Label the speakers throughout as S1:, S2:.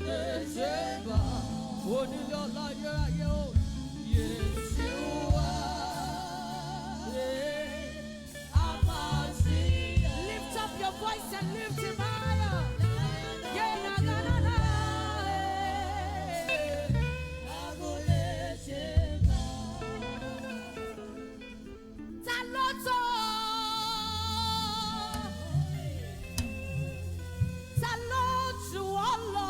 S1: lè ṣe bá onílé ọlá ayérayé o. Yeshua. Yeah. Amashiach.
S2: Lift up your voice and lift him higher. Yeah, na, na, na, na.
S1: A kò lè ṣe bá.
S2: Ta ló tó? Ta ló jù ọ́ lọ?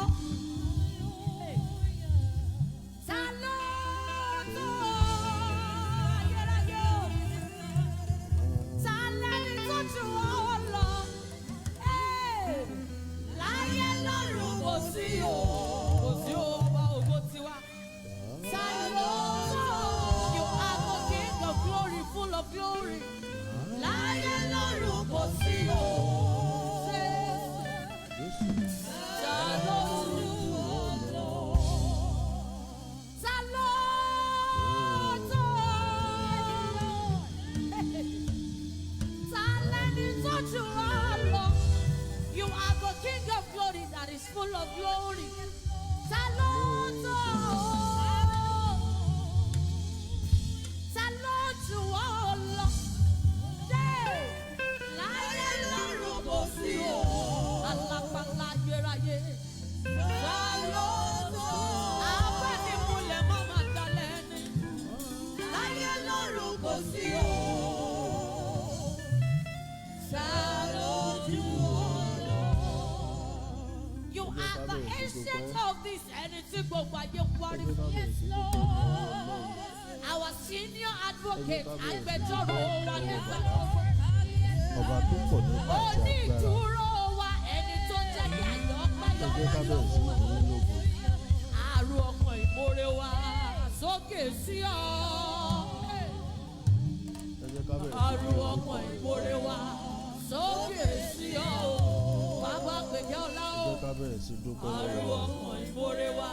S2: Ta ló tó? Ayérayé o. Ta lẹni tó jù ọ́ lọ? Hey! Láyé lọ́run kò sí o.
S1: Kò sí o, ọba ògo tiwa.
S2: Ta ló tó? You are the King of glory, full of glory. Láyé lọ́run kò sí o.
S3: Jésù.
S1: Ta ló jù ọ́ lọ?
S2: Ta ló tó? Ta lẹni tó jù ọ́ lọ? You are the King of glory that is full of glory. Ta ló tó? Ta ló jù ọ́ lọ? Dé! Láyé lọ́run
S1: Kò sí o.
S2: alápàlà ayérayé.
S1: Ta ló tó?
S2: Abánimúlẹ̀ má máa dalẹ̀ ni.
S1: Láyé lọ́run kò sí o. Ta ló jù ọ́ lọ?
S2: You are the ancient of this ẹni tí gbogbo ayé ń wárí fún.
S3: Yes,
S2: Our senior advocate, agbẹjọ́rò wa nígbà gbogbo.
S3: Ọba tó pọ̀ nípa
S2: Ó
S3: àti
S2: ní
S3: agbára.
S2: ìdúró wa ẹni tó jẹ́ kí àyọ̀
S3: Ẹ
S2: pẹ́yọ
S3: jẹ́ ká bẹ̀rẹ̀ sí ní yìn lógo.
S2: Àrùn ọkàn ìmoore wa sókè sí ọ.
S3: Ẹ jẹ́ ká bẹ̀rẹ̀ sí ní
S2: Àrùn
S3: yìn lógo.
S2: ọkàn ìmoore wa sókè sí ọ. Bàbá gbèjẹ́ ọlá
S3: Ẹ
S2: o.
S3: jẹ́ ká bẹ̀rẹ̀ sí dúpẹ́
S2: Àrùn
S3: lọ́wọ́ rẹ̀.
S2: ọkàn ìmoore wa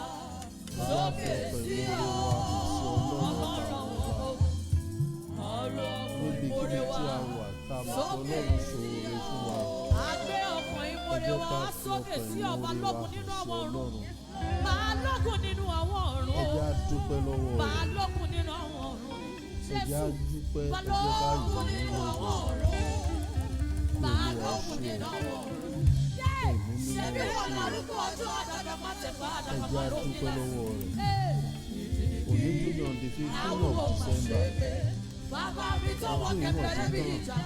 S3: Ẹ jẹ́ á fi
S2: sókè
S3: ọpẹ́
S2: sí
S3: ìmoore
S2: ọ.
S3: wa hàn sí Ọlọ́run ọba
S2: Ọlọ́run
S3: àwọn ọba.
S2: àrùn ọkàn
S3: Níbikíbi
S2: ìmoore wa
S3: tí a wà tá a mọ̀ pé
S2: sókè
S3: Ọlọ́run
S2: sí
S3: ṣoore
S2: ọ.
S3: fún wa.
S2: Àgbẹ̀ ọkàn
S3: Ẹ
S2: ìmoore
S3: jẹ́
S2: wa
S3: ká
S2: wá
S3: fi
S2: sókè
S3: ọpẹ́
S2: sí ọba
S3: ìmoore wa
S2: lókun
S3: hàn
S2: nínú
S3: sí
S2: àwọn ọ̀run.
S3: Ọlọ́run.
S2: Balógun nínú àwọn ọ̀run
S3: Ẹ
S2: o.
S3: jẹ́ á dúpẹ́ lọ́wọ́ rẹ̀.
S2: Balógun nínú àwọn ọ̀run.
S3: Ẹ jẹ́ á
S2: Jésù.
S3: dúpẹ́, ẹ jẹ́ ká
S2: Balógun
S3: yìn ín
S2: nínú
S3: lógo.
S2: àwọn ọ̀run.
S3: Olúwa
S2: Balógun
S3: ṣe
S2: nínú
S3: o.
S2: àwọn ọ̀run. Yé!
S3: Ẹ̀mí mímọ́
S2: Ṣebí
S3: ṣe
S2: wọn
S3: o.
S2: lárúkọ ọjọ́ àdàgbà má ti bá
S3: Ẹ
S2: àdàgbà
S3: jẹ́
S2: má
S3: á
S2: lómi
S3: dúpẹ́
S2: lẹ́sìn.
S3: lọ́wọ́ rẹ̀.
S2: Ee!
S3: Òní tún ní on the 15th of December.
S2: Bàbá mi tó wọ
S3: Ọdún yìí náà
S2: kẹfẹ́rẹ́
S3: ti
S2: bí
S3: tán.
S2: ìjà,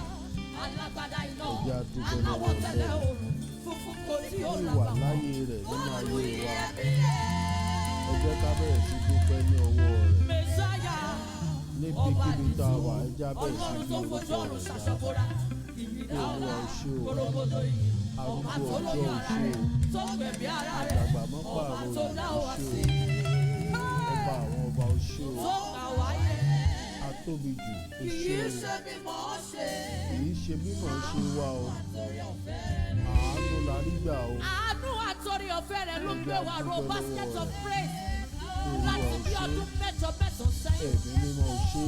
S2: alágbádá iná,
S3: Ẹ jẹ́ á dúpẹ́
S2: aláwọ̀
S3: lọ́wọ́
S2: tẹ́lẹ̀
S3: Ọlọ́run.
S2: òòrùn, funfun kò tí ó
S3: Fún ìwà
S2: làbàwọ́n.
S3: láyé rẹ̀ nínú ayé wa.
S2: Iyebíye.
S3: Ẹ jẹ́ ká bẹ̀rẹ̀ sí dúpẹ́ ní ọwọ́ rẹ̀.
S2: Mèsáyà, ọba
S3: Níbikíbi tá a wà, ẹ jẹ́ á bẹ̀rẹ̀ sí
S2: Ọlọ́run
S3: gbé
S2: tó
S3: orúkọ
S2: fojú ọ̀run
S3: rẹ̀ ga.
S2: ṣaṣọ́bóra, ìyìnlá
S3: Pé
S2: ọlá,
S3: Olúwa o ṣé o.
S2: korogodo iyì, ọba
S3: Arúgbó
S2: tó
S3: ọjọ́
S2: lóyún
S3: o
S2: ara
S3: ṣé
S2: rẹ̀,
S3: o.
S2: tó gbẹ̀mí ara rẹ̀,
S3: Àdàgbà mọ́
S2: ọba
S3: pààrọ̀
S2: tó
S3: òyì
S2: dá
S3: o
S2: wa
S3: ṣé
S2: sí,
S3: o. Ọba àwọn ọba o ṣé o.
S2: tó gbà wáyé.
S3: Atóbi jù o
S2: Kì
S3: ṣé
S2: í
S3: o.
S2: ṣe mímọ̀ ọ́ ṣe.
S3: Kì í ṣe mímọ̀ ṣe wa o.
S2: Àtòrí ọ̀fẹ́ rẹ̀.
S3: Àánú la rí gbà o.
S2: Àánú àtòrí ọ̀fẹ́ rẹ̀ ló
S3: Ẹ jẹ́
S2: gbé
S3: á
S2: wa ro
S3: dúpẹ́ lọ́wọ́
S2: basket
S3: rẹ̀.
S2: of praise
S3: Olúwa
S2: láti
S3: o
S2: bí
S3: ṣé.
S2: ọdún mẹ́jọ mẹ́sàn-án sẹ́yìn.
S3: Ẹ̀mí mímọ́ o ṣé.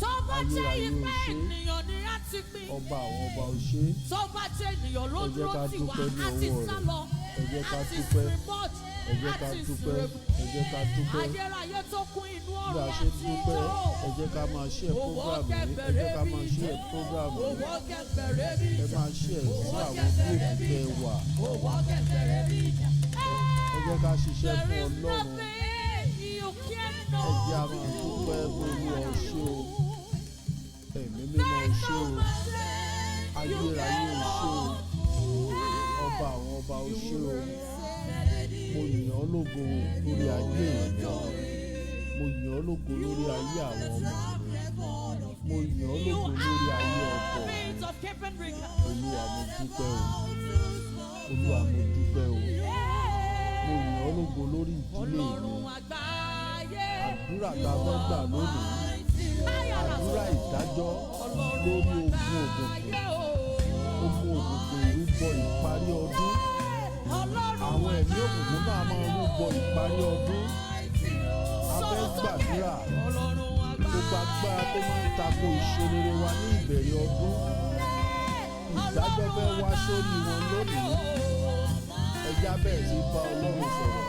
S2: Tó bá jẹ́
S3: Ayérayé o
S2: ìpè
S3: ṣé.
S2: ènìyàn ni a ti pín.
S3: Ọba àwọn ọba o ṣé.
S2: Tó bá jẹ́ ènìyàn ló
S3: Ẹ jẹ́
S2: dúró
S3: ká
S2: tì wá,
S3: dúpẹ́ ní
S2: a ti
S3: ọwọ́
S2: sá
S3: rẹ̀.
S2: lọ,
S3: Ẹ jẹ́
S2: a
S3: ká
S2: ti
S3: dúpẹ́.
S2: sìnbọ́ọ̀d,
S3: Ẹ jẹ́
S2: a
S3: ká
S2: ti
S3: dúpẹ́.
S2: sìrègùn.
S3: Ẹ jẹ́ ká dúpẹ́.
S2: Ayérayé tó kún inú
S3: Bí a
S2: ọ̀run
S3: ṣe
S2: àti
S3: dúpẹ́,
S2: ìjọ.
S3: ẹ jẹ́ ká máa share
S2: Òwò
S3: program yìí. Ẹ jẹ́
S2: kẹfẹ̀rẹ́
S3: ká
S2: bí
S3: máa
S2: ìjà.
S3: share program yìí.
S2: Òwò kẹfẹ̀rẹ́ bí
S3: Ẹ
S2: ìjà.
S3: máa share sí
S2: Òwò
S3: àwọn
S2: kẹfẹ̀rẹ́
S3: group
S2: bí
S3: tẹ
S2: ìjà.
S3: wà.
S2: Òwò kẹfẹ̀rẹ́ bí ìjà.
S3: Ẹ jẹ́ ká ṣiṣẹ́
S2: There
S3: fún
S2: is
S3: Ọlọ́run.
S2: nothing you
S3: Ẹ jẹ́ á
S2: cannot
S3: máa
S2: do.
S3: dúpẹ́ pé Olúwa o ṣé o. Ẹ̀mí mímọ́ o ṣé o. Ayérayé o ṣé o. Ọba àwọn ọba o ṣé o. Mo yìn ọ́ lógo lórí ayé mi. Mo yìn ọ́ lógo lórí ayé àwọn ọmọ mi. Mo yìn ọ́
S2: You
S3: lógo lórí ayé
S2: are
S3: ọkọ mi.
S2: means of keeping record.
S3: Olúwa mo dúpẹ́ o. Olúwa mo dúpẹ́ o. Mo yìn ọ́ lógo lórí ìdílé mi.
S2: Ọlọ́run àgbáyé.
S3: Àdúrà tá a fẹ́ gbà lónìí. Àdúrà ìdájọ́ lórí ogun òkùnkùn. Ogun òkùnkùn ìrúbọ ìparí ọdún. Àwọn ẹ̀mí òkùnkùn náà máa ń rúbọ ìparí ọdún. A fẹ́ gbàdúrà gbogbo agbára tó máa ń tako ìṣerere wa ní ìbẹ̀rẹ̀ ọdún. Ìdájọ́ fẹ́ wá sórí wọn lónìí. Ẹ Ẹja bẹ̀rẹ̀ sí bá Ọlọ́run sọ̀rọ̀.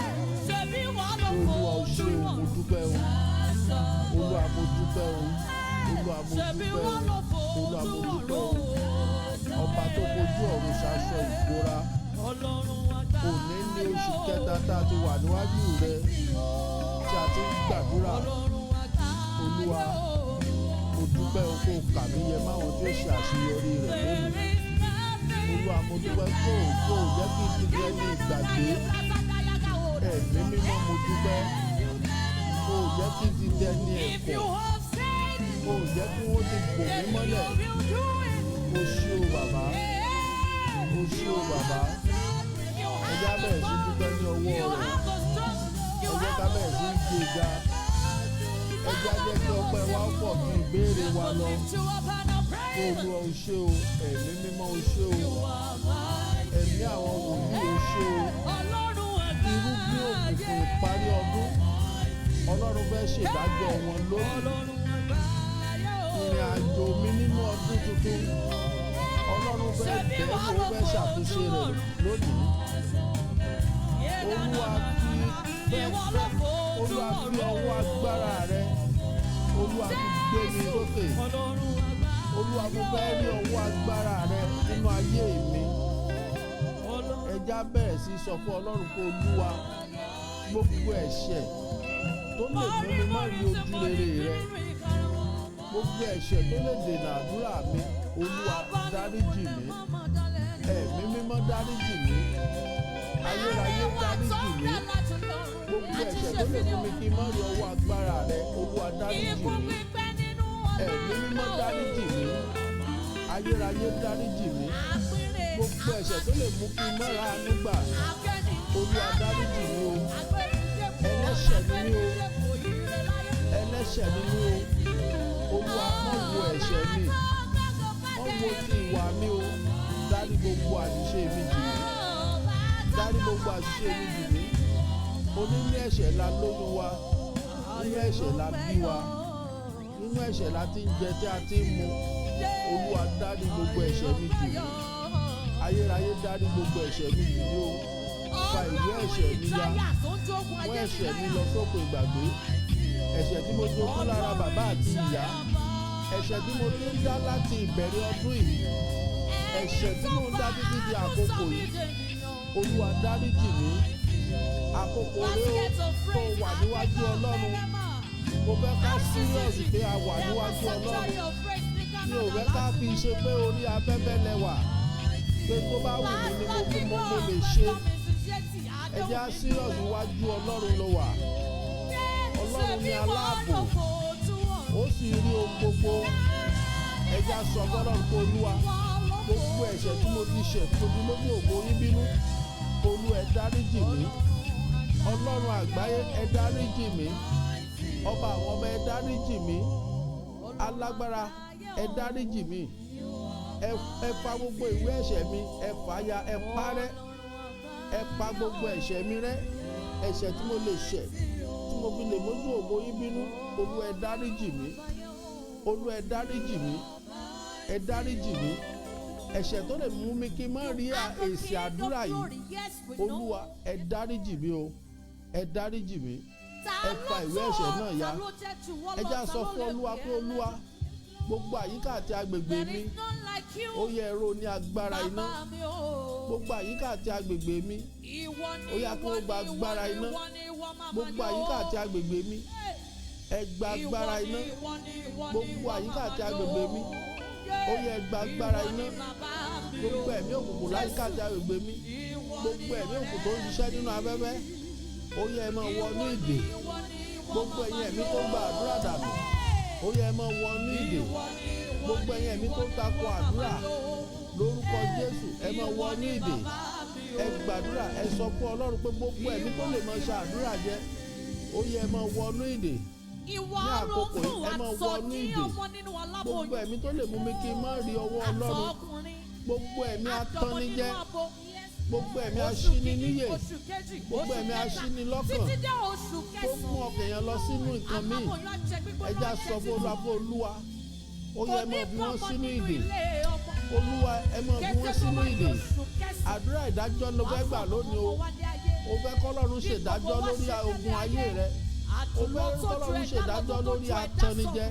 S2: Ṣebí wọ́n ló
S3: Olúwa o
S2: fojú
S3: ṣé o, mo
S2: ọ̀run
S3: dúpẹ́ o.
S2: ṣaṣọ.
S3: Olúwa mo dúpẹ́ o. Olúwa mo
S2: Ṣebí
S3: dúpẹ́
S2: wọ́n
S3: o.
S2: ló
S3: Olúwa
S2: fojú
S3: mo dúpẹ́ o.
S2: ọ̀run
S3: Ọba tó fojú ọ̀run ṣaṣọ ìbora.
S2: Ọlọ́run
S3: Òní ní
S2: àgbáyé
S3: oṣù
S2: o.
S3: kẹta tá a ti wà níwájú rẹ tí a ti ń gbàdúrà.
S2: Ọlọ́run àgbáyé
S3: Olúwa,
S2: o.
S3: mo dúpẹ́ o kó o kà mí yẹ máwọn tí ó ṣe àṣeyọrí rẹ̀ lónìí.
S2: There is nothing
S3: Olúwa mo dúpẹ́ kó o kó o jẹ́ kí n ti di ẹni ìgbàgbé. Ẹ̀mí mímọ́ mo dúpẹ́ kó o jẹ́ kí n ti di ẹni
S2: If you
S3: ẹ̀kọ́.
S2: have said it,
S3: Kó o jẹ́ kí wọ́n ti bò mí
S2: then you
S3: mọ́lẹ̀.
S2: will do it.
S3: O ṣé o bàbá. O ṣé o bàbá.
S2: You
S3: Ẹ jẹ́ á
S2: have the
S3: bẹ̀rẹ̀ sí dúpẹ́ ní
S2: power.
S3: ọwọ́
S2: You
S3: rẹ̀.
S2: have the strength.
S3: Ẹ
S2: You
S3: jẹ́
S2: have
S3: ká
S2: the
S3: bẹ̀rẹ̀ sí
S2: strength.
S3: gbé ga. Ẹ jẹ́ á jẹ́ kí ọpẹ́ wa ó pọ̀ ju ìbéèrè wa
S2: Just
S3: lọ.
S2: lift you up and I praise.
S3: Olúwa o ṣé o, ẹ̀mí mímọ́ o ṣé o,
S2: You are mighty.
S3: ẹ̀mí àwọn wòlíì o ṣé o.
S2: Ọlọ́run
S3: Irúgbìn
S2: àgbáyé.
S3: òkùnkùn ìparí ọdún, Ọlọ́run fẹ́ ṣèdájọ́ wọn lónìí.
S2: Ọlọ́run àgbáyé o.
S3: Ìrìn àjò mi nínú ọdún tuntun, Ọlọ́run fẹ́
S2: Ṣebí
S3: bẹ́ẹ̀
S2: wọ́n
S3: ó
S2: ló
S3: fẹ́ ṣàtúnṣe
S2: fojú
S3: rẹ̀
S2: ọ̀run
S3: lónìí. Olúwa fi
S2: Ìwọ ló fojú
S3: Olúwa fi ọwọ́ agbára rẹ, Olúwa fi gbé mi sókè.
S2: Ọlọ́run àgbáyé
S3: Olúwa mo fẹ́ rí ọwọ́ agbára rẹ nínú ayé mi.
S2: Ọlọ́run
S3: Ẹja bẹ̀rẹ̀ sí sọ fún Ọlọ́run pé Olúwa gbogbo ẹ̀ṣẹ̀ tó lè mú mi má rí ojú rere rẹ, gbogbo ẹ̀ṣẹ̀ tó lè dènà àdúrà mi, Olúwa dáríjì mí, ẹ̀mí mímọ́ dáríjì mí, ayérayé dáríjì mí, gbogbo ẹ̀ṣẹ̀ tó lè mú mi kí n má rí ọwọ́ agbára rẹ, Olúwa dáríjì mí, ẹ̀mí mímọ́ dáríjì mí, ayérayé dáríjì mí, gbogbo ẹ̀ṣẹ̀ tó lè mú kí n má ra àánú gbà, Olúwa dáríjì mí o, ẹlẹ́ṣẹ̀ ni mí o, ẹlẹ́ṣẹ̀ ni mí o, Olúwa má wo ẹ̀ṣẹ̀ mi, má wo ti ìwà mi o, dárí gbogbo àṣìṣe mi jì mí, dárí gbogbo àṣìṣe mi jì mí. Onínú ẹ̀ṣẹ̀ la lóyún wa, nínú ẹ̀ṣẹ̀ la bí wa, nínú ẹ̀ṣẹ̀ la ti ń jẹ tí a ti ń mu. Olúwa dárí gbogbo ẹ̀ṣẹ̀ mi jì mí, ayérayé dárí gbogbo ẹ̀ṣẹ̀ mi jì mí o, fa ìwé ẹ̀ṣẹ̀ mi ya, mú ẹ̀ṣẹ̀ mi lọ sóko ìgbàgbé, ẹ̀ṣẹ̀ tí mo jogún lára bàbá àti ìyá, ẹ̀ṣẹ̀ tí mo ti ń dá láti ìbẹ̀rẹ̀ ọdún yìí, ẹ̀ṣẹ̀ tí mo ń dá títí di àkókò yìí, Olúwa dáríjì mí. Àkókò rẹ ó tó wà níwájú Ọlọ́run. Mo fẹ́ ká serious pé a wà níwájú Ọlọ́run. Mi ò fẹ́ ká fi ṣe pé orí afẹ́fẹ́ lẹwà, pé tó bá wù mí ni mo fi mọ́ mo lè ṣe. Ẹ jẹ́ á serious níwájú Ọlọ́run ló wà. Ọlọ́run ni aláàbò, ó sì rí ohun gbogbo. Ẹ jẹ́ á sọ fọ́lọ́run pé Olúwa, gbogbo ẹ̀ṣẹ̀ tí mo ti ṣẹ̀ tí mo ti lójú ògo yín bínú, Olúwa ẹ dáríjì mí. Ọlọ́run àgbáyé ẹ dáríjì mí. Ọba àwọn ọba ẹ dáríjì mí. Alágbára ẹ dáríjì mí. Ẹ fa gbogbo ìwé ẹ̀ṣẹ̀ mi, ẹ fà á ya, ẹ parẹ́. Ẹ pa gbogbo ẹ̀ṣẹ̀ mi rẹ́. Ẹ̀ṣẹ̀ tí mo lè ṣẹ̀, tí mo fi lè mójú ògo yín bínú, Olúwa ẹ dáríjì mí. Olúwa ẹ dáríjì mí. Ẹ dáríjì mí. Ẹ̀ṣẹ̀ tó lè mú mi kí n má rí èsì àdúrà yìí, Olúwa ẹ dáríjì mí o, ẹ dáríjì mí. Ẹ fa ìwé ẹ̀ṣẹ̀ náà ya. Ẹ já sọ fún Olúwa pé Olúwa, gbogbo àyíká àti agbègbè mi, ó yẹ ẹ̀rọ ní agbára iná. Gbogbo àyíká àti agbègbè mi, ó yá kí wọ́n gba agbára iná. Gbogbo àyíká àti agbègbè mi, ẹ gba agbára iná. Gbogbo àyíká àti agbègbè mi, ó yẹ ẹ gba agbára iná. Gbogbo ẹ̀mí òkùnkùn láyíká àti agbègbè mi, gbogbo ẹ̀mí òkùnkùn tó ń ṣiṣẹ́ nínú afẹ́fẹ́, ó yẹ ẹ máa wọnú ìdè. Gbogbo ẹ̀yin ẹ̀mí tó ń gba àdúrà dànù, ó yẹ ẹ máa wọnú ìdè. Gbogbo ẹ̀yin ẹ̀mí tó ń takò àdúrà, lórúkọ Jésù ẹ máa wọnú ìdè. Ẹ gbàdúrà, ẹ sọ fún Ọlọ́run pé gbogbo ẹ̀mí tó lè máa ṣe àdúrà jẹ, ó yẹ ẹ máa wọnú ìdè.
S2: Ìwọ
S3: Ní
S2: ló
S3: àkókò
S2: fún
S3: yìí, ẹ máa
S2: àtọ̀
S3: wọnú
S2: ní
S3: ìdè.
S2: ọmọ nínú
S3: Gbogbo
S2: aláboyún
S3: ẹ̀mí tó lè mú mi kí n má rí ọwọ́
S2: àtọ̀
S3: Ọlọ́run,
S2: ọkùnrin
S3: gbogbo ẹ̀mí
S2: àtọmọ nínú
S3: atannijẹ,
S2: abo
S3: gbogbo ẹ̀mí
S2: oṣù kìíní
S3: aṣíniníyè,
S2: oṣù kejì
S3: gbogbo
S2: oṣù
S3: ẹ̀mí
S2: kẹta
S3: aṣínilọ́kàn
S2: títí dé oṣù
S3: tó mú
S2: kẹsàn-án
S3: ọkàn yẹn lọ sínú nǹkan míì.
S2: aláboyún á jẹ gbígbóná
S3: Ẹ já
S2: á jẹ
S3: sọ fún
S2: tútù
S3: Olúwa pé Olúwa, ó
S2: kò
S3: yẹ ẹ
S2: ní
S3: máa fi wọ́n
S2: bọ́mọ
S3: sínú
S2: nínú
S3: ìdè.
S2: ilé ọmọ.
S3: Olúwa, ẹ máa fi
S2: Kété
S3: wọ́n
S2: tó
S3: sínú
S2: bá di
S3: ìdè.
S2: oṣù kẹsàn-án,
S3: Àdúrà ìdájọ́ ló fẹ́ gbà lónìí o. O fẹ́ kọ́lọ́run ṣèdájọ́ lórí ogun ayé rẹ. O fẹ́ kọ́lọ́run ṣèdájọ́ lórí atannijẹ.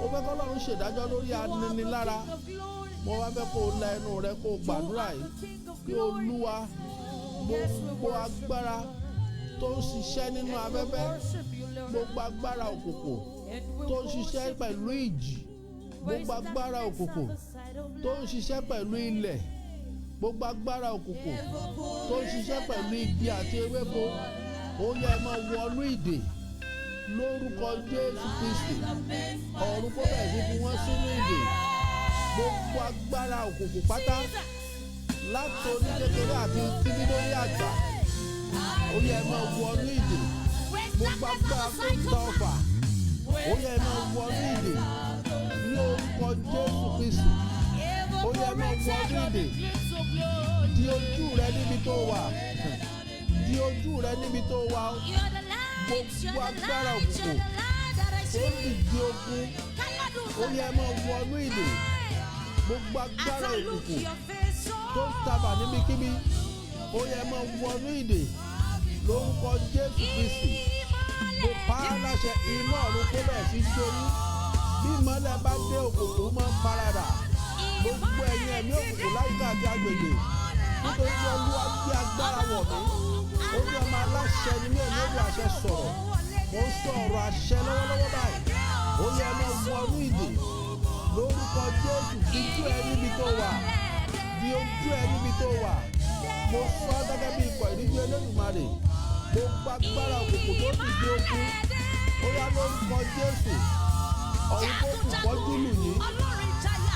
S3: O fẹ́ kọ́lọ́run ṣèdájọ́ lórí aninilára. Mo wá fẹ́ kó o la ẹnu rẹ kó o gbàdúrà yìí kí Olúwa, gbogbo agbára tó ń ṣiṣẹ́ nínú afẹ́fẹ́, gbogbo agbára òkùnkùn tó ń ṣiṣẹ́ pẹ̀lú ìjì, gbogbo agbára òkùnkùn tó ń ṣiṣẹ́ pẹ̀lú ilẹ̀, gbogbo agbára òkùnkùn tó ń ṣiṣẹ́ pẹ̀lú igi àti ewéko, ó yẹ máa wọnú ìdè lórúkọ Jésù Kristi. Ọ̀run kó bẹ̀rẹ̀ sí fi wọ́n sínú ìdè. Gbogbo agbára òkùnkùn pátá, látòrí kékeré àti títí lórí àgbà, ó yẹ máa wọnú ìdè. Gbogbo agbára tó ń ta ọfà, ó yẹ máa wọnú ìdè ní orúkọ Jésù Kristi. Ó yẹ máa wọnú ìdè. Di ojú rẹ níbi tó wà, di ojú rẹ níbi tó wà. Gbogbo agbára òkùnkùn tó ń dìde ogun, ó yẹ máa wọnú ìdè. Gbogbo agbára òkùnkùn tó ń tabà níbikíbi, ó yẹ máa wọnú ìdè lórúkọ Jésù Kristi. Mo pa á láṣẹ, iná ọ̀run kó bẹ̀rẹ̀ sí jó yín. Bí ìmọ́lẹ̀ bá dé, òkùnkùn máa ń paradà. Gbogbo ẹ̀yin ẹ̀mí òkùnkùn láyìíká àti agbègbè, nítorí pé Olúwa gbé agbára wọ̀ mí, ó ní ọmọ aláṣẹ ni mí, èmi ó fi àṣẹ sọ̀rọ̀. Mo ń sọ ọ̀rọ̀ àṣẹ lọ́wọ́lọ́wọ́ báyìí. Ó yẹ máa wọnú ìdè lórúkọ Jésù. Díjú ẹ níbi tó wà, di ojú ẹ níbi tó wà. Mo sọ gẹ́gẹ́ bí ikọ̀ ìríjú Elédùmarè, gbogbo agbára òkùnkùn tó dìde ogun, ó yá, lórúkọ Jésù, ọ̀run kó fìbọ́jú lù yín,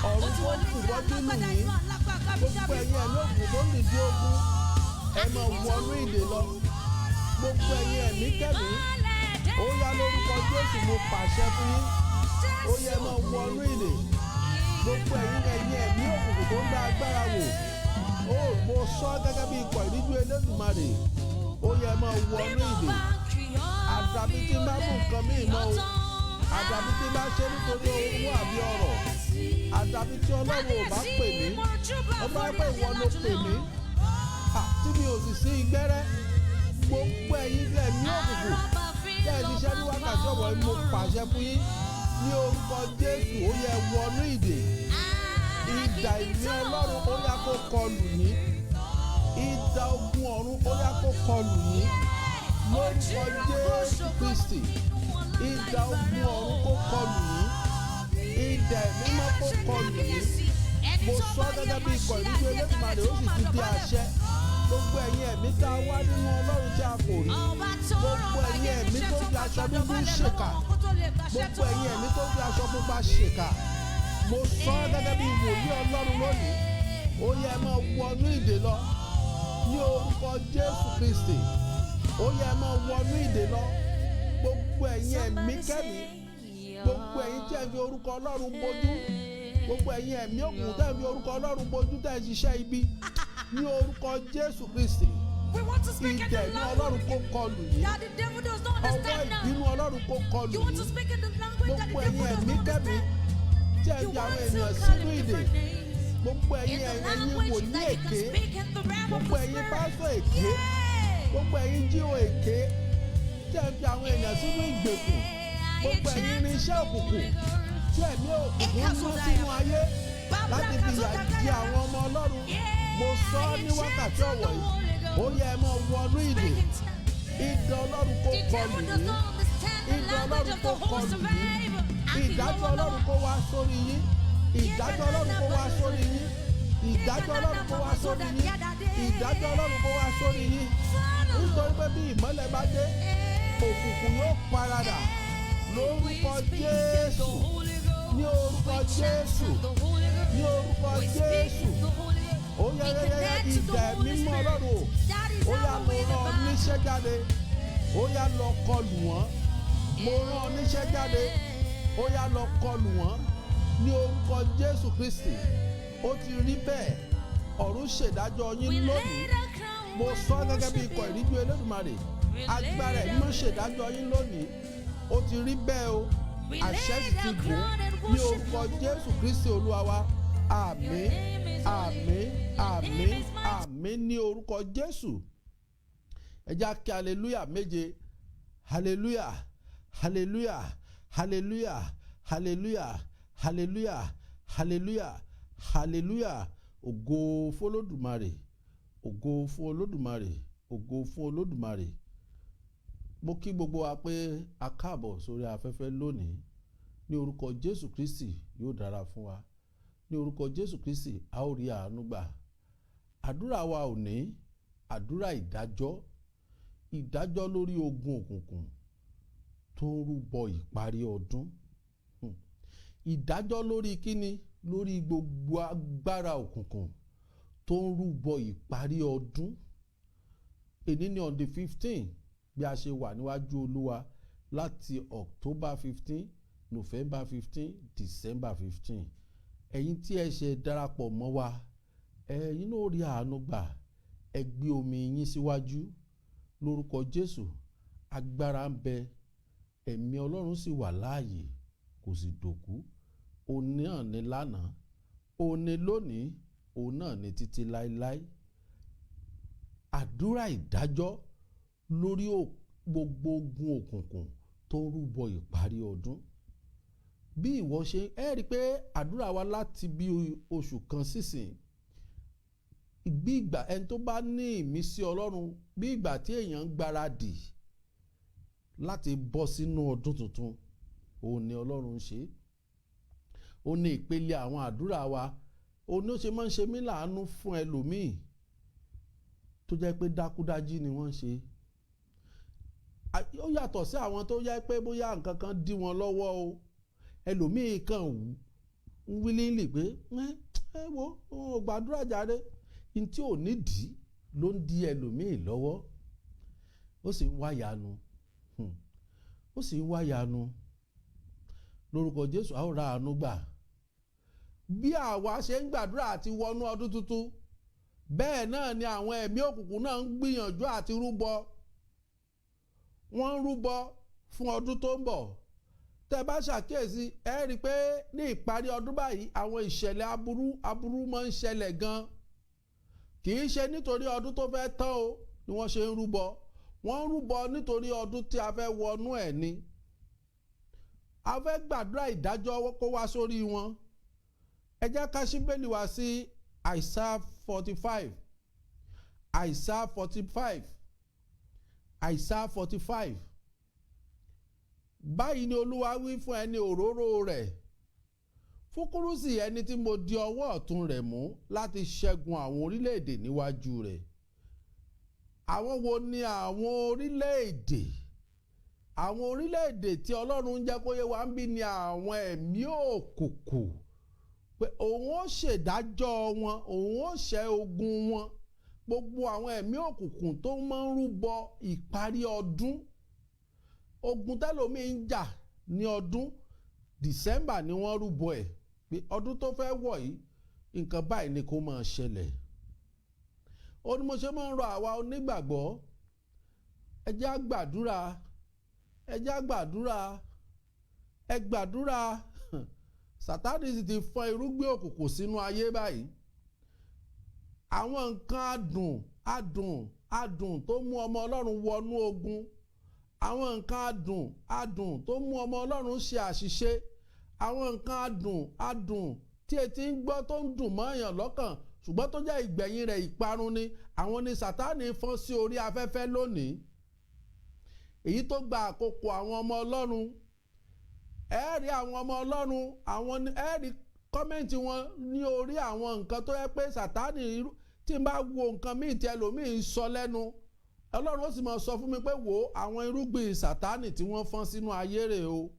S3: ọ̀run kó fìbọ́jú lù yín. Gbogbo ẹ̀yin ẹ̀mí òkùnkùn tó dìde ogun, ẹ máa wọnú ìdè lọ. Gbogbo ẹ̀yin ẹ̀mí kẹ́mí, ó yá, lórúkọ Jésù, mo pàṣẹ fún yín, ó yẹ máa wọnú ìdè. Gbogbo ẹ̀yin ẹ̀mí òkùnkùn tó ń dá agbára wò ó, mo sọ gẹ́gẹ́ bí ikọ̀ ìríjú Elédùmarè, ó yẹ máa wọnú ìdè. Àdàbí tí bá mú nǹkan míì mọ́ o, àdàbí tí bá ṣe nítorí owó àbí ọrọ̀, àdàbí tí Ọlọ́run ò bá pè mí. Ó bá pè, ìwọ ló pè mí tí mi ò sì sí ìgbẹ́rẹ́. Gbogbo ẹ̀yin ẹ̀mí òkùnkùn tẹ́ ẹ ṣiṣẹ́ ní wákàtí ọ̀wọ́ yìí, mo pàṣẹ fún yín ní orúkọ Jésù, ó yẹ wọnú ìdè. Idà ìní Ọlọ́run, ó yá, kó kọlù yín. Idà ogun ọ̀run, ó yá, kó kọlù yín lórúkọ Jésù Kristi. Idà ogun ọ̀run kó kọlù yín, idà ẹ̀mí mọ́ kó kọlù yín. Mo sọ gẹ́gẹ́ bí ikọ̀ ìríjú Elédùmarè, ó sì ti di àṣẹ. Gbogbo ẹ̀yin ẹ̀mí tá a wá nínú Ọlọ́run tí a kò rí, gbogbo ẹ̀yin ẹ̀mí tó fi aṣọ dúdú ṣèkà, gbogbo ẹ̀yin ẹ̀mí tó fi aṣọ pupa ṣèkà, mo sọ gẹ́gẹ́ bí wòlíì Ọlọ́run lónìí, ó yẹ máa wọnú ìdè lọ ní orúkọ Jésù Kristi. Ó yẹ máa wọnú ìdè lọ. Gbogbo ẹ̀yin ẹ̀mí kẹ́mí, gbogbo ẹ̀yin tí ẹ fi orúkọ Ọlọ́run bojú, gbogbo ẹ̀yin ẹ̀mí òkùnkùn tẹ́ ẹ fi orúkọ Ọlọ́run bojú, tẹ́ ẹ ṣiṣẹ́ ibi, ní orúkọ Jésù Kristi, idà ẹ̀mí Ọlọ́run kó kọlù yín, ọwọ́ ìbínú Ọlọ́run kó kọlù yín. Gbogbo ẹ̀yin ẹ̀mí kẹ́mí tí ẹ fi àwọn ènìyàn sínú ìdè, gbogbo ẹ̀yin wòlíì èké, gbogbo ẹ̀yin pásítọ̀ èké, gbogbo ẹ̀yin G.O èké tí ẹ fi àwọn ènìyàn sínú ìgbèkùn, gbogbo ẹ̀yin irinṣẹ́ òkùnkùn tí ẹ̀mí òkùnkùn ń rán sínú ayé láti fi ìyà jẹ àwọn ọmọ Ọlọ́run, mo sọ ọ́ ní wákàtí ọ̀wọ̀ yìí, ó yẹ ẹ máa wọnú ìdè. Idà Ọlọ́run kó kọlù yín, idà Ọlọ́run kó kọlù yín. Ìdájọ́ Ọlọ́run kó wá sórí yín, ìdájọ́ Ọlọ́run kó wá sórí yín, ìdájọ́ Ọlọ́run kó wá sórí yín, ìdájọ́ Ọlọ́run kó wá sórí yín. Nítorí pé bí ìmọ́lẹ̀ bá dé, òkùnkùn yóò paradà lórúkọ Jésù, ní orúkọ Jésù, ní orúkọ Jésù. Ó yẹ yẹ idà ẹ̀mí mímọ́ Ọlọ́run o, ó yá, mo rán ọ níṣẹ́ jáde, ó yá, lọ kọlù wọ́n. Mo rán ọ níṣẹ́ jáde, ó yá, lọ kọlù wọ́n ní orúkọ Jésù Kristi. Ó ti rí bẹ́ẹ̀. Ọ̀run ṣèdájọ́ yín lónìí. Mo sọ gẹ́gẹ́ bí ikọ̀ ìríjú Elédùmarè, agbára ẹ̀mí mọ́ ṣèdájọ́ yín lónìí. Ó ti rí bẹ́ẹ̀ o, àṣẹ sì ti gùn ní orúkọ Jésù Kristi Olúwa wa. Àmín, àmín, àmín, àmín ní orúkọ Jésù. Ẹ já kí hallelujah méje. Hallelujah, hallelujah, hallelujah, hallelujah, hallelujah, hallelujah, hallelujah. Ògo f'Olódùmarè, ògo fún Olódùmarè, ògo fún Olódùmarè. Mo kí gbogbo wa pé a káàbọ̀ sórí afẹ́fẹ́ lónìí. Ní orúkọ Jésù Kristi, yóò dára fún wa. Ní orúkọ Jésù Kristi, a ó rí àánú gbà. Àdúrà wa ò ní àdúrà ìdájọ́, ìdájọ́ lórí ogun òkùnkùn tó ń rúbọ ìparí ọdún. Ìdájọ́ lórí kíni? Lórí gbogbo agbára òkùnkùn tó ń rúbọ ìparí ọdún. Èní ní on the 15, bí a ṣe wà níwájú Olúwa láti October 15, November 15, December 15. Ẹ̀yin tí ẹ ṣe darapọ̀ mọ́ wa, ẹ̀yin náà rí àánú gbà. Ẹ gbé omi yín síwájú lórúkọ Jésù. Agbára ń bẹ, ẹ̀mí Ọlọ́run sì wà láàyè, kò sì dòkú. Òun náà ní lánàá, òun ní lónìí, òun náà ní títí láéláé. Àdúrà ìdájọ́ lórí gbogbo ogun òkùnkùn tó ń rúbọ ìparí ọdún. Bí ìwọ ṣe ẹ rí i pé àdúrà wa láti bí oṣù kan sísìn, bí ìgbà ẹni tó bá ní ìmísí Ọlọ́run, bí ìgbà tí èèyàn ń gbáradì láti bọ́ sínú ọdún tuntun, òun ni Ọlọ́run ń ṣe. Ó ní ìpele àwọn àdúrà wa. Òun ni ó ṣe máa ń ṣe mí láàánú fún ẹlòmíì tó jẹ́ pé dákúdájí ni wọ́n ń ṣe. Ó yàtọ̀ sí àwọn tó jẹ́ pé bóyá nǹkan kan dí wọn lọ́wọ́ o. Ẹlòmíì kàn ń willingly pé ẹ wo, ó gbàdúrà jáde ní tí ò nídìí ló ń di ẹlòmíì lọ́wọ́. Ó sì ń wáyanu, ó sì ń wáyanu. Lórúkọ Jésù, a ó ra àánú gbà. Bí àwa ṣe ń gbàdúrà àti wọnú ọdún tuntun, bẹ́ẹ̀ náà ni àwọn ẹ̀mí òkùnkùn náà ń gbìyànjú àti rúbọ. Wọ́n ń rúbọ fún ọdún tó ń bọ̀. Tẹ́ bá ṣàkíyèsí, ẹ rí i pé ní ìparí ọdún báyìí, àwọn ìṣẹ̀lẹ̀ aburú aburú máa ń ṣẹlẹ̀ gan. Kì í ṣe nítorí ọdún tó fẹ́ tán o ni wọ́n ṣe ń rúbọ. Wọ́n ń rúbọ nítorí ọdún tí a fẹ́ wọnú ẹ̀ ni. A fẹ́ gbàdúrà ìdájọ́ kó wá sórí wọn. Ẹ jẹ́ ká ṣí Bíbélì wá sí Isaiah 45, Isaiah 45, Isaiah 45. Báyìí ni Olúwa wí fún ẹni òróró rẹ̀, fún Kúrúsì, ẹni tí mo di ọwọ́ ọ̀tún rẹ̀ mú láti ṣẹ́gun àwọn orílẹ̀-èdè níwájú rẹ̀. Àwọn wo ni àwọn orílẹ̀-èdè? Àwọn orílẹ̀-èdè tí Ọlọ́run ń jẹ́ kó yé wa ń bí ni àwọn ẹ̀mí òkùnkùn, pé òun ó ṣèdájọ́ wọn, òun ó ṣẹ́ ogun wọn. Gbogbo àwọn ẹ̀mí òkùnkùn tó máa ń rúbọ ìparí ọdún, ogun tẹ́lòmíì ń jà ní ọdún, December ni wọ́n rúbọ ẹ̀ pé ọdún tó fẹ́ wọ̀ yìí, nǹkan báyìí ni kó máa ṣẹlẹ̀. Ó ní mo ṣe máa ń rọ àwa onígbàgbọ́, ẹ jẹ́ á gbàdúrà, ẹ jẹ́ á gbàdúrà, ẹ gbàdúrà. Sátánì sì ti fọ́n irúgbìn òkùnkùn sínú ayé báyìí. Àwọn nǹkan adùn adùn adùn tó mú ọmọ Ọlọ́run wọnú ogun, àwọn nǹkan adùn adùn tó mú ọmọ Ọlọ́run ṣe àṣìṣe, àwọn nǹkan adùn adùn tí etí ń gbọ́ tó ń dùn mọ́yàn lọ́kàn, ṣùgbọ́n tó jẹ́ ìgbẹ̀yìn rẹ̀ ìparun ni, àwọn ni Sátánì fọ́n sí orí afẹ́fẹ́ lónìí, èyí tó gba àkókò àwọn ọmọ Ọlọ́run. Ẹ rí àwọn ọmọ Ọlọ́run, àwọn ẹ rí comment wọn ní orí àwọn nǹkan tó yẹ pé Sátánì. Tí n bá wo nǹkan míì tí ẹlòmíì ń sọ lẹ́nu, Ọlọ́run ó sì máa sọ fún mi pé, wo àwọn irúgbìn Sátánì tí wọ́n fọ́n sínú ayé rẹ̀ o,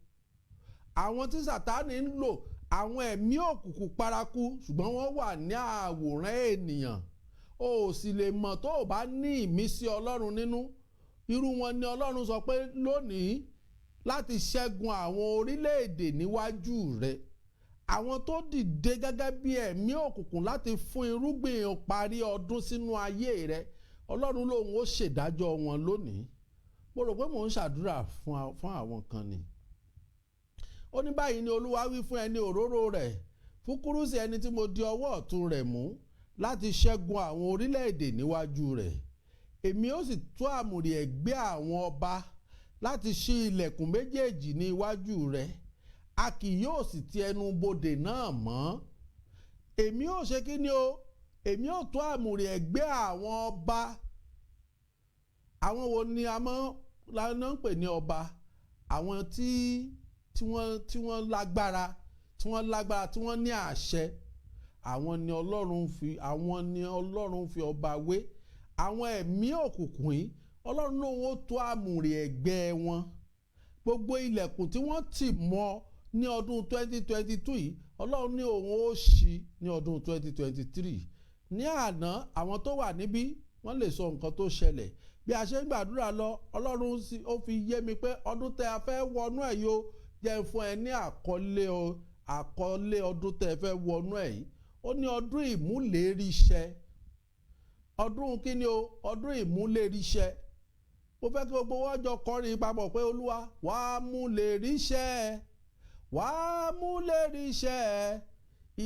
S3: àwọn tí Sátánì ń lò, àwọn ẹ̀mí òkùnkùn paraku, ṣùgbọ́n wọ́n wà ní àwòrán ènìyàn. O ò sì lè mọ̀ tó o bá ní ìmísí Ọlọ́run nínú. Irú wọn ni Ọlọ́run sọ pé lónìí láti ṣẹ́gun àwọn orílẹ̀-èdè níwájú rẹ̀, àwọn tó dìde gẹ́gẹ́ bí ẹ̀mí òkùnkùn láti fún irúgbìn parí ọdún sínú ayé rẹ̀. Ọlọ́run lòun ó ṣèdájọ́ wọn lónìí. Mo rò pé mò ń ṣàdúrà fún àwọn kan ni. Ó ní báyìí ni Olúwa wí fún ẹni òróró rẹ̀, Fún Kúrúsì ẹni tí mo di ọwọ́ ọ̀tún rẹ̀ mú láti ṣẹ́gun àwọn orílẹ̀-èdè níwájú rẹ̀. Èmi ó sì tú àmùrè ẹ̀gbẹ́ àwọn ọba láti ṣí ilẹ̀kùn méjèèjì ní iwájú rẹ̀, a kì yóò sì ti ẹnu bodè náà mọ́. Èmi ó ṣe kí ni o? Èmi ó tú àmùrè ẹ̀gbẹ́ àwọn ọba. Àwọn wo ni a mọ̀ lánàá ń pè ní ọba? Àwọn tí wọ́n lágbára, tí wọ́n lágbára, tí wọ́n ní àṣẹ. Àwọn ni Ọlọ́run fi ọba wé. Àwọn ẹ̀mí òkùnkùn yìí, Ọlọ́run náà ó tó àmùrè ẹ̀gbẹ́ wọn. Gbogbo ilẹ̀kùn tí wọ́n tì mọ́ ní ọdún 2022 yìí, Ọlọ́run ní òun ó ṣí ní ọdún 2023. Ní àná, àwọn tó wà níbí wọ́n lè sọ nǹkan tó ṣẹlẹ̀ bí a ṣe ń gbàdúrà lọ. Ọlọ́run ó fi yé mi pé ọdún tẹ́ a fẹ́ wọnú ẹ̀ yóò jẹ́ fún ẹ ní àkọlé o. Àkọlé ọdún tẹ́ ẹ fẹ́ wọnú ẹ̀ yìí, ó ní ọdún ìmúléríṣẹ. Ọdún kíni o? Ọdún ìmúléríṣẹ. Mo fẹ́ kí gbogbo wọn jọ kọrin papọ̀ pé, "Olúwa, wàá múléríṣẹ, wàá múléríṣẹ,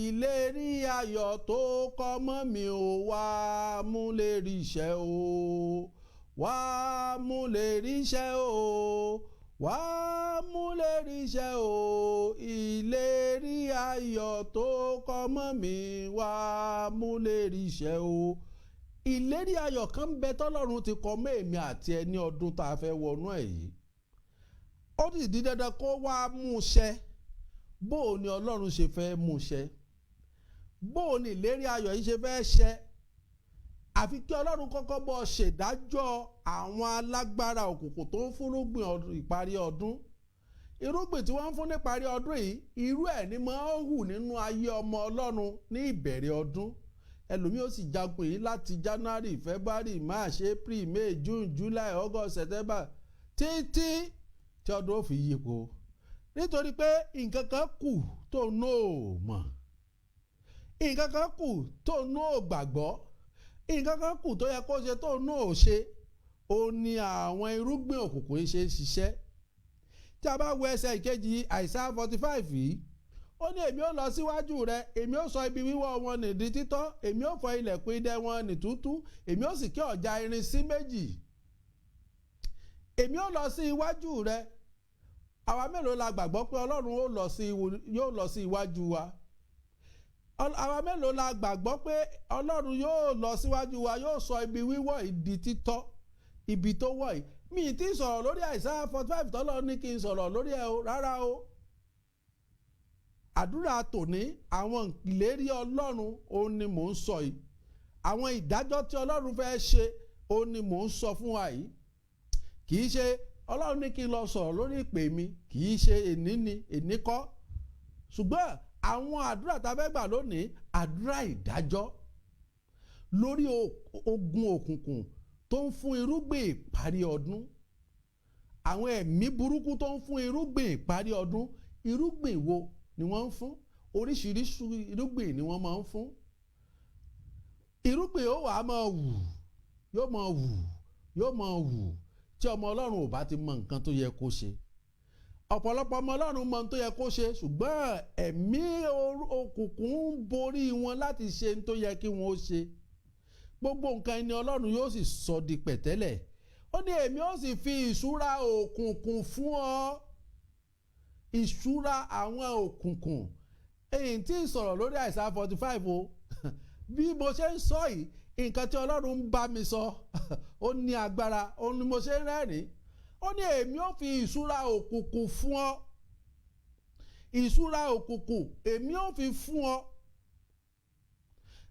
S3: ìlérí ayọ̀ tó kọ́ mọ́ mi o, wàá múléríṣẹ o, wàá múléríṣẹ o, wàá múléríṣẹ o, ìlérí ayọ̀ tó kọ́ mọ́ mi, wàá múléríṣẹ o." Ìlérí ayọ̀ kan ń bẹ tọ́lọ́run ti kọ mọ́ èmi àti ẹ ní ọdún tá a fẹ́ wọnú ẹ̀ yìí. Ó sì di dandan kó wá mú un ṣẹ. Bó o ní Ọlọ́run ṣe fẹ́ mú un ṣẹ? Bó o ní ìlérí ayọ̀ yìí ṣe fẹ́ ṣẹ? Àfi kí Ọlọ́run kọ́kọ́ bọ́ ṣèdájọ́ àwọn alágbára òkùnkùn tó ń fúnrúgbìn ìparí ọdún. Irúgbìn tí wọ́n ń fún níparí ọdún yìí, irú ẹ̀ ni máa ń hù nínú ayé ọmọ Ọlọ́run ní ìbẹ̀rẹ̀ ọdún. Ẹlòmíì ó sì jagun yìí láti January, February, March, April, May, June, July, August, September, títí tí ọdún ó fi yípo, nítorí pé nǹkan kan kù tó ń mọ̀, nǹkan kan kù tó ń gbàgbọ́, nǹkan kan kù tó yẹ kó ṣe tó ń ò ṣe. Ó ní àwọn irúgbìn òkùnkùn yìí ṣe ń ṣiṣẹ́. Tí a bá wo ẹsẹ̀ ìkejì Àìsáyà 45 yìí, ó ní, "Èmi ó lọ síwájú rẹ, èmi ó sọ ibi wíwọ́ wọn nì di títọ́, èmi ó fọ́ ilẹ̀kùn idẹ wọn nì túútúú, èmi ó sì ké ọ̀já irin sí méjì." Èmi ó lọ sí iwájú rẹ. Àwa mélòó la gbàgbọ́ pé Ọlọ́run yóò lọ sí iwájú wa? Àwa mélòó la gbàgbọ́ pé Ọlọ́run yóò lọ síwájú wa, yóò sọ ibi wíwọ́ yìí di títọ́, ibi tó wọ̀ yìí? Mi ì tí ì sọ̀rọ̀ lórí Àìsáyà 45 tọ́lọ́ ní kí n sọ̀rọ̀ lórí ẹ̀ o, rárá o. Àdúrà tòní, àwọn ìlérí Ọlọ́run òun ni mò ń sọ yìí. Àwọn ìdájọ́ tí Ọlọ́run fẹ́ ṣe òun ni mò ń sọ fún wa yìí. Kì í ṣe Ọlọ́run ní kí n lọ sọ̀rọ̀ lórí ìpè mi, kì í ṣe èní ni, èní kọ́. Ṣùgbọ́n àwọn àdúrà tá a fẹ́ gbà lónìí, àdúrà ìdájọ́ lórí ogun òkùnkùn tó ń fún irúgbìn ìparí ọdún, àwọn ẹ̀mí burúkú tó ń fún irúgbìn ìparí ọdún. Irúgbìn wo ni wọ́n ń fún? Oríṣiríṣi irúgbìn ni wọ́n máa ń fún. Irúgbìn ó wàá máa wù, yóò máa wù, yóò máa wù, tí ọmọ Ọlọ́run ò bá ti mọ nǹkan tó yẹ kó ṣe. Ọ̀pọ̀lọpọ̀ ọmọ Ọlọ́run mọ ohun tó yẹ kó ṣe, ṣùgbọ́n ẹ̀mí òkùnkùn ń borí wọn láti ṣe ohun tó yẹ kí wọ́n ó ṣe. Gbogbo nǹkan ẹni Ọlọ́run yóò sì sọ di pẹ̀tẹ́lẹ̀. Ó ní, "Èmi ó sì fi ìṣúra òkùnkùn fún ọ." Ìṣúra àwọn òkùnkùn èyí tí ń sọ̀rọ̀ lórí Àìsáyà 45 o. Bí mo ṣe ń sọ yìí, nǹkan tí Ọlọ́run ń bá mi sọ, ó ní agbára. Ó ní mo ṣe ń rẹ́rìn-ín. Ó ní, "Èmi ó fi ìṣúra òkùnkùn fún ọ." Ìṣúra òkùnkùn, èmi ó fi fún ọ.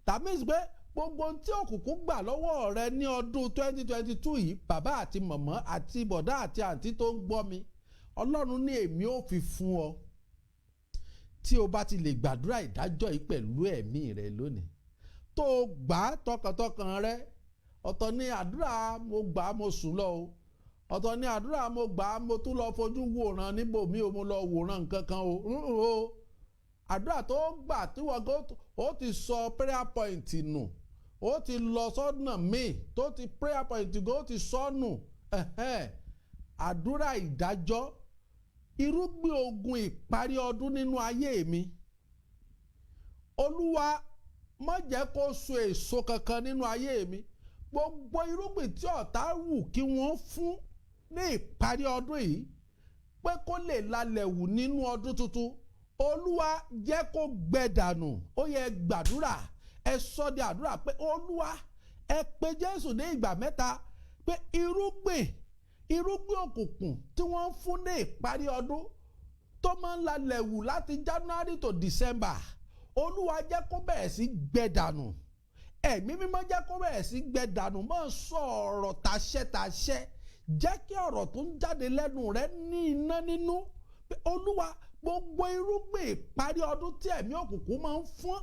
S3: Tàbí pé gbogbo ohun tí òkùnkùn gbà lọ́wọ́ rẹ ní ọdún 2022 yìí, bàbá àti mọ̀mọ́ àti bọ̀dá àti àǹtí tó ń gbọ́ mi, Ọlọ́run ní, "Èmi ó fi fún ọ," tí o bá ti lè gbàdúrà ìdájọ́ yìí pẹ̀lú ẹ̀mí rẹ lónìí, tó o gbà á tọkàntọkàn rẹ. Ọ̀tọ̀ ni àdúrà mo gbà á, mo sùn lọ o. Ọ̀tọ̀ ni àdúrà mo gbà á, mo tún lọ fojú wòran níbòmí o, mo lọ wòran nǹkan kan o. O àdúrà tó gbà tí wọ́n ó ti sọ prayer point nù, ó ti lọ sọ́nà míì tó ti prayer point go, ó ti sọnù. Àdúrà ìdájọ́, irúgbìn ogun ìparí ọdún nínú ayé mi. Olúwa, má jẹ́ kó so èso kankan nínú ayé mi. Gbogbo irúgbìn tí ọ̀tá wù kí wọ́n fún ní ìparí ọdún yìí pé kó lè lalẹ̀ wù nínú ọdún tuntun, Olúwa, jẹ́ kó gbẹ dànù. Ó yẹ gbàdúrà, ẹ sọ di àdúrà pé Olúwa, ẹ pe Jésù ní ìgbà mẹ́ta pé irúgbìn òkùnkùn tí wọ́n ń fún ní ìparí ọdún tó máa ń lalẹ̀ wù láti January to December, Olúwa, jẹ́ kó bẹ̀rẹ̀ sí gbẹ dànù. Ẹ̀mí Mímọ́, jẹ́ kó bẹ̀rẹ̀ sí gbẹ dànù. Máa sọ ọ̀rọ̀ tàṣẹ tàṣẹ, jẹ́ kí ọ̀rọ̀ tó ń jáde lẹ́nu rẹ ní iná nínú pé Olúwa, gbogbo irúgbìn ìparí ọdún tí ẹ̀mí òkùnkùn máa ń fún,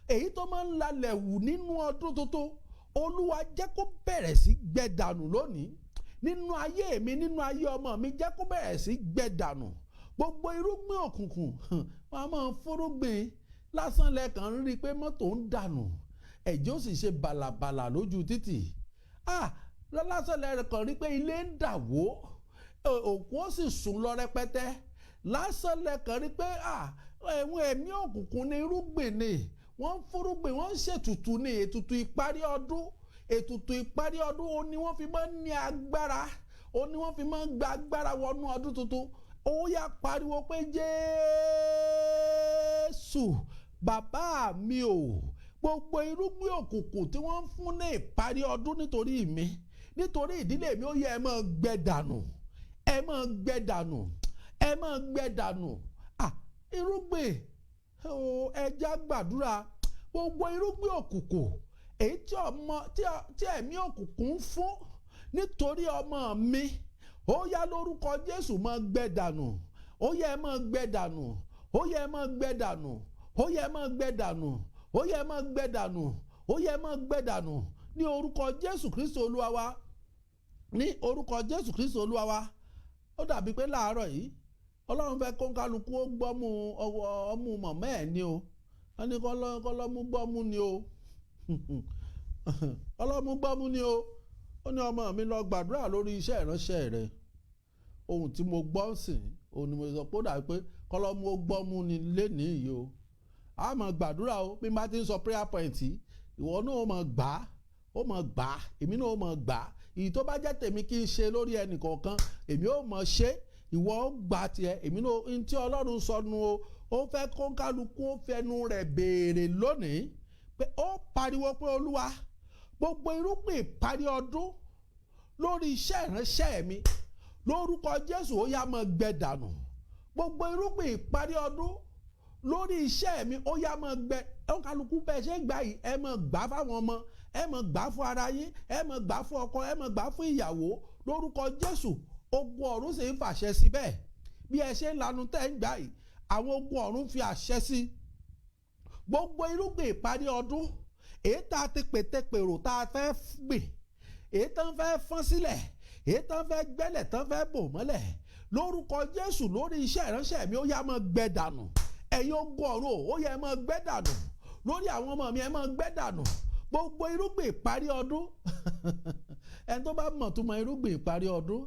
S3: èyí tó máa ń lalẹ̀ wù nínú ọdún tuntun, Olúwa, jẹ́ kó bẹ̀rẹ̀ sí gbẹ dànù lónìí nínú ayé mi, nínú ayé ọmọ mi. Jẹ́ kó bẹ̀rẹ̀ sí gbẹ dànù. Gbogbo irúgbìn òkùnkùn, wọn a máa fúrúgbìn lásán, lẹ́ẹ̀kan ń rí i pé mọ́tò ń dànù, ẹ̀jẹ̀ ó sì ṣe bàlàbàlà lójú títì. Ah, lásán lẹ́ẹ̀kan rí i pé ilé ń dà wó, òkú ó sì sùn lọ rẹpẹtẹ. Lásán lẹ́ẹ̀kan rí i pé ẹ̀wọ̀n ẹ̀mí òkùnkùn ní irúgbìn ni wọ́n ń fúrúgbìn, wọ́n ń ṣètùtù ní ètùtù ìparí ọdún. Ètùtù ìparí ọdún ó ní wọ́n fi máa ń ní agbára, ó ní wọ́n fi máa ń gba agbára wọnú ọdún tuntun. Ó yá, pariwo pé Jésù, bàbá mi o, gbogbo irúgbìn òkùnkùn tí wọ́n ń fún ní ìparí ọdún nítorí mi, nítorí ìdílé mi, ó yẹ ẹ máa gbẹ dànù, ẹ máa gbẹ dànù, ẹ máa gbẹ dànù. Ah, irúgbìn, ẹja gbàdúrà. Gbogbo irúgbìn òkùnkùn èyí tí ọmọ tí ẹ̀mí òkùnkùn ń fún nítorí ọmọ mi, ó yá, lórúkọ Jésù, máa gbẹ dànù. Ó yẹ ẹ máa gbẹ dànù, ó yẹ ẹ máa gbẹ dànù, ó yẹ ẹ máa gbẹ dànù, ó yẹ ẹ máa gbẹ dànù, ó yẹ ẹ máa gbẹ dànù ní orúkọ Jésù Kristi Olúwa wa, ní orúkọ Jésù Kristi Olúwa wa. Ó dàbí pé láàárọ̀ yìí, Ọlọ́run fẹ́ kó kálukú ó gbọ́mú ọwọ́ ọmú mọ̀mọ́ ẹ̀ ní o. Wọ́n ní kọ́lọ́mú gbọ́mú ni o, ọlọ́mú gbọ́mú ni o. Ó ní, "Ọmọ mi, lọ gbàdúrà lórí iṣẹ́ ìránṣẹ́ rẹ." Ohun tí mo gbọ́ sìn òun ni mo sọ pé ó dàbí pé kọ́lọ́mú ó gbọ́mú ni lénìí yìí o. A máa gbàdúrà o. Bí n bá ti ń sọ prayer point yìí, ìwọ náà ó máa gbà á, ó máa gbà á, èmi náà ó máa gbà á. Èyí tó bá jẹ́ tèmi kí n ṣe lórí ẹnì kọ̀ọ̀kan, èmi ó máa ṣe, ìwọ ó gbà tiẹ̀, èmi náà. N tí Ọlọ́run sọnù o, ó fẹ́ kó kálukú ó fẹnu rẹ̀ béèrè lónìí pé ó pariwo pé Olúwa, gbogbo irúgbìn ìparí ọdún lórí iṣẹ́ ìránṣẹ́ mi, lórúkọ Jésù, ó yá, máa gbẹ dànù. Gbogbo irúgbìn ìparí ọdún lórí iṣẹ́ mi, ó yá, máa gbẹ. Kálukú, bẹ́ẹ̀ ṣe ń gbà yìí, ẹ máa gbà fáwọn ọmọ, ẹ máa gbà fún ara yín, ẹ máa gbà fún ọkọ, ẹ máa gbà fún ìyàwó lórúkọ Jésù. Ogun ọ̀run sì ń fàṣẹ sí bẹ́ẹ̀. Bí ẹ ṣe ń lanu tẹ́ ń gbà yìí, àwọn ogun ọ̀run fi àṣẹ sí gbogbo irúgbìn ìparí ọdún èyí tá a ti pètèpèrò tá a fẹ́ gbìn, èyí tán fẹ́ fọ́n sílẹ̀, èyí tán fẹ́ gbẹ́lẹ̀, tán fẹ́ bò mọ́lẹ̀, lórúkọ Jésù, lórí iṣẹ́ ìránṣẹ́ mi, ó yá, máa gbẹ dànù. Ẹ̀yin ogun ọ̀run, ó yá, máa gbẹ dànù. Lórí àwọn ọmọ mi, ẹ máa gbẹ dànù. Gbogbo irúgbìn ìparí ọdún, ẹni tó bá mọ̀ tó mọ irúgbìn ìparí ọdún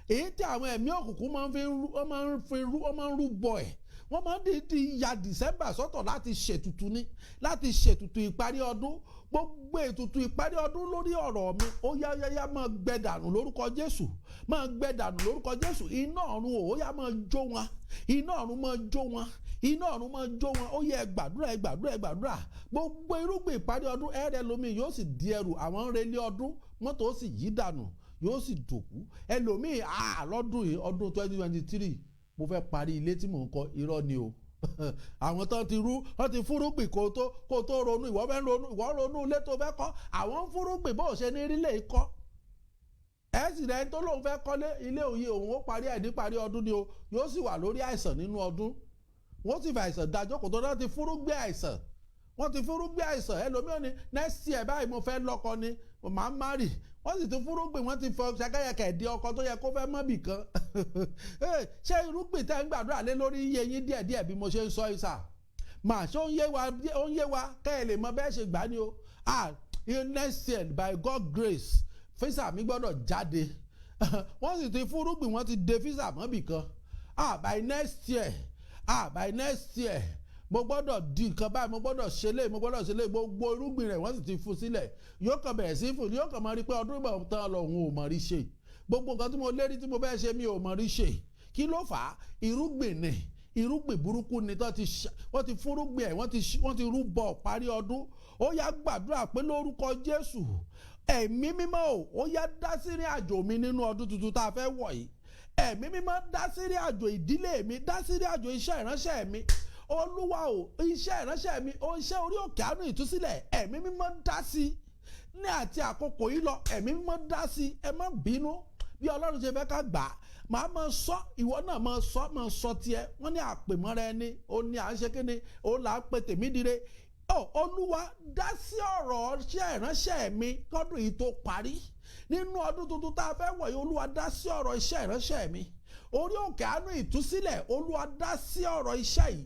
S3: èyí tí àwọn ẹ̀mí òkùnkùn máa ń fi rú, wọ́n máa ń fi rú, wọ́n máa ń rú bọ̀ ẹ̀, wọ́n máa ń dìídì ya December sọ́tọ̀ láti ṣètùtù ni, láti ṣètùtù ìparí ọdún. Gbogbo ètùtù ìparí ọdún lórí ọ̀rọ̀ mi, ó yá yá yá, máa gbẹ dànù lórúkọ Jésù, máa gbẹ dànù lórúkọ Jésù. Iná ọ̀run, ó yá, máa jó wọn. Iná ọ̀run máa jó wọn, iná ọ̀run máa jó wọn. Ó yẹ, ẹ gbàdúrà, ẹ gbàdúrà, ẹ gbàdúrà. Gbogbo irúgbìn ìparí ọdún, ẹ̀rẹ̀ lomi yóò sì di ẹrù àwọn ń relé ọdún, mọ́tò ó sì yí dànù, yóò sì dòkú. Ẹlòmíì, lọ́dún yìí, ọdún 2023, mo fẹ́ parí ilé tí mò ń kọ́. Irọ́ ni o. Àwọn tán ti rú, wọ́n ti fúrúgbìn kó tó ronú. Ìwọ fẹ́ ronú, ìwọ ronú ilé tó fẹ́ kọ́, àwọn ń fúrúgbìn bó ṣe ní rí lè kọ́. Ẹ sì rẹ tó lóun fẹ́ kọ́lé ilé òye òun, ó parí ẹ̀ ní parí ọdún ni o, yóò sì wà lórí àìsàn nínú ọdún. Wọ́n sì fi àìsàn dájọ́ kò tó náà ti fúrúgbìn àìsàn, wọ́n ti fúrúgbìn àìsàn. Ẹlòmíràn ní next year báyìí, mo fẹ́ lọ́kọ ni, màá marry. Wọ́n sì ti fúrúgbìn, wọ́n ti fọ ṣẹkẹ́yẹkẹ́ di ọkọ tó yẹ kó fẹ́ mọ́bì kan. Ṣé irúgbìn tẹ́ ń gbàdúrà lé lórí iye yín díẹ̀díẹ̀ bí mo ṣe ń sọ ìsà mà ṣé ó ń yé wa? Ó ń yé wa, kẹ́ ẹ lè mọ bẹ́ẹ̀ ṣe gbà ní o. Ah, next year, by God grace, visa mi gbọ́dọ̀ jáde. Wọ́n sì ti fúrúgbìn, wọ́n ti de visa mọ́bì kan. Ah, by next year, ah, by next year, mo Mo gbọ́dọ̀ di nǹkan báyìí, mo gbọ́dọ̀ ṣe lé, mo gbọ́dọ̀ ṣe lé. Gbogbo irúgbìn rẹ̀, wọ́n sì ti fún sílẹ̀. Yóò kàn bẹ̀rẹ̀ sí fún, yóò kàn máa rí pé ọdún ìgbà tán lọ, òun ò mọ̀ rí ṣe. Gbogbo nǹkan tí mo lérí tí mo fẹ́ ṣe, mi ò mọ̀ rí ṣe. Kí ló fà á? Irúgbìn ni, irúgbìn burúkú ni tó ti wọ́n ti fúrúgbìn ẹ̀, wọ́n ti rúbọ parí ọdún. Ó yá, gbàdúrà pé lórúkọ Jésù, Ẹ̀mí Mímọ́ o, ó yá, dá sí ìrìn àjò mi nínú ọdún tuntun tá a fẹ́ wọ̀ yìí. Ẹ̀mí Mímọ́, dá sí ìrìn àjò ìdílé mi, dá sí ìrìn àjò iṣẹ́ ìránṣẹ́ mi. Olúwa o, iṣẹ́ ìránṣẹ́ mi o, iṣẹ́ orí òkè àánú ìtúsílẹ̀, Ẹ̀mí Mímọ́, dá sí ní àti àkókò yìí lọ. Ẹ̀mí Mímọ́, dá sí. Ẹ má bínú, bí Ọlọ́run ṣe fẹ́ ká gbà á, màá máa sọ, ìwọ náà máa sọ, máa sọ tiẹ̀. Wọ́n ní àpèmọ́ra ẹni ó ní à ń ṣe kíni, ó là ń pe tèmi dire. Ọ Olúwa, dá sí ọ̀rọ̀ iṣẹ́ ìránṣẹ́ mi kọ́dún yìí tó parí. Nínú ọdún tuntun tá a fẹ́ wọ̀ yìí, Olúwa, dá sí ọ̀rọ̀ iṣẹ́ ìránṣẹ́ mi, orí òkè àánú ìtúsílẹ̀. Olúwa, dá sí ọ̀rọ̀ iṣẹ́ yìí.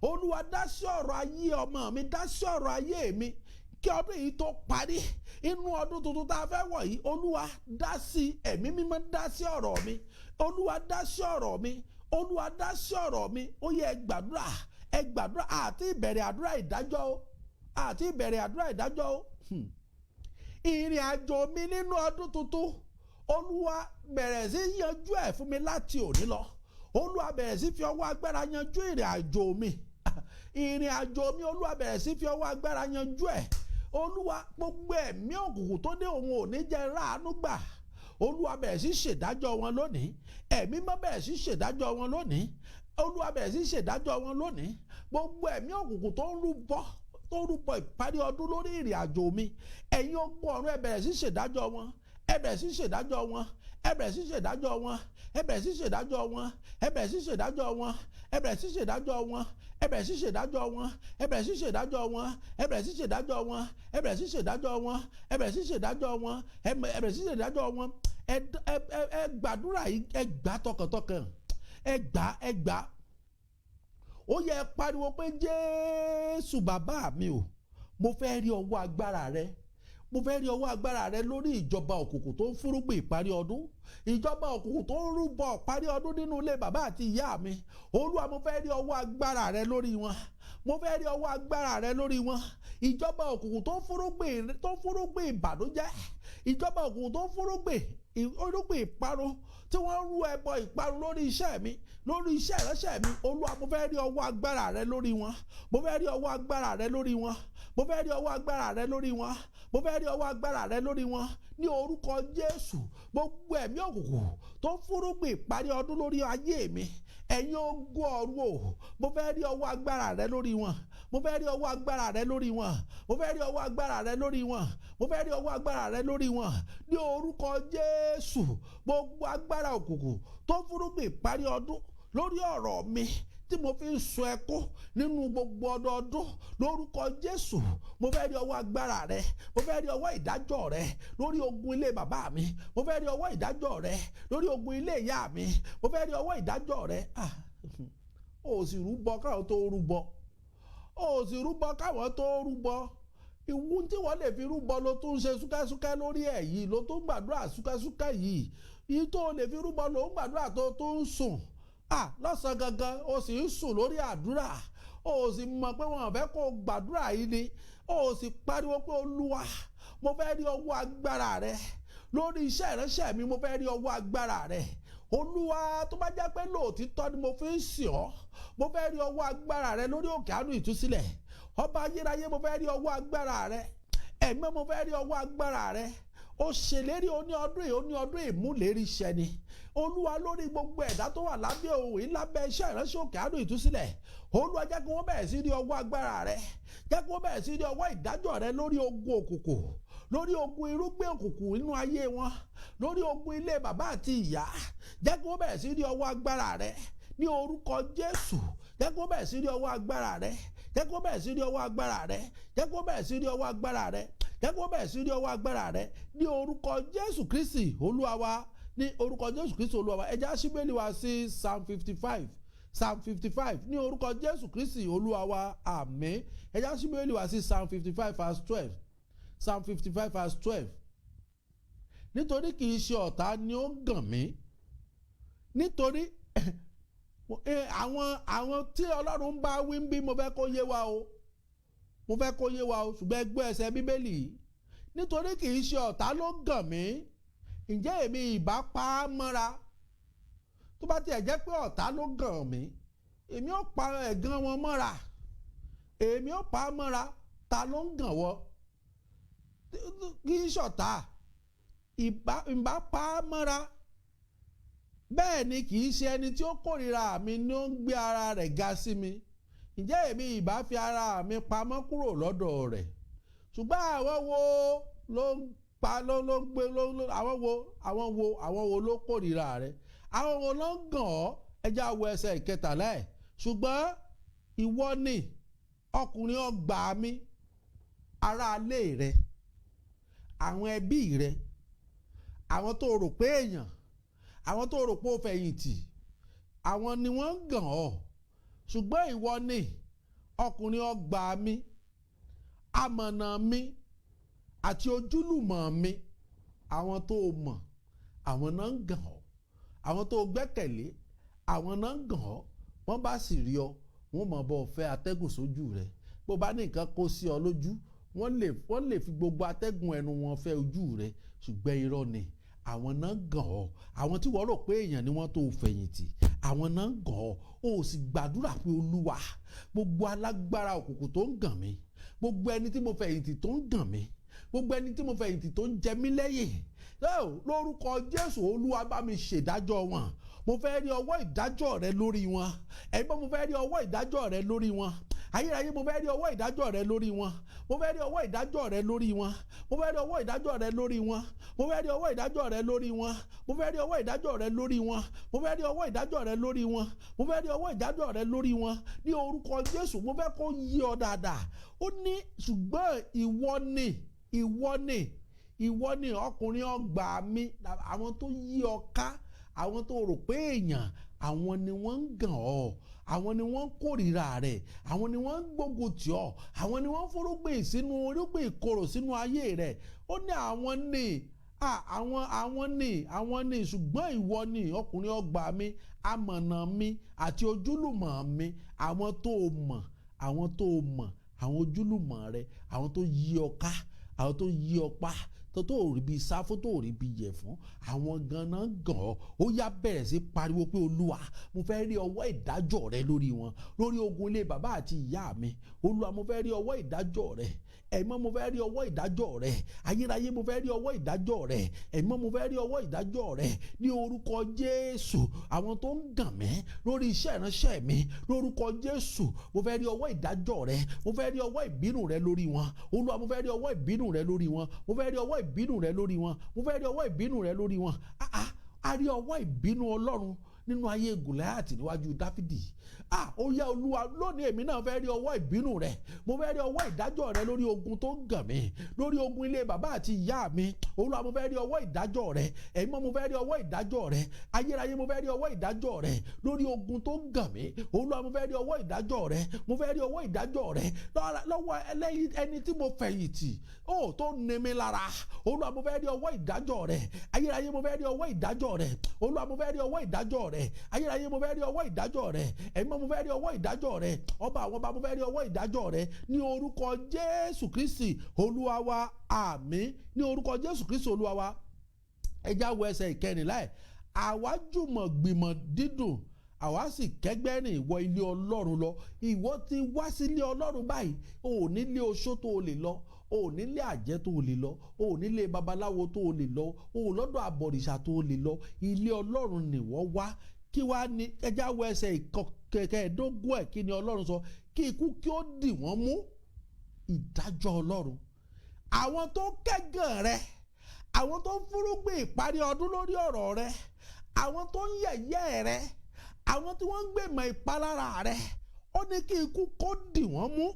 S3: Olúwa, dá sí ọ̀rọ̀ ayé ọmọ mi, dá sí ọ̀rọ̀ ayé mi kí ọdún yìí tó parí. Inú ọdún tuntun tá a fẹ́ wọ̀ yìí, Olúwa, dá sí. Ẹ̀mí Mímọ́, dá sí ọ̀rọ̀ mi. Olúwa, dá sí ọ̀rọ̀ mi. Olúwa, dá sí ọ̀rọ̀ mi. Ó yẹ, ẹ gbàdúrà, ẹ gbàdúrà. Àti ìbẹ̀rẹ̀ àdúrà ìdájọ́ o, àti ìbẹ̀rẹ̀ àdúrà ìdájọ́ o. Ìrìn àjò mi nínú ọdún tuntun, Olúwa, bẹ̀rẹ̀ sí yanjú ẹ̀ fún mi láti òní lọ. Olúwa, bẹ̀rẹ̀ sí fi ọwọ́ agbára yanjú ìrìn àjò mi, ìrìn àjò mi. Olúwa, bẹ̀rẹ̀ sí fi ọwọ́ agbára yanjú ẹ̀. Olúwa, gbogbo ẹ̀mí òkùnkùn tó dé òun ò ní jẹ́ ráàánú gbà, Olúwa, bẹ̀rẹ̀ sí ṣèdájọ́ wọn lónìí. Ẹ̀mí Mọ́, bẹ̀rẹ̀ sí ṣèdájọ́ wọn lónìí. Olúwa, bẹ̀rẹ̀ sí ṣèdájọ́ wọn lónìí. Gbogbo ẹ̀mí òkùnkùn tó ń rúbọ, tó ń rúbọ ìparí ọdún lórí ìrìn àjò mi, ẹ̀yin ogun ọ̀run, ẹ bẹ̀rẹ̀ sí ṣèdájọ́ wọn. Ẹ bẹ̀rẹ̀ sí ṣèdájọ́ wọn. Ẹ bẹ̀rẹ̀ sí ṣèdájọ́ wọn. Ẹ bẹ̀rẹ̀ sí ṣèdájọ́ wọn. Ẹ bẹ̀rẹ̀ sí ṣèdájọ́ wọn. Ẹ bẹ̀rẹ̀ sí ṣèdájọ́ wọn. Ẹ bẹ̀rẹ̀ sí ṣèdájọ́ wọn. Ẹ bẹ̀rẹ̀ sí ṣèdájọ́ wọn. Ẹ bẹ̀rẹ̀ sí ṣèdájọ́ wọn. Ẹ bẹ̀rẹ̀ sí ṣèdájọ́ wọn. Ẹ bẹ̀rẹ̀ sí ṣèdájọ́ wọn. Ẹ bẹ̀rẹ̀ sí ṣèdájọ́ wọn. Ẹ gbàdúrà yìí, ẹ gbà tọkàntọkàn, ẹ gbà, ẹ gbà. Ó yẹ pariwo pé, "Jésù bàbá mi o, mo fẹ́ rí ọwọ́ agbára rẹ. Mo fẹ́ rí ọwọ́ agbára rẹ lórí ìjọba òkùnkùn tó ń fúrúgbìn ìparí ọdún, ìjọba òkùnkùn tó ń rúbọ ìparí ọdún nínú ilé bàbá àti ìyá mi. Olúwa, mo fẹ́ rí ọwọ́ agbára rẹ lórí wọn. Mo fẹ́ rí ọwọ́ agbára rẹ lórí wọn. Ìjọba òkùnkùn tó ń fúrúgbìn ìbànújẹ́, ìjọba òkùnkùn tó ń fúrúgbìn irúgbìn ìparun, tí wọ́n rú ẹbọ ìparun lórí iṣẹ́ mi, lórí iṣẹ́ ìránṣẹ́ mi, Olúwa, mo fẹ́ rí ọwọ́ agbára rẹ lórí wọn. Mo fẹ́ rí ọwọ́ agbára rẹ lórí wọn. Mo fẹ́ rí ọwọ́ agbára rẹ lórí wọn. Mo fẹ́ rí ọwọ́ agbára rẹ lórí wọn ní orúkọ Jésù. Gbogbo ẹ̀mí òkùnkùn tó ń fúrúgbìn ìparí ọdún lórí ayé mi, ẹ̀yin ogun ọ̀run o, mo fẹ́ rí ọwọ́ agbára rẹ lórí wọn. Mo fẹ́ rí ọwọ́ agbára rẹ lórí wọn. Mo fẹ́ rí ọwọ́ agbára rẹ lórí wọn. Mo fẹ́ rí ọwọ́ agbára rẹ lórí wọn ní orúkọ Jésù. Gbogbo agbára òkùnkùn tó ń fúrúgbìn ìparí ọdún lórí ọ̀rọ̀ mi tí mo fi ń sọ ẹkún nínú gbogbo ọdọọdún, lórúkọ Jésù, mo fẹ́ rí ọwọ́ agbára rẹ. Mo fẹ́ rí ọwọ́ ìdájọ́ rẹ lórí ogun ilé bàbá mi. Mo fẹ́ rí ọwọ́ ìdájọ́ rẹ lórí ogun ilé ìyá mi. Mo fẹ́ rí ọwọ́ ìdájọ́ rẹ. Ah, ó sì rúbọ káwọn tó rúbọ, ó sì rúbọ káwọn tó rúbọ. Ìwú tí wọ́n lè fi rúbọ ló tún ń ṣe súkẹ́súkẹ́ lórí ẹ̀ yìí, ló tún gbàdúrà súkẹ́súkẹ́ yìí. Yìí tó lè fi rúbọ ló ń gbàdúrà tó tún ń sùn. Ah, lọ́sàn-án gangan, o sì ń sùn lórí àdúrà. O sì mọ̀ pé wọn fẹ́ kó gbàdúrà yìí ni. O sì pariwo pé, "Olúwa, mo fẹ́ rí ọwọ́ agbára rẹ lórí iṣẹ́ ìránṣẹ́ mi. Mo fẹ́ rí ọwọ́ agbára rẹ, Olúwa. Tó bá jẹ́ pé lóòtítọ́ ni mo fi ń sìn ọ́, mo fẹ́ rí ọwọ́ agbára rẹ lórí òkè àánú ìtúsílẹ̀. Ọba ayérayé, mo fẹ́ rí ọwọ́ agbára rẹ. Ẹ̀mí, mo fẹ́ rí ọwọ́ agbára rẹ. Ó ṣèlérí, ó ní ọdún yìí, ó ní ọdún ìmúlérí ṣẹ ni. Olúwa, lórí gbogbo ẹ̀dá tó wà lábẹ́ òun yìí, lábẹ́ iṣẹ́ ìránṣẹ́ òkè àánú ìtúsílẹ̀, Olúwa, jẹ́ kí wọ́n bẹ̀rẹ̀ sí rí ọwọ́ agbára rẹ. Jẹ́ kí wọ́n bẹ̀rẹ̀ sí rí ọwọ́ ìdájọ́ rẹ lórí ogun òkùnkùn, lórí ogun irúgbìn òkùnkùn nínú ayé wọn, lórí ogun ilé bàbá àti ìyá. Jẹ́ kí wọ́n bẹ̀rẹ̀ sí rí ọwọ́ agbára rẹ ní orúkọ Jésù. Jẹ́ kí wọ́n bẹ̀rẹ̀ sí rí ọwọ́ agbára rẹ. Jẹ́ kí wọ́n bẹ̀rẹ̀ sí rí ọwọ́ agbára rẹ. Jẹ́ kí wọ́n bẹ̀rẹ̀ sí rí ọwọ́ agbára rẹ. Jẹ́ kí wọ́n bẹ̀rẹ̀ sí rí ọwọ́ agbára rẹ ní orúkọ Jésù Kristi Olúwa wa. Ní orúkọ Jésù Kristi Olúwa wa. Ẹ jẹ́ á ṣí Bíbélì wa sí Psalm 55, Psalm 55. Ní orúkọ Jésù Kristi Olúwa wa, àmín. Ẹ jẹ́ á ṣí Bíbélì wa sí Psalm 55 verse 12, Psalm 55 verse 12. Nítorí kì í ṣe ọ̀tá ni ó gàn mí, nítorí Àwọn tí Ọlọ́run bá wí ń bí, mo fẹ́ kó yé wa o, mo fẹ́ kó yé wa o. Ṣùgbọ́n ẹgbẹ́ ẹsẹ̀ Bíbélì yìí: nítorí kì í ṣe ọ̀tá ló gàn mí, ǹjẹ́ èmi ìbá pa á mọ́ra? Tó bá tiẹ̀ jẹ́ pé ọ̀tá ló gàn mí, èmi ò pa ẹ̀gàn wọn mọ́ra, èmi ò pa á mọ́ra. Ta ló ń gàn wọ́? Kì í ṣọ̀tá, ìbá pa á mọ́ra. Bẹ́ẹ̀ ni kì í ṣe ẹni tí ó kórìíra mi ni ó ń gbé ara rẹ̀ ga sí mi, ǹjẹ́ èmi ìbá fi ara mi pamọ́ kúrò lọ́dọ̀ rẹ̀? Ṣùgbọ́n àwọn wo ló ń pa ló ń gbé ló ló àwọn wo ló kórìíra rẹ̀? Àwọn wo ló ń gàn ọ́? Ẹ jẹ́ á wo ẹsẹ̀ ìkẹtàlá ẹ̀. Ṣùgbọ́n ìwọ ni ọkùnrin ọgbà mi, aráalé rẹ, àwọn ẹbí rẹ, àwọn tó rò pé èèyàn, àwọn tó rò pé ó fẹ̀yìntì, àwọn ni wọ́n ń gàn ọ́. Ṣùgbọ́n ìwọ ni ọkùnrin ọgbà mi, amọ̀nà mi àti ojúlùmọ̀ mi. Àwọn tó mọ̀, àwọn náà ń gàn ọ́. Àwọn tó gbẹ́kẹ̀lé, àwọn náà ń gàn ọ́. Wọ́n bá sì rí ọ, wọ́n mọ̀ bọ́ fẹ́ atẹ́gùn sójú rẹ̀. Bó bá ní nǹkan kó sí ọ lójú, wọ́n lè fi gbogbo atẹ́gùn ẹnu wọn fẹ́ ojú rẹ̀. Ṣùgbọ́n irọ́ ni, àwọn náà gàn ọ́. Àwọn tí wọ́n rò pé èèyàn ni wọ́n tó fẹ̀yìntì, àwọn náà gàn ọ́. Ó sì gbàdúrà pé, Olúwa, gbogbo alágbára òkùnkùn tó ń gàn mí, gbogbo ẹni tí mo fẹ̀yìntì tó ń gàn mí, gbogbo ẹni tí mo fẹ̀yìntì tó ń jẹ mí lẹ́yìn, lórúkọ Jésù, Olúwa, bá mi ṣèdájọ́ wọn. Mo fẹ́ rí ọwọ́ ìdájọ́ rẹ lórí wọn. Ẹ̀gbọ́n, mo fẹ́ rí ọwọ́ ìdájọ́ rẹ lórí wọn. Ayérayé, mo fẹ́ rí ọwọ́ ìdájọ́ rẹ lórí wọn. Mo fẹ́ rí ọwọ́ ìdájọ́ rẹ lórí wọn. Mo fẹ́ rí ọwọ́ ìdájọ́ rẹ lórí wọn. Mo fẹ́ rí ọwọ́ ìdájọ́ rẹ lórí wọn. Mo fẹ́ rí ọwọ́ ìdájọ́ rẹ lórí wọn. Mo fẹ́ rí ọwọ́ ìdájọ́ rẹ lórí wọn. Mo fẹ́ rí ọwọ́ ìdájọ́ rẹ lórí wọn ní orúkọ Jésù. Mo fẹ́ kó yí ọ dáadáa. Ó ní, ṣùgbọ́n ìwọ ni, ìwọ ni, ìwọ ni ọkùnrin ọgbà mi. Àwọn tó yí ọ ká, àwọn tó rò pé èèyàn, àwọn ni wọ́n ń gàn ọ́, àwọn ni wọ́n ń kórìíra rẹ̀, àwọn ni wọ́n ń gbógun tì ọ́, àwọn ni wọ́n ń fúrúgbìn sínú irúgbìn ìkorò sínú ayé rẹ̀. Ó ní àwọn ní àwọn ní, àwọn ní. Ṣùgbọ́n ìwọ ni ọkùnrin ọgbà mi, amọ̀nà mi àti ojúlùmọ̀ mi. Àwọn tó mọ̀, àwọn tó mọ̀, àwọn ojúlùmọ̀ rẹ, àwọn tó yí ọ ká, àwọn tó yí ọ pa, tó rí bí sáfó, tó rí bí yẹ̀ fún, àwọn ganan gàn ọ́. Ó yá, bẹ̀rẹ̀ sí pariwo pé, Olúwa, mo fẹ́ rí ọwọ́ ìdájọ́ rẹ lórí wọn, lórí ogun ilé bàbá àti ìyá mi. Olúwa, mo fẹ́ rí ọwọ́ ìdájọ́ rẹ. Ẹ̀mọ́, mo fẹ́ rí ọwọ́ ìdájọ́ rẹ. Ayérayé, mo fẹ́ rí ọwọ́ ìdájọ́ rẹ. Ẹ̀mọ́, mo fẹ́ rí ọwọ́ ìdájọ́ rẹ ní orúkọ Jésù. Àwọn tó ń gàn mí lórí iṣẹ́ ìránṣẹ́ mi, lórúkọ Jésù, mo fẹ́ rí ọwọ́ ìdájọ́ rẹ. Mo fẹ́ rí ọwọ́ ìbínú rẹ lórí wọn. Olúwa, mo fẹ́ rí ọwọ́ ìbínú rẹ lórí wọn. Mo fẹ́ rí ọwọ́ ìbínú rẹ lórí wọn. Mo fẹ́ rí ọwọ́ ìbínú rẹ lórí wọn. Ah ah, a rí ọwọ́ ìbínú Ọlọ́run nínú ayé Gòláyàtì níwájú Dáfídì. Ah, ó yá, Olúwa, lónìí èmi náà fẹ́ rí ọwọ́ ìbínú rẹ. Mo fẹ́ rí ọwọ́ ìdájọ́ rẹ lórí ogun tó ń gàn mí, lórí ogun ilé bàbá àti ìyá mi. Olúwa, mo fẹ́ rí ọwọ́ ìdájọ́ rẹ. Ẹ̀mọ́, mo fẹ́ rí ọwọ́ ìdájọ́ rẹ. Ayérayé, mo fẹ́ rí ọwọ́ ìdájọ́ rẹ lórí ogun tó ń gàn mí. Olúwa, mo fẹ́ rí ọwọ́ ìdájọ́ rẹ. Mo fẹ́ rí ọwọ́ ìdájọ́ rẹ lọ́wọ́ ẹni tí mo fẹ̀yìntì ó tó ní mi lára. Olúwa, mo fẹ́ rí ọwọ́ ìdájọ́ rẹ. Ayérayé, mo fẹ́ rí ọwọ́ ìdájọ́ rẹ. Olúwa, mo fẹ́ rí ọwọ́ ìdájọ́ rẹ. Ayérayé, mo fẹ́ rí ọwọ́ ìdájọ́ rẹ. Ẹ̀mọ́, mo fẹ́ rí ọwọ́ ìdájọ́ rẹ. Ọba àwọn ọba, mo fẹ́ rí ọwọ́ ìdájọ́ rẹ ní orúkọ Jésù Kristi Olúwa wa. Àmín, ní orúkọ Jésù Kristi Olúwa wa. Ẹ já wo ẹsẹ̀ ìkẹrìnlá ẹ̀. Àwa jùmọ̀ gbìmọ̀ dídùn, àwa sì kẹ́gbẹ́ rìn wọ ilé Ọlọ́run lọ. Ìwọ ti wá sílé Ọlọ́run báyìí. O ò nílé oṣó tó o lè lọ, o ò nílé àjẹ́ tó o lè lọ, o ò nílé babaláwo tó o lè lọ, o ò lọ́dọ̀ àbọ̀rìṣà tó o lè lọ. Ilé Ọlọ́run nìwọ wá. Kí wá ní? Ẹ já wo ẹsẹ̀ ìkẹẹ̀ẹ́dógún ẹ̀. Kí ni Ọlọ́run sọ? Kí ikú kí ó dì wọ́n mú. Ìdájọ́ Ọlọ́run. Àwọn tó kẹ́gàn rẹ, àwọn tó ń fúrúgbìn ìparí ọdún lórí ọ̀rọ̀ rẹ, àwọn tó ń yẹ̀yẹ́ rẹ, àwọn tí wọ́n ń gbèmọ̀ ìpalára rẹ, ó ní kí ikú kó dì wọ́n mú.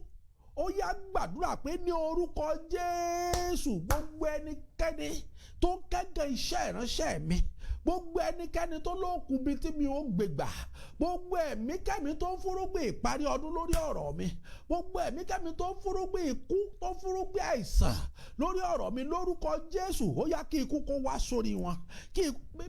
S3: Ó yá, gbàdúrà pé ní orúkọ Jésù, gbogbo ẹnikẹ́ni tó ń kẹ́gàn iṣẹ́ ìránṣẹ́ mi, gbogbo ẹnikẹ́ni tó lókun bíi tí mi ò gbègbà, gbogbo ẹ̀mí kẹ́mi tó ń fúrúgbìn ìparí ọdún lórí ọ̀rọ̀ mi, gbogbo ẹ̀mí kẹ́mi tó ń fúrúgbìn ikú, tó ń fúrúgbìn àìsàn lórí ọ̀rọ̀ mi, lórúkọ Jésù, ó yá, kí ikú kó wá sórí wọn. Kí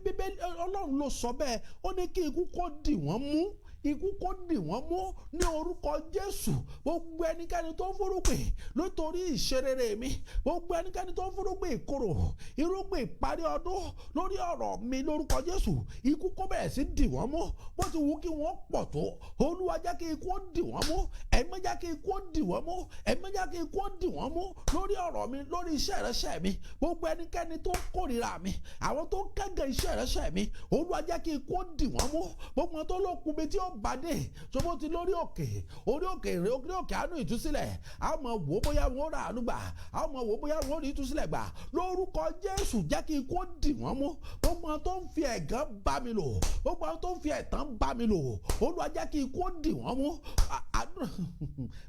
S3: Bíbélì, Ọlọ́run ló sọ bẹ́ẹ̀. Ó ní kí ikú kó dì wọ́n mú. Ikú kó dì wọ́n mú ní orúkọ Jésù. Gbogbo ẹnikẹ́ni tó ń fúrúgbìn nítorí ìṣerere mi, gbogbo ẹnikẹ́ni tó ń fúrúgbìn ìkorò, irúgbìn ìparí ọdún lórí ọ̀rọ̀ mi, lórúkọ Jésù, ikú kó bẹ̀rẹ̀ sí dì wọ́n mú. Bó ti wù kí wọ́n pọ̀ tó, Olúwa, jẹ́ kí ikú ó dì wọ́n mú. Ẹ̀mí, jẹ́ kí ikú ó dì wọ́n mú. Ẹ̀mí, jẹ́ kí ikú ó dì wọ́n mú lórí ọ̀rọ̀ mi, lórí iṣẹ́ ìránṣẹ́ mi. Gbogbo ẹnikẹ́ni tó ń kórìíra mi, àwọn tó ń kẹ́gàn iṣẹ́ ìránṣẹ́ mi, Olúwa, jẹ́ kí ikú ó dì wọ́n mú. Gbogbo wọn tó lókun mi tí ó bá dé ṣòfò ti lórí òkè, orí òkè, orí òkè àánú ìtúsílẹ̀, a máa wò ó bóyá wọn ó rà àánú gbà, a máa wò ó bóyá wọn ó rí ìtúsílẹ̀ gbà. Lórúkọ Jésù, jẹ́ kí ikú ó dì wọ́n mú. Gbogbo wọn tó ń fi ẹ̀gàn bá mi lò, gbogbo wọn tó ń fi ẹ̀tàn bá mi lò, Olúwa, jẹ́ kí ikú ó dì wọ́n mú.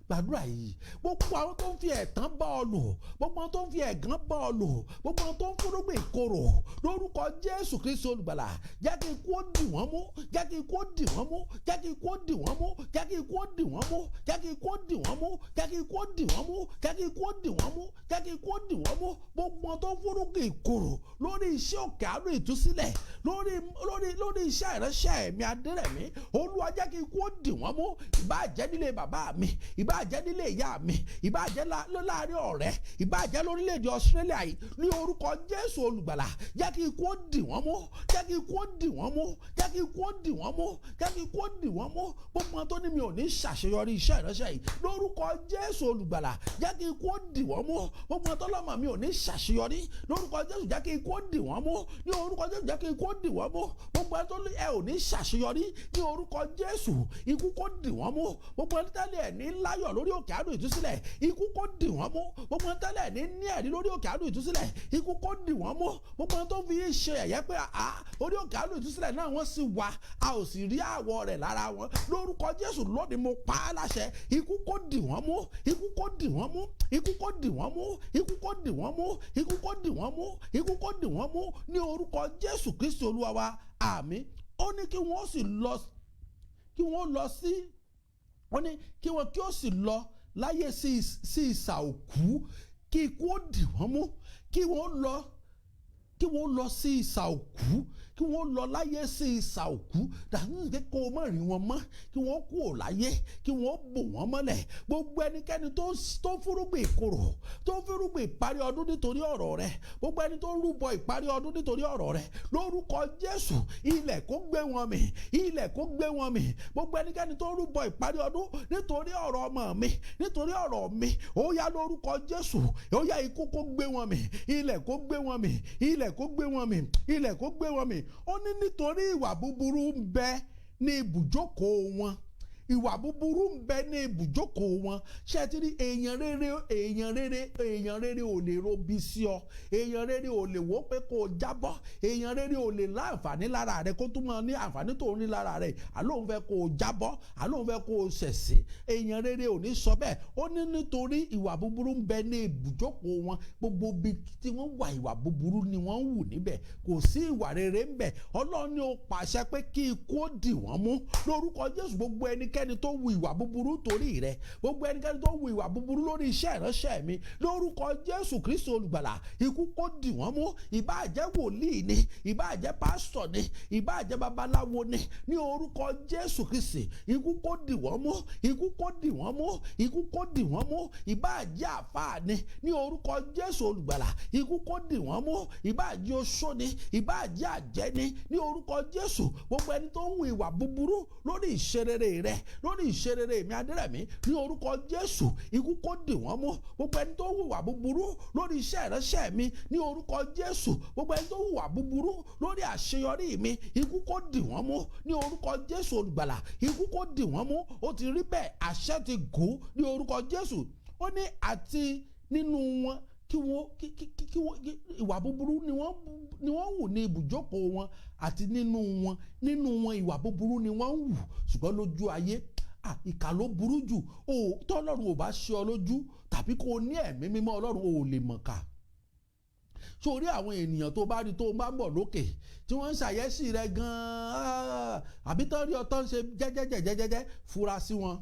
S3: Gbàdúrà yìí. Gbogbo àwọn tó ń fi ẹ̀tàn bá ọ lò, gbogbo àwọn tó ń fi ẹ̀gàn bá ọ lò, gbogbo àwọn tó ń fúrúgbìn ìkorò, lórúkọ Jésù Kristi olùgbàlà, jẹ́ kí ikú ó dì wọ́n mú. Jẹ́ kí ikú ó dì wọ́n mú. Jẹ́ kí ikú ó dì wọ́n mú. Jẹ́ kí ikú ó dì wọ́n mú. Jẹ́ kí ikú ó dì wọ́n mú. Jẹ́ kí ikú ó dì wọ́n mú. Jẹ́ kí ikú ó dì wọ́n mú. Jẹ́ kí ikú ó dì wọ́n mú. Gbogbo àwọn tó ń fúrúgbìn ìkorò lórí iṣẹ́ òkè àánú ìtúsílẹ̀, lórí iṣẹ́ ìránṣẹ́ mi Adérẹ̀mí, Olúwa, jẹ́ kí ikú ó dì wọ́n mú. Ìbáà jẹ́ nílé bàbá mi, ìbáà jẹ́ nílé ìyá mi, ìbáà jẹ́ láàrin ọ̀rẹ́, ìbáà jẹ́ lórílẹ̀‐èdè Australia yìí, ní orúkọ Jésù olùgbàlà, jẹ́ kí ikú ó dì wọ́n mú. Jẹ́ kí ikú ó dì wọ́n mú. Jẹ́ kí ikú ó dì wọ́n mú. Jẹ́ kí ikú ó dì wọ́n mú. Gbogbo wọn tó ní mi ò ní ṣàṣeyọrí iṣẹ́ ìránṣẹ́ yìí, lórúkọ Jésù olùgbàlà, jẹ́ kí ikú ó dì wọ́n mú. Gbogbo wọn tó lọ́mọ mi ò ní ṣàṣeyọrí, lórúkọ Jésù, jẹ́ kí ikú ó dì wọ́n mú. Ní orúkọ Jésù, jẹ́ kí ikú ó dì wọ́n mú. Gbogbo wọn tó ní ẹ ò ní ṣàṣeyọrí, ní orúkọ Jésù, ikú kó dì wọ́n mú. Gbogbo wọn tẹ́lẹ̀ ẹ̀ ní láyọ̀ lórí òkè àánú ìtúsílẹ̀, ikú kó dì wọ́n mú. Gbogbo wọn tẹ́lẹ̀ ní ní ẹ̀rí lórí òkè àánú ìtúsílẹ̀, ikú kó dì wọ́n mú. Gbogbo wọn tó fi ṣe ẹ̀yẹ pé àá orí òkè àánú ìtúsílẹ̀ náà wọ́n sì wà, a ò sì rí àwọ̀ rẹ̀ lára wọn, lórúkọ Jésù, lónìí mo pa á láṣẹ, ikú kó dì wọ́n mú. Ikú kó dì wọ́n mú. Ikú kó dì wọ́n mú. Ikú kó dì wọ́n mú. Ikú kó dì wọ́n mú. Ikú kó dì wọ́n mú ní orúkọ Jésù Kristi Olúwa wa, àmín. Ó ní kí wọ́n sì lọ, kí wọ́n lọ sí, wọ́n ní kí wọ́n kí ó sì lọ láyé sí ìsà òkú, kí ikú ó dì wọ́n mú. Kí wọ́n lọ sí ìsà òkú, kí wọ́n lọ láyé sí ìsà òkú, dàbí pé kó o má rí wọn mọ́, kí wọ́n kú ò láyé, kí wọ́n bò wọ́n mọ́lẹ̀. Gbogbo ẹnikẹ́ni tó fúrúgbìn ìkorò, tó fúrúgbìn ìparí ọdún nítorí ọ̀rọ̀ rẹ, gbogbo ẹni tó rúbọ ìparí ọdún nítorí ọ̀rọ̀ rẹ, lórúkọ Jésù, ilẹ̀ kó gbé wọn mì. Ilẹ̀ kó gbé wọn mì. Gbogbo ẹnikẹ́ni tó rúbọ ìparí ọdún nítorí ọ̀rọ̀ ọmọ mi, nítorí ọ̀rọ̀ mi, ó yá, lórúkọ Jésù, ó yá, ikú kó gbé wọn mì. Ilẹ̀ kó gbé wọn mì. Ilẹ̀ kó gbé wọn mì. Ilẹ̀ kó gbé wọn mì. Ó ní nítorí ìwà búburú ń bẹ ní ibùjókòó wọn. Ìwà búburú ń bẹ ní ibùjókòó wọn. Ṣé ẹ ti rí èèyàn rere? Èèyàn rere, èèyàn rere ò lè robi sí ọ. Èèyàn rere ò lè wò pé kó o jábọ́. Èèyàn rere ò lè láǹfààní lára rẹ kó tún máa ní àǹfààní tó ń ní lára rẹ, àlóhùn fẹ́ kó o jábọ́, àlóhùn fẹ́ kó o ṣẹ̀sín. Èèyàn rere ò ní sọ bẹ́ẹ̀. Ó ní nítorí ìwà búburú ń bẹ ní ibùjókòó wọn. Gbogbo ibi tí wọ́n wà, ìwà búburú ni wọ́n ń wù níbẹ̀, kò sí ìwà rere ń bẹ. Ọlọ́run ni ó pàṣẹ pé kí ikú ó dì wọ́n mú. Lórúkọ Jésù, gbogbo ẹnikẹ́ni tó wu ìwà búburú torí rẹ, gbogbo ẹnikẹ́ni tó wu ìwà búburú lórí iṣẹ́ ìránṣẹ́ mi, lórúkọ Jésù Kristi olùgbàlà, ikú kó dì wọ́n mú. Ìbáà jẹ́ wòlíì ni, ìbáà jẹ́ pásítọ̀ ni, ìbáà jẹ́ babaláwo ni, ní orúkọ Jésù Kristi, ikú kó dì wọ́n mú. Ikú kó dì wọ́n mú. Ikú kó dì wọ́n mú. Ìbáà jẹ́ àfáà ni, ní orúkọ Jésù olùgbàlà, ikú kó dì wọ́n mú. Ìbáà jẹ́ oṣó ni, ìbáà jẹ́ àjẹ́ ni, ní orúkọ Jésù, gbogbo ẹni tó ń wu ìwà búburú lórí ìṣerere rẹ, lórí ìṣerere mi Adérẹ̀mí, ní orúkọ Jésù, ikú kó dì wọ́n mú. Gbogbo ẹni tó hùwà búburú lórí iṣẹ́ ìránṣẹ́ mi, ní orúkọ Jésù, gbogbo ẹni tó hùwà búburú lórí àṣeyọrí mi, ikú kó dì wọ́n mú. Ní orúkọ Jésù olùgbàlà, ikú kó dì wọ́n mú. Ó ti rí bẹ́ẹ̀, àṣẹ ti gùn ní orúkọ Jésù. Ó ní àti nínú wọn kí wọ́n kí kí kí wọ́n ìwà búburú ni wọ́n hù ní ibùjókòó wọn. Àti nínú wọn, ìwà búburú ni wọ́n ń hù, ṣùgbọ́n lójú ayé, ìkà ló burú jù. O tọ́lọ́run ò bá ṣe ọ lójú tàbí kó o ní Ẹ̀mí Mímọ́ Ọlọ́run, ò lè mọ̀ ká sórí àwọn ènìyàn tó bá rí tó bá ń bọ̀ lókè tí wọ́n ń ṣàyẹ́sì rẹ gan-an, àbí tán rí ọ tán ń ṣe jẹ́jẹ́jẹ́jẹ́jẹ́, fura sí wọn.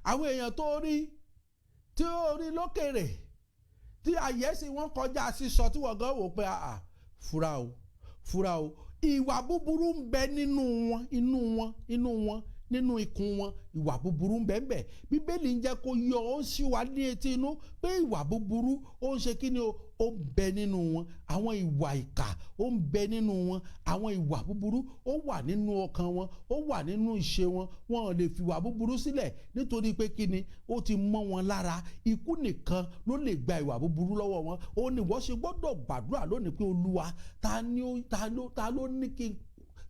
S3: Àwọn èèyàn tó rí, tí ó rí lókèrè, tí àyẹ́sí wọn kọjá sísọ, tí wọ́n gan wò pé àà, fura o, fura o. Ìwà búburú ń bẹ nínú wọn, inú wọn, inú wọn, nínú ikùn wọn, ìwà búburú ń bẹ ń bẹ. Bíbélì ń jẹ́ kó yọ ó sí wa ní etí inú pé ìwà búburú ó ń ṣe kí ni o, ó ń bẹ nínú wọn. Àwọn ìwà ìkà, ó ń bẹ nínú wọn. Àwọn ìwà búburú, ó wà nínú ọkàn wọn, ó wà nínú ìṣe wọn. Wọn ò lè fi ìwà búburú sílẹ̀ nítorí pé kí ni, ó ti mọ́ wọn lára. Ikú nìkan ló lè gba ìwà búburú lọ́wọ́ wọn. Ó ní wọ́n ṣe gbọ́dọ̀ gbàdúrà lónìí pé, Olúwa, ta ni ó ta ló ta ló ní kí n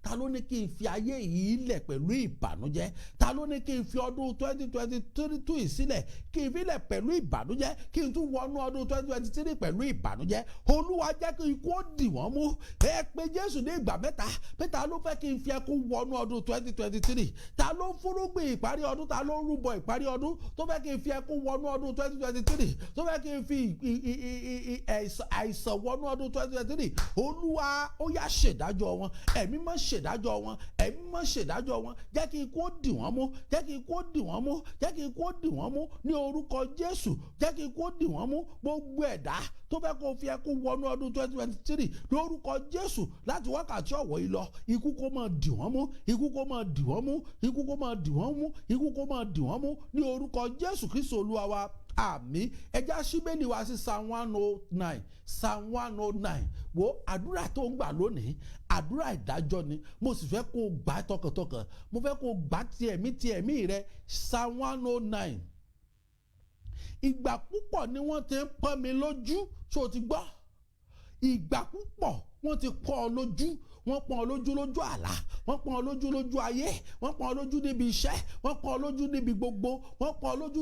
S3: ta ló ní kí n fi ayé yìí lẹ̀ pẹ̀lú ìbànújẹ́? Ta ló ní kí n fi ọdún 2022 yìí sílẹ̀, kí n fi lẹ̀ pẹ̀lú ìbànújẹ́, kí n tún wọnú ọdún 2023 pẹ̀lú ìbànújẹ́? Olúwa, jẹ́ kí ikú ó dì wọ́n mú. Ẹ pé Jésù ní ìgbà mẹ́ta pé, ta ló fẹ́ kí n fi ẹkún wọnú ọdún 2023? Ta ló ń fúrúgbìn ìparí ọdún? Ta ló ń rúbọ ìparí ọdún tó fẹ́ kí n fi ẹkún wọnú ọdún 2023, tó fẹ́ kí n fi àìsàn wọnú ọdún 2023? Olúwa, ó yá, ṣèdájọ́ wọn. Ẹ̀mí mọ́, ṣèdájọ́ wọn. Ẹ̀mí mọ́, ṣèdájọ́ wọn. Jẹ́ kí ikú ó dì wọ́n mú. Jẹ́ kí ikú ó dì wọ́n mú. Jẹ́ kí ikú ó dì wọ́n mú ní orúkọ Jésù. Jẹ́ kí ikú ó dì wọ́n mú. Gbogbo ẹ̀dá tó fẹ́ kó fi ẹkún wọnú ọdún 2023, lórúkọ Jésù, láti wákàtí ọ̀wọ̀ yìí lọ, ikú kó máa dì wọ́n mú. Ikú kó máa dì wọ́n mú. Ikú kó máa dì wọ́n mú. Ikú kó máa dì wọ́n mú ní orúkọ Jésù Kristu Olúwa wa. Àmín. Ẹ jẹ́ á ṣí Bíbélì wa sí Psalm 109, Psalm 109. Wo àdúrà tó ń gbà lónìí, àdúrà ìdájọ́ ni. Mo sì fẹ́ kó o gbà tọkàntọkàn. Mo fẹ́ kó o gbà ti ẹ̀mí ti ẹ̀mí rẹ. Psalm 109. Ìgbà púpọ̀ ni wọ́n ti ń pọ́n mi lójú. Ṣó o ti gbọ́? Ìgbà púpọ̀ wọ́n ti pọ́n ọ lójú. Wọ́n pọ́n ọ lójú lójú àlá, wọ́n pọ́n ọ lójú lójú ayé, wọ́n pọ́n ọ lójú níbi iṣẹ́, wọ́n pọ́n ọ lójú níbi gbogbo, wọ́n pọ́n ọ lójú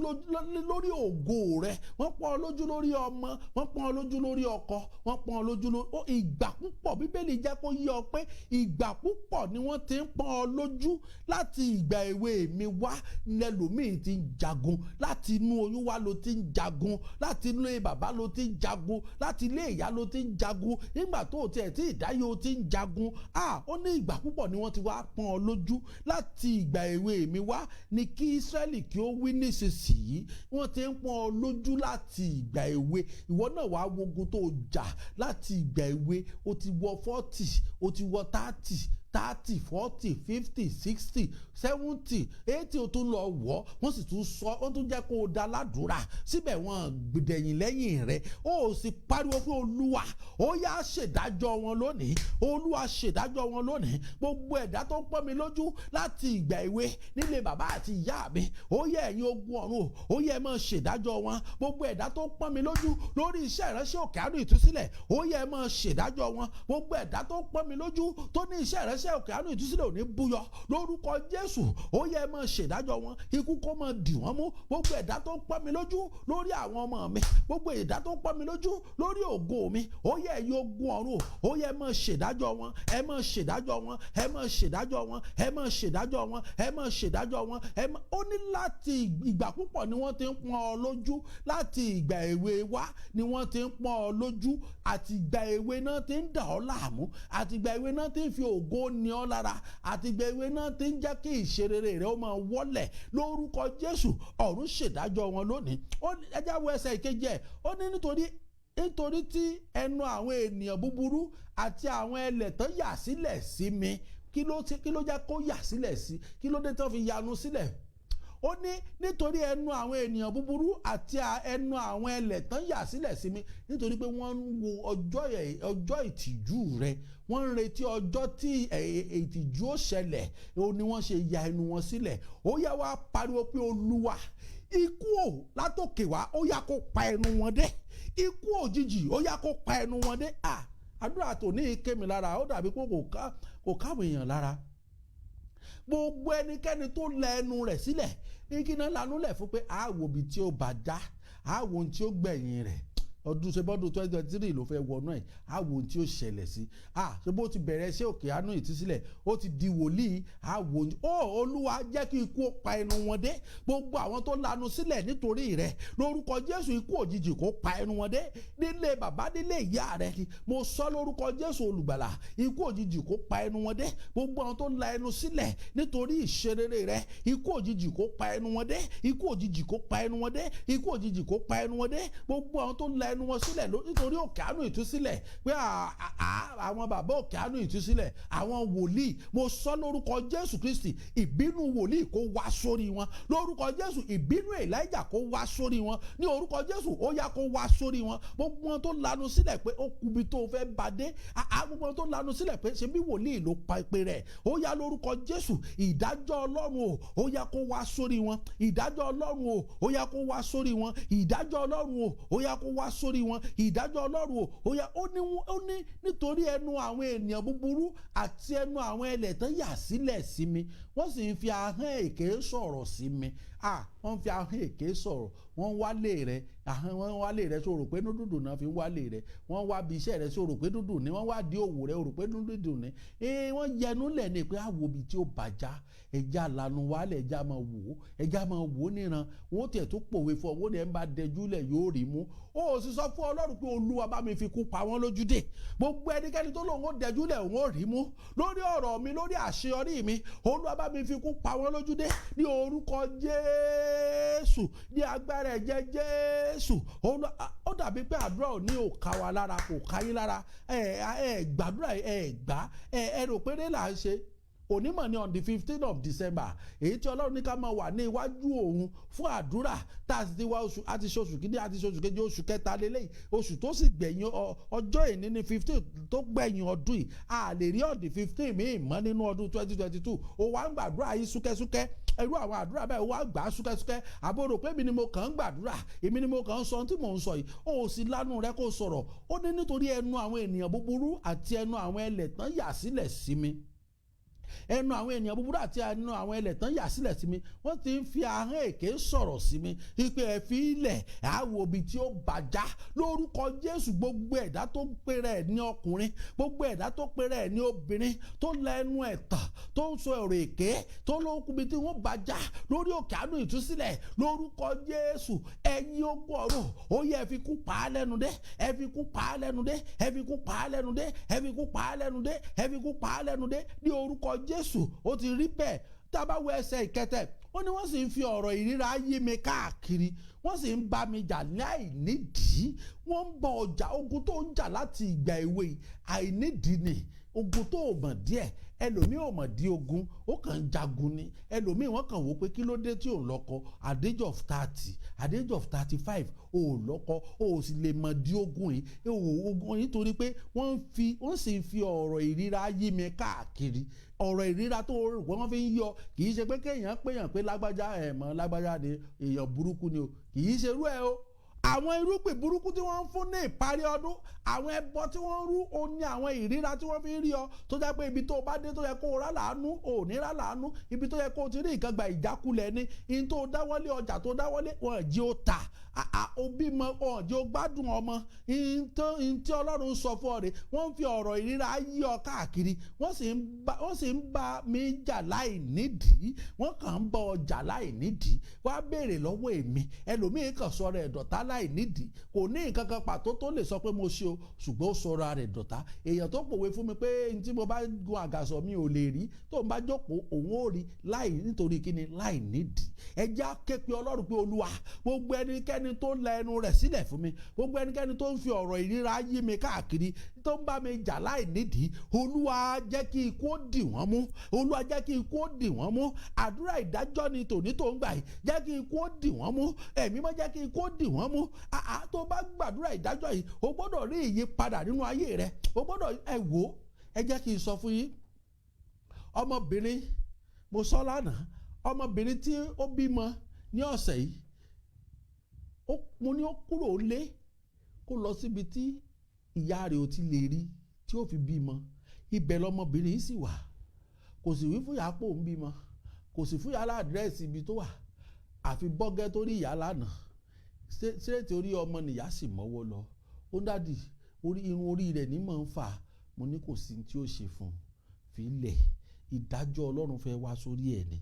S3: lórí ògo rẹ, wọ́n pọ́n ọ lójú lórí ọmọ, wọ́n pọ́n ọ lójú lórí ọkọ, wọ́n pọ́n ọ lójú lórí ìgbà púpọ̀. Bíbélì jẹ́ kó yé ọ pé ìgbà púpọ̀ ni wọ́n ti ń pọ́n ọ lójú. Láti ìgbà èwe mi wá lẹ́lòmíì ti ń jagun. Láti inú oyún wá ló ti ń jagun. Láti inú ilé bàbá ló ti ń jagun. Láti ilé ìyá ló ti ń jagun. Nígbà tó o tiẹ̀ tí ìdáyé o ti ń jagun. Ah, ó ní ìgbà púpọ̀ ni wọ́n ti wá pọ́n ọ lójú láti ìgbà èwe mi wá, ní kí Ísírẹ́lì kí ó wí nísinsìnyí. Wọ́n ti ń pọ́n ọ lójú láti ìgbà èwe. Ìwọ náà wàá wogun tó jà láti ìgbà èwe. O ti wọ 40, o ti wọ 30, 30, 40, 50, 60, 70, 80, o tún lọ wọ̀. Wọ́n sì tún sọ, wọ́n tún jẹ́ kó o da ládùúrà síbẹ̀, wọ́n gbẹ̀dẹ̀yìn lẹ́yìn rẹ̀. Ó sì pariwo pé, Olúwa, ó yá, ṣèdájọ́ wọn lónìí. Olúwa, ṣèdájọ́ wọn lónìí. Gbogbo ẹ̀dá tó ń pọ́n mi lójú láti ìgbà èwe nílé bàbá àti ìyá mi, ó yẹ, ẹ̀yin ogun ọ̀run, ó yẹ, ẹ máa ṣèdájọ́ wọn. Gbogbo ẹ̀dá tó ń pọ́n mi lójú lórí iṣẹ́ ìránṣẹ́ Òkè Àánú Ìtúsílẹ̀, ó yẹ, ẹ máa ṣèdájọ́ wọn. Gbogbo ẹ̀dá tó ń pọ́n mi lójú tó ní iṣẹ́ ìránṣẹ́ Òkè Àánú Ìtúsílẹ̀ ò ní búyọ, lórúkọ Jésù, ó yẹ, ẹ máa ṣèdájọ́ wọn. Ikú kó máa dì wọ́n mú. Gbogbo ẹ̀dá tó ń pọ́n mi lójú lórí àwọn ọmọ mi, gbogbo ẹ̀dá tó ń pọ́n mi lójú lórí ògo mi, ó yẹ, ẹ̀yin ogun ọ̀run, ó yẹ, ẹ máa ṣèdájọ́ wọn. Ẹ máa ṣèdájọ́ wọn. Ẹ máa ṣèdájọ́ wọn. Ẹ máa ṣèdájọ́ wọn. Ẹ máa ṣèdájọ́ wọn. Ẹ máa ó ní láti ìgbà púpọ̀ ni wọ́n ti ń pọ́n ọ lójú. Láti ìgbà èwe wá ni wọ́n ti ń pọ́n ọ lójú. Àti ìgbà èwe náà ti ń dà ọ́ láàmú. Àti ìgbà èwe náà ti ń fi ògo ní ọ lára. Àti ìgbà èwe náà ti ń jẹ́ kí ìṣerere rẹ ó máa wọ́lẹ̀. Lórúkọ Jésù, ọ̀run ṣèdájọ́ wọn lónìí. Ó ẹ jẹ́ á wo ẹsẹ̀ ìkejì ẹ̀. Ó ní nítorí tí ẹnu àwọn ènìyàn búburú àti àwọn ẹlẹ̀tàn yà sílẹ̀ sí mi. Kí ló jẹ́ kó yà sílẹ̀ sí? Kí ló dé tó fi yanu sílẹ̀? Ó ní nítorí ẹnu àwọn ènìyàn búburú àti ẹnu àwọn ẹlẹ̀tàn yà sílẹ̀ sí mi, nítorí pé wọ́n ń wo ọjọ́ ìtìjú rẹ. Wọ́n ń retí ọjọ́ tí ìtìjú ó ṣẹlẹ̀. Ó ní wọ́n ṣe ya ẹnu wọn sílẹ̀. Ó yá, wá pariwo pé, Olúwa, ikú ò látòkè wá, ó yá, kó pa ẹnu wọn dé. Ikú òjijì, ó yá, kó pa ẹnu wọn dé. À, àdúrà tó ní kémi lára, ó dàbí pé kò káwọn èèyàn lára. Gbogbo ẹnikẹ́ni tó lẹ ẹnu rẹ̀ sílẹ̀ ní kí náà lanú lẹ̀ fún pé àwò ibi tí ó bá já, àwò ohun tí ó gbẹ̀yìn rẹ̀. Ọdún ṣe bọ́dún 2023 ló fẹ́ wọnú ẹ̀, àwò ohun tí ó ṣẹlẹ̀ sí. À, ṣe bó ti bẹ̀rẹ̀ sí Òkè Àánú Ìtúsílẹ̀, ó ti di wòlíì, àwò ó. Olúwa, jẹ́ kí ikú ó pa ẹnu wọn dé. Gbogbo àwọn tó lanu sílẹ̀ nítorí rẹ̀, lórúkọ Jésù, ikú òjijì kó pa ẹnu wọn dé. Nílé bàbá, nílé ìyá rẹ̀ ni mo sọ, lórúkọ Jésù Olùgbàlà, ikú òjijì kó pa ẹnu wọn dé. Gbogbo àwọn tó la ẹnu sílẹ̀ nítorí ìṣerere rẹ̀, ikú òjijì kó pa ẹnu wọn dé. Ikú òjijì kó pa ẹnu wọn dé. Ikú òjijì kó pa ẹnu wọn dé. Gbogbo àwọn tó la la ẹnu wọn sílẹ̀ nítorí òkè àánú ìtúsílẹ̀ pé àwọn bàbá òkè àánú ìtúsílẹ̀, àwọn wòlíì, mo sọ lórúkọ Jésù Kristi, ìbínú wòlíì kó wá sórí wọn lórúkọ Jésù. Ìbínú Elijah kó wá sórí wọn ní orúkọ Jésù. Ó yá, kó wá sórí wọn. Gbogbo wọn tó lanu sílẹ̀ pé ó kubi tó fẹ́ bá dé, gbogbo wọn tó lanu sílẹ̀ pé ṣe bí wòlíì ló pa ìpè rẹ̀, ó yá, lórúkọ Jésù, ìdájọ́ Ọlọ́run o, ó yá, kó wá sórí wọn. Ìdájọ́ Ọlọ́run o, ó yá, kó wá sórí wọn. Ìdájọ́ Ọlọ́run o, ó yá, kó wá sórí wọn. Ìdájọ́ Ọlọ́run o, ó yá. Ó ní nítorí ẹnu àwọn ènìyàn búburú àti ẹnu àwọn ẹlẹ́tàn yà sílẹ̀ sí mi, wọ́n sì ń fi ahọ́n èké sọ̀rọ̀ sí mi. Ah, wọ́n fi ahọ́n èké sọ̀rọ̀. Wọ́n wálé rẹ̀, ahọ́n wọ́n wálé rẹ̀, sọ̀rọ̀ pé dúdú náà fi wálé rẹ̀. Wọ́n wá bí iṣẹ́ rẹ̀, sọ̀rọ̀ pé dúdú ni. Wọ́n wá di òwò rẹ̀, rò pé dúdú ni. Ee, wọ́n yẹnu lẹ̀ ní pé àwò ibi tí ó bàjá, ẹja lanu wálẹ̀, ẹja máa wò ó, ẹja máa wò ó níran. Wọ́n tiẹ̀ tó pòwe fún ọ, wọ́n ní ẹ̀ ń bá dẹjú lẹ̀ yóò rí mú. Ó sì sọ fún Ọlọ́run pé, "Olúwa, bá mi fi kú pa wọ́n lójú dé." Gbogbo ẹnikẹ́ni tó lóun ó dẹjú lẹ̀, òun ó rí mú lórí ọ̀rọ̀ mi, lórí àṣeyọrí mi, Olúwa, bá mi fi kú pa wọ́n lójú dé ní orúkọ Jésù, ní agbára ẹ̀jẹ̀ Jésù. Olúwa, ó dàbí pé àdúrà ò ní ò ká wa lára, kò ká yín lára. Ẹ ẹ gbàdúrà, ẹ gbà. Ẹ rò pé ní là ń ṣe onímọ̀ ní on the 15 of December, èyí tí Ọlọ́run ní ká máa wà ní iwájú òun fún àdúrà, tá a sì ti wá oṣù, àti ṣe oṣù kìíní, àti ṣe oṣù kejì, oṣù kẹta lélẹ́yìí, oṣù tó sì gbẹ̀yìn, ọjọ́ ìní ní 15 tó gbẹ̀yìn ọdún yìí. A lè rí on the 15 míì mọ́ nínú ọdún 2022. Ó wá ń gbàdúrà yìí súkẹ́súkẹ́. Irú àwọn àdúrà báyìí, ó wá gbà á súkẹ́súkẹ́. Àbúrò pé èmi ni mo kàn ń gbàdúrà, èmi ni mo kàn ń sọ ohun tí mò ń sọ yìí, ó sì lánú rẹ kó sọ̀rọ̀. Ó ní nítorí ẹnu àwọn ènìyàn búburú àti ẹnu àwọn ẹlẹ́tàn yà sílẹ̀ sí mi. Ẹnu àwọn ènìyàn búburú àti ẹnu àwọn ẹlẹ́tàn yà sílẹ̀ sí mi, wọ́n ti ń fi ahọ́n èké sọ̀rọ̀ sí mi ipe ẹ̀ fi ilẹ̀ àwọ̀ ibi tí ó bàjá. Lórúkọ Jésù, gbogbo ẹ̀dá tó ń pera ẹ̀ ní ọkùnrin, gbogbo ẹ̀dá tó pera ẹ̀ ní obìnrin, tó la ẹnu ẹ̀ tàn, tó ń sọ ọ̀rọ̀ èké, tó lókun ibi tí wọ́n bàjá lórí òkè àánú ìtúsílẹ̀, lórúkọ Jésù, ẹ̀yin ogun ọ̀run, ó yẹ, ẹ fi kú pa á lẹ́nu dé, ẹ fi kú pa á lẹ́nu dé, ẹ fi kú pa á lẹ́nu dé, ẹ fi kú pa á lẹ́nu dé, ẹ fi kú pa á lẹ́nu dé ní orúkọ Jésù. Ó ti rí bẹ́ẹ̀. Tá a bá wo ẹsẹ̀ ìkẹtẹ̀, ó ní wọ́n sì ń fi ọ̀rọ̀ ìríra yí mi káàkiri, wọ́n sì ń bá mi jà láì nídìí. Wọ́n ń bọ ọjà. Ogun tó ń jà láti ìgbà èwe, àìnídìí ni. Ogun tó o mọ̀ díẹ̀, ẹlòmíì ò mọ̀ dí ogun, ó kàn ń jagun ni. Ẹlòmíì, wọ́n kàn wò pé kí ló dé tí ò ń lọ́kọ at the age of 30, at the age of 35, ò lọ́kọ, ò sì lè mọ̀ dí ogun yìí, ò ogun yìí, nítorí pé wọ́n sì ń fi ọ̀rọ̀ ìríra yí mi káàkiri. Ọ̀rọ̀ ìríra tó rò pé wọ́n fi ń yọ, kì í ṣe pé kéèyàn péyàn pé lágbájá ẹ̀ mọ̀, lágbájá ni, èèyàn burúkú ni o. Kì í ṣe irú ẹ̀ o. Àwọn irúgbìn burúkú tí wọ́n ń fún ní ìparí ọdún, àwọn ẹbọ tí wọ́n ń rú, o ní àwọn ìríra tí wọ́n fi ń rí ọ, tó jẹ́ pé ibi tó o bá dé, tó yẹ kó o rà láàánú, ò ní rà láàánú. Ibi tó yẹ kó o ti rí nǹkan gba, ìjákulẹ̀ ni. In tó dáwọ́lé, ọjà tó dáwọ́lé, wọn jí ó ta. O bímọ, wọn jí ó gbádùn ọmọ. In tí Ọlọ́run sọ fún ọ rè, wọ́n ń fi ọ̀rọ̀ ìríra yí ọ káàkiri, wọ́n sì ń bá mi jà láì nídìí. Wọ́n kàn ń bá ọjà láì nídìí. Wá béèrè lọ́wọ́ èmi, ẹlòmíín kàn sọ̀rọ̀ ẹ̀dọ̀tá láì nídìí. Kò ní nǹkan kan pàtó tó lè sọ pé mo ṣe o, ṣùgbọ́n ó sọ̀rọ̀ rẹ̀ dọ̀tá. Èèyàn tó pòwe fún mi pé n tí mo bá gun àgàsọ̀ mi ò lè rí, tó ń bá jókòó òun ó rí, láì nítorí kíni, láì nídìí. Ẹ já ké pe Ọlọ́run pé, "Olúwa, gbogbo ẹnikẹ́ni tó la ẹnu rẹ̀ sílẹ̀ fún mi, gbogbo ẹnikẹ́ni tó ń fi ọ̀rọ̀ ìríra yí mi káàkiri, tó ń bá mi jà láì nídìí, Olúwa, jẹ́ kí ikú ó dì wọ́n mú. Olúwa, jẹ́ kí ikú ó dì wọ́n mú." Àdúrà ìdájọ́ ni tòní tó ń gbà yìí. Jẹ́ kí ikú ó dì wọ́n mú. Ẹ̀mí mọ́, jẹ́ kí ikú ó dì wọ́n mú. Àá, tó bá gbàdúrà ìdájọ́ yìí, o gbọ́dọ̀ rí ìyípadà nínú ayé rẹ. O gbọ́dọ̀ ẹ wò ó. Ẹ jẹ́ kí n sọ fún yín, ọmọbìnrin, mo sọ lánàá, ọmọbìnrin tí ó bímọ ní ọ̀sẹ̀ yìí, mo ní ó kúrò lé, kó lọ síbi tí ìyá rẹ̀ ò ti lè rí tí ó fi bímọ. Ibẹ̀ lọmọbìnrin yìí sì wà. Kò sì wí fún ìyá pò ń bímọ, kò sì fún ìyá ládírẹ́sì ibi tó wà. Àfi bọ́gẹ́ tó rí ìyá lánàá, ṣéètì orí ọmọ nìyá sì mọ́wọ́ lọ. Ó ń daddy, orí irun orí rẹ̀ ní mọ̀ ń fà. Mo ní kò sí tí ó ṣe fún un, fi lẹ̀. Ìdájọ́ Ọlọ́run fẹ́ wá sórí ẹ̀ ni.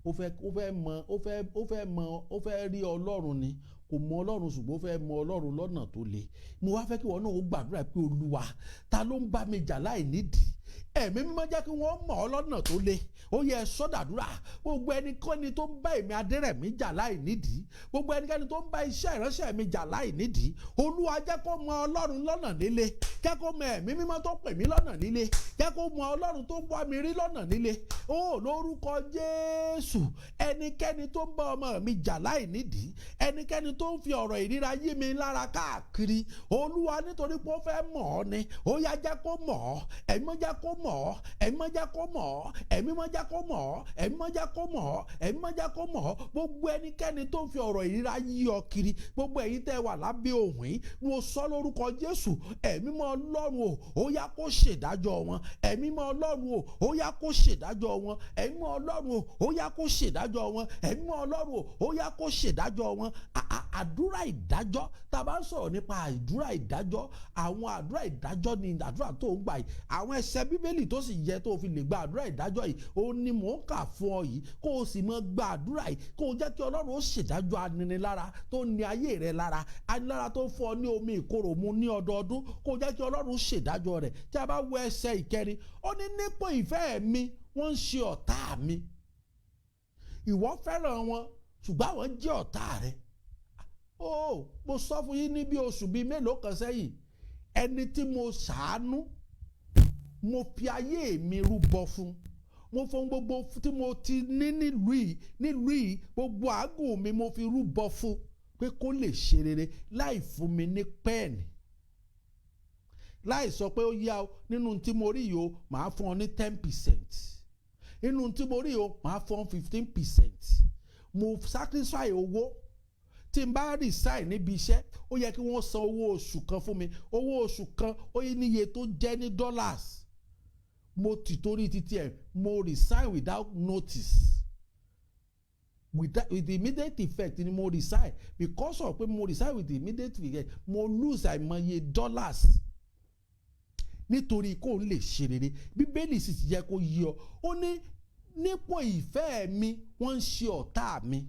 S3: Ó fẹ́ mọ, ó fẹ́ mọ, ó fẹ́ rí Ọlọ́run ni. Kò mọ Ọlọ́run, ṣùgbọ́n ó fẹ́ mọ Ọlọ́run lọ́nà tó le. Mo wá fẹ́ kí wọn náà ó gbàdúrà pé, "Olúwa, ta ló ń bá mi jà láì nídìí? Ẹ̀mí Mímọ́, jẹ́ kí wọ́n mọ̀ ọ́ lọ́nà tó le." Ó yẹ sọ́dàdúrà. Gbogbo ẹnikẹ́ni tó ń bá èmi Adérẹ̀mí jà láì nídìí, gbogbo ẹnikẹ́ni tó ń bá iṣẹ́ ìránṣẹ́ mi jà láì nídìí, Olúwa, jẹ́ kó mọ Ọlọ́run lọ́nà líle, jẹ́ kó mọ Ẹ̀mí Mímọ́ tó pè mí lọ́nà líle, jẹ́ kó mọ Ọlọ́run tó wá mi rí lọ́nà líle ó, lórúkọ Jésù. Ẹnikẹ́ni tó ń bá ọmọ mi jà láì nídìí, ẹnikẹ́ni tó ń fi ọ̀rọ̀ ìríra yí mi lára káàkiri, Olúwa, nítorí pé ó fẹ́ mọ̀ ọ́ ni, ó yá, jẹ́ kó mọ̀ ọ́. Ẹ̀mí mọ́, jẹ́ kó mọ̀ ọ́. Ẹ̀mí mọ́, jẹ́ kó mọ̀ ọ́. Ẹ̀mí mọ́, jẹ́ kó mọ̀ ọ́. Ẹ̀mí mọ́, jẹ́ kó mọ̀ ọ́. Ẹ̀mí mọ́, jẹ́ kó mọ̀ ọ́. Gbogbo ẹnikẹ́ni tó ń fi ọ̀rọ̀ ìríra yí ọ kiri, gbogbo ẹ̀yin tẹ́ wà lábẹ́ òhun yìí, mo sọ lórúkọ Jésù, Ẹ̀mí mọ́ Ọlọ́run o, ó yá, kó ṣèdájọ́ wọn. Ẹ̀mí mọ́ Ọlọ́run o, ó yá, kó ṣèdájọ́ wọn. Ẹ̀mí mọ́ Ọlọ́run o, ó yá, kó ṣèdájọ́ wọn. Ẹ̀mí mọ́ Ọlọ́run o, ó yá, kó ṣèdájọ́ wọn. Àdúrà ìdájọ́, tá a bá ń sọ̀rọ̀ nípa àdúrà ìdájọ́, àwọn àdúrà ìdájọ́ ni àdúrà tó ń gbà yìí. Àwọn ẹsẹ̀ Bíbélì tó sì yẹ tó fi lè gba àdúrà ìdájọ́ yìí, ó ní mò ń kà fún ọ yìí, kó o sì mọ gba àdúrà yìí, kó o jẹ́ kí Ọlọ́run ó ṣèdájọ́ aninilára tó ní ayé rẹ lára, anilára tó fún ọ ní omi ìkorò mu ní ọdọọdún, kó o jẹ́ kí Ọlọ́run ṣèdájọ́ rẹ̀. Tí a bá wo ẹsẹ̀ ìkẹrin, ó ní, "Nípò ìfẹ́ mi, wọ́n ń ṣe ọ̀tá mi." Ìwọ fẹ́ràn wọn, ṣùgbọ́n àwọn jẹ́ ọ̀tá rẹ̀. Ó mo sọ fún yín ní bí oṣù bíi mélòó kan sẹ́yìn, ẹni tí mo ṣàánú, mo fi ayé mi rúbọ fún, mo fún gbogbo tí mo ti ní nílùú yìí, gbogbo àágùn mi mo fi rúbọ fún pé kó lè ṣe rere, láì fún mi ní penny, láì sọ pé ó yá o, nínú tí mo rí yìí o, màá fún ọ ní 10%, nínú tí mo rí yìí o, màá fún ọ 15%. Mo sacrifice owó. Tí n bá resign níbi iṣẹ́, ó yẹ kí wọ́n san owó oṣù kan fún mi. Owó oṣù kan, ó yẹ níye tó jẹ́ ní dollars. Mo ti torí títí ẹ̀, mo resign without notice, with immediate effect ni mo resign. Because of pé mo resign with immediate effect, mo lose àìmọye dollars nítorí kó n lè ṣe rere. Bíbélì sì ti jẹ́ kó yí ọ, ó ní, "Nípò ìfẹ́ mi, wọ́n ń ṣe ọ̀tá mi."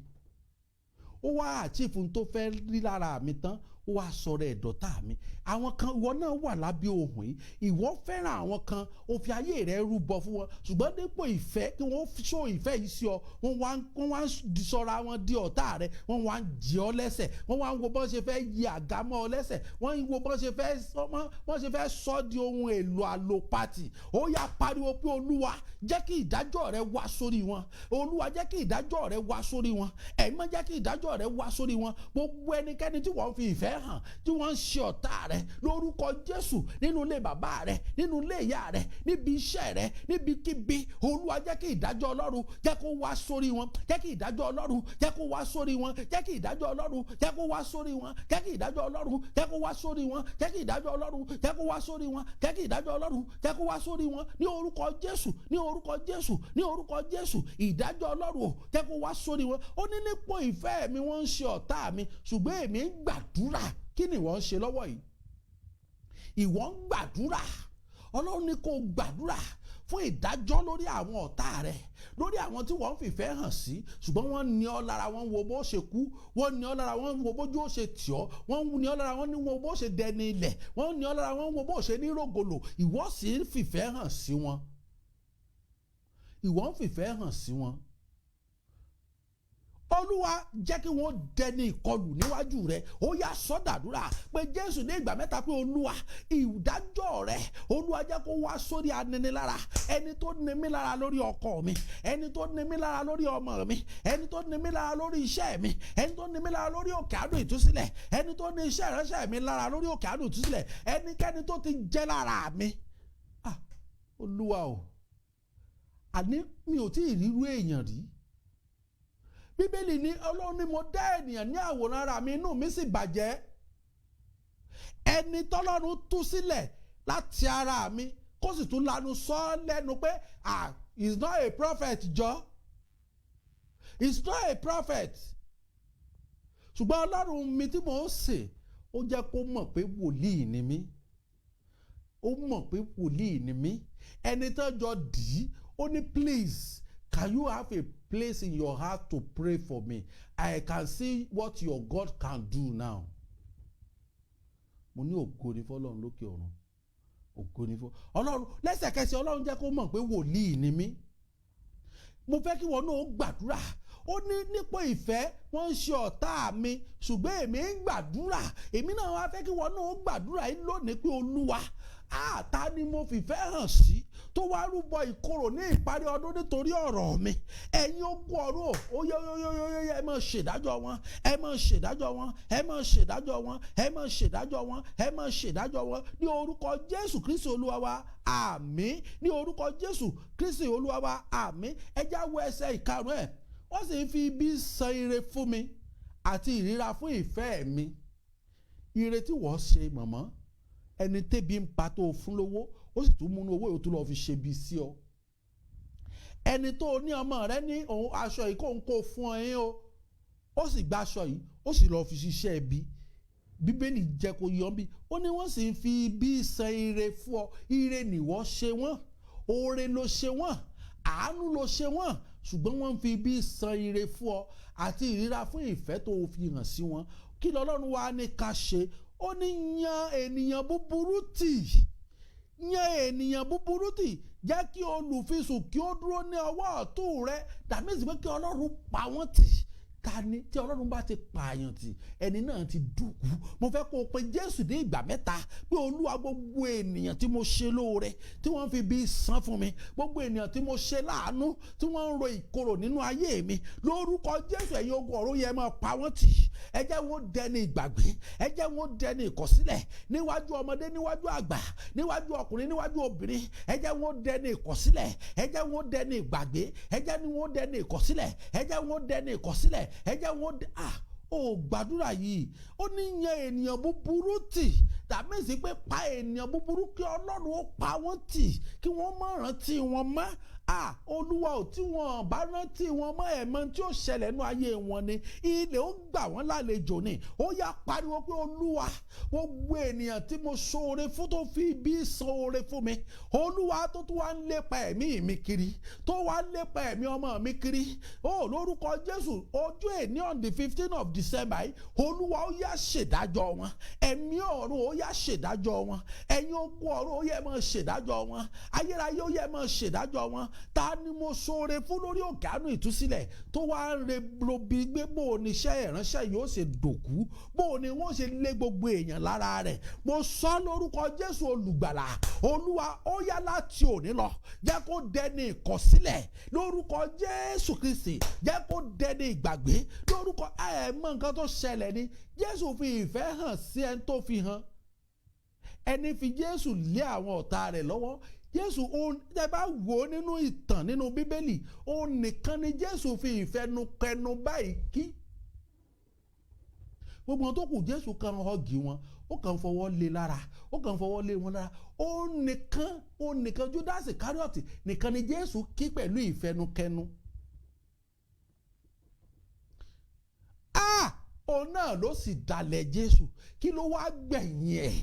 S3: Ó wá achieve tó fẹ́ rí lára mi tán, ó wá sọ̀rọ̀ ẹ̀dọ̀tá mi. Àwọn kan, ìwọ náà wà lábẹ́ ohùn yìí, ìwọ fẹ́ràn àwọn kan, ó fi ayé rẹ rúbọ fún wọn, ṣùgbọ́n dípò ìfẹ́ kí wọ́n ṣó ìfẹ́ yìí sí ọ, wọ́n wá ń sọra wọn di ọ̀tá rẹ. Wọ́n wá ń jẹ ọ́ lẹ́sẹ̀, wọ́n wá ń wo bọ́n ṣe fẹ́ yí àga mọ́ ọ lẹ́sẹ̀, wọ́n ń wo bọ́n ṣe fẹ́ sọ di ohun èlò àlòpatì. Ó yá, pariwo pé, "Olúwa, jẹ́ kí ìdájọ́ rẹ wá sórí wọn. Olúwa, jẹ́ kí ìdájọ́ rẹ wá sórí wọn. Ẹ̀mí, jẹ́ kí ìdájọ́ rẹ wá sórí wọn." Gbogbo ẹnikẹ́ni tí wọ́n fi ìfẹ́ hàn, tí wọ́n ń ṣe ọ̀tá rẹ, lórúkọ Jésù, nínú ilé bàbá rẹ, nínú ilé ìyá rẹ, níbi iṣẹ́ rẹ, níbikíbi, Olúwa, jẹ́ kí ìdájọ́ Ọlọ́run jẹ́ kó wá sórí wọn. Jẹ́ kí ìdájọ́ Ọlọ́run jẹ́ kó wá sórí wọn. Jẹ́ kí ìdájọ́ Ọlọ́run jẹ́ kó wá sórí wọn. Jẹ́ kí ìdájọ́ Ọlọ́run jẹ́ kó wá sórí wọn. Jẹ́ kí ìdájọ́ Ọlọ́run jẹ́ kó wá sórí wọn. Jẹ́ kí ìdájọ́ Ọlọ́run jẹ́ kó wá sórí wọn, ní orúkọ Jésù, ní orúkọ Jésù, ní orúkọ Jésù. Ìdájọ́ Ọlọ́run ò jẹ́ kó wá sórí wọn. Ó ní, "Nípò ìfẹ́ mi, wọ́n ń ṣe ọ̀tá mi, ṣùgbọ́n èmi ń gbàdúrà." Kí ni ìwọ ń ṣe lọ́wọ́ yìí? Ìwọ ń gbàdúrà. Ọlọ́run ní kó gbàdúrà fún ìdájọ́ lórí àwọn ọ̀tá rẹ, lórí àwọn tí wọ́n ń fìfẹ́ hàn sí, ṣùgbọ́n wọ́n ní ọ lára, wọ́n wo bó ṣe kú, wọ́n ní ọ lára, wọ́n wo bójú ó ṣe tì ọ́, wọ́n ní ọ lára, wọ́n ní wo bó ṣe dẹni ilẹ̀, wọ́n ní ọ lára, wọ́n wo bó ṣe ní rògòlò. Ìwọ sì ń fìfẹ́ hàn sí wọn, ìwọ ń fìfẹ́ hàn sí wọn. Olúwa, jẹ́ kí wọ́n dẹni ìkọlù níwájú rẹ. Ó yá, sọ́dàdúrà pé Jésù ní ìgbà mẹ́ta pé, "Olúwa, ìdájọ́ rẹ, Olúwa, jẹ́ kó wá sórí aninilára, ẹni tó ní mí lára lórí ọkọ mi, ẹni tó ní mí lára lórí ọmọ mi, ẹni tó ní mí lára lórí iṣẹ́ mi, ẹni tó ní mí lára lórí Òkè Àánú Ìtúsílẹ̀, ẹni tó ní iṣẹ́ ìránṣẹ́ mi lára lórí Òkè Àánú Ìtúsílẹ̀, ẹnikẹ́ni tó ti jẹ́ lára mi." Ah, Olúwa o, àní mi ò tí ì rírú èèyàn rí. Bíbélì ní, Ọlọ́run ní, "Mo dá ènìyàn ní àwòrán ara mi, inú mi sì bàjẹ́." Ẹni tọ́lọ́run tú sílẹ̀ láti ara mi, kó sì tún lanu sọ lẹ́nu pé, "Ah, he is not a prophet." Jọ, he is not a prophet, ṣùgbọ́n Ọlọ́run mi tí mò ń sìn, ó jẹ́ kó mọ̀ pé wòlíì ni mí. Ó mọ̀ pé wòlíì ni mí. Ẹni tó jọ dì í, ó ní, "Please, can you have a place in your heart to pray for me? I can see what your God can do now." Mo ní, "Ògo ni fọlọ́run lókè ọ̀run, ògo ni fọ Ọlọ́run." Lẹ́sẹ̀kẹsẹ̀, Ọlọ́run jẹ́ kó mọ̀ pé wòlíì ni mí. Mo fẹ́ kí wọn náà gbàdúrà. Ó ní nípò ìfẹ́ wọ́n ń ṣe ọ̀tá mi, ṣùgbọ́n èmi ń gbàdúrà. Èmi náà wá fẹ́ kí wọn náà gbàdúrà yìí lónìí pé, Olúwa, àtá ni mo fìfẹ́ hàn sí tó wá rúbọ ìkorò ní ìparí ọdún nítorí ọ̀rọ̀ mi? Ẹ̀yin ogun ọ̀run, ó yẹ yẹ yẹ yẹ, ẹ máa ṣèdájọ́ wọn, ẹ máa ṣèdájọ́ wọn, ẹ máa ṣèdájọ́ wọn, ẹ máa ṣèdájọ́ wọn, ẹ máa ṣèdájọ́ wọn ní orúkọ Jésù Kristi Olúwa wa, àmín. Ní orúkọ Jésù Kristi Olúwa wa, àmín. Ẹ já wo ẹsẹ̀ ìkarùn ẹ̀. Wọ́n sì ń fi ibi san ire fún mi àti ìríra fún ìfẹ́ mi. Ire tí wọ́n ṣe mọ̀mọ́, ẹni tẹ́bi ń pa tó fún lówó, ó sì tún múnú owó yóò tún lọ́ọ́ fi ṣe bí sí ọ. Ẹni tó ní ọmọ rẹ ní òun aṣọ yìí kó ń kó fún ọ yín o, ó sì gba aṣọ yìí, ó sì lọ́ọ́ fi ṣiṣẹ́ ibi. Bíbélì jẹ́ kó yọ bí ó ní wọ́n sì ń fi ibi san ire fún ọ. Ire nìwọ ṣe wọ́n, oore ló ṣe wọ́n, àánú ló ṣe wọ́n, ṣùgbọ́n wọ́n ń fi ibi san ire fún ọ àti ìríra fún ìfẹ́ tó o fi hàn sí wọn. Kí lọ́lọ́run wá ní ká ṣe? Ó ní yan ènìyàn búburú tì, yan ènìyàn búburú tì, jẹ́ kí olùfisùn kí ó dúró ní ọwọ́ ọ̀tún rẹ. Dàmísì pé kí Ọlọ́run pa wọ́n tì. Ta ni tí Ọlọ́run bá ti pààyàn tì, ẹni náà ti dùkú. Mo fẹ́ kó o pe Jésù ní ìgbà mẹ́ta pé, Olúwa, gbogbo ènìyàn tí mo ṣe lóore tí wọ́n fi bí san fún mi, gbogbo ènìyàn tí mo ṣe láàánú tí wọ́n ń ro ìkorò nínú ayé mi, lórúkọ Jésù, ẹ̀yin ogun ọ̀run yẹn, máa pa wọ́n tì. Ẹ jẹ́ wọn dẹni ìgbàgbé, ẹ jẹ́ wọn dẹni ìkọ̀sílẹ̀ níwájú ọmọdé, níwájú àgbà, níwájú ọkùnrin, níwájú obìnrin. Ẹ jẹ́ wọn dẹni ìkọ̀sílẹ̀, ẹ jẹ́ wọn dẹni ìgbàgbé, ẹ jẹ́ wọn dẹni ìkọ̀sílẹ̀, ẹ jẹ́ wọn dẹni ìkọ̀sílẹ̀, ẹ jẹ́ wọn dẹ. Ah, ó gbàdúrà yìí. Ó ní yan ènìyàn búburú tì, tàbí sí pé pa ènìyàn búburú, kí Ọlọ́run ó pa wọ́n tì, kí wọ́n má rántí wọn mọ́. Ah, Olúwa ò, tí wọn bá rántí wọn mọ́, ẹ̀mọ́ tí ó ṣẹlẹ̀ nínú ayé wọn ni ilẹ̀ ó gbà wọ́n lálejò ni. Ó yá, pariwo pé, Olúwa, gbogbo ènìyàn tí mo ṣoore fún tó fi ibi san oore fún mi, Olúwa, tó tún wá ń lépa ẹ̀mí mi kiri, tó wá ń lépa ẹ̀mí ọmọ mi kiri, ó lórúkọ Jésù, ọjọ́ èní on the 15 of December yìí, Olúwa, ó yá, ṣèdájọ́ wọn. Ẹ̀mí ọ̀run, ó yá, ṣèdájọ́ wọn. Ẹ̀yin ogun ọ̀run, ó yẹ máa ṣèdájọ́ wọn. Ayérayé, ó yẹ máa ṣèdájọ́ wọn. Ta ni mo ṣoore fún lórí òkè àánú ìtúsílẹ̀ tó wá ń re robi gbé? Bó o ní iṣẹ́ ìránṣẹ́ yóò ṣe dòkú? Bó o ní wọ́n ṣe lé gbogbo èèyàn lára rẹ̀? Mo sọ lórúkọ Jésù olùgbàlà, Olúwa, ó yá, láti òní lọ, jẹ́ kó dẹni ìkọ̀sílẹ̀ lórúkọ Jésù Kristi, jẹ́ kó dẹni ìgbàgbé lórúkọ. Ẹ mọ nǹkan tó ṣẹlẹ̀ ni, Jésù fi ìfẹ́ hàn sí ẹni tó fi hàn. Ẹni fi Jésù lé àwọn ọ̀tá rẹ̀ lọ́wọ́. Jésù, ó tẹ bá wò ó nínú ìtàn nínú Bíbélì, ó nìkan ni Jésù fi ìfẹnukẹnu báyìí kí. Gbogbo wọn tó kù, Jésù kan hug wọn, ó kàn fọwọ́ lé lára, ó kàn fọwọ́ lé wọn lára. Ó nìkan, ó nìkan, Judas Iscariot nìkan ni Jésù kí pẹ̀lú ìfẹnukẹnu. Ah, òun náà ló sì dalẹ̀ Jésù. Kí ló wá gbẹ̀yìn ẹ̀?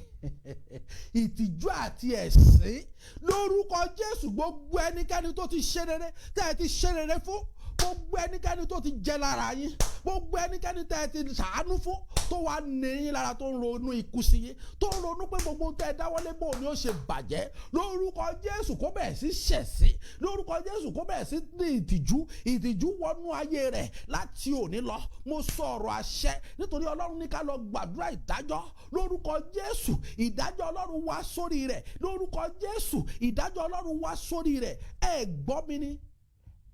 S3: Ìtìjú àti ẹ̀sín lórúkọ Jésù. Gbogbo ẹnikẹ́ni tó ti ṣe rere, tẹ́ ẹ ti ṣe rere fún, gbogbo ẹnikẹ́ni tó ti jẹ lára yín, gbogbo ẹnikẹ́ni tẹ́ ẹ ti ṣàánú fún tó wà ní yín lára, tó ń ronú ikú sí yín, tó ń ronú pé gbogbo tẹ́ ẹ dáwọ́lé bò ní ó ṣe bàjẹ́, lórúkọ Jésù, kó bẹ̀rẹ̀ sí ṣẹ̀sín lórúkọ Jésù, kó bẹ̀rẹ̀ sí ní ìtìjú, ìtìjú wọnú ayé rẹ̀ láti òní lọ. Mo sọ ọ̀rọ̀ àṣẹ nítorí Ọlọ́run ní ká lọ gbàdúrà ìdájọ́. Lórúkọ Jésù, ìdájọ́ Ọlọ́run wá sórí rẹ̀. Lórúkọ Jésù, ìdájọ́ Ọlọ́run wá sórí rẹ̀. Ẹ gbọ́ mi ni,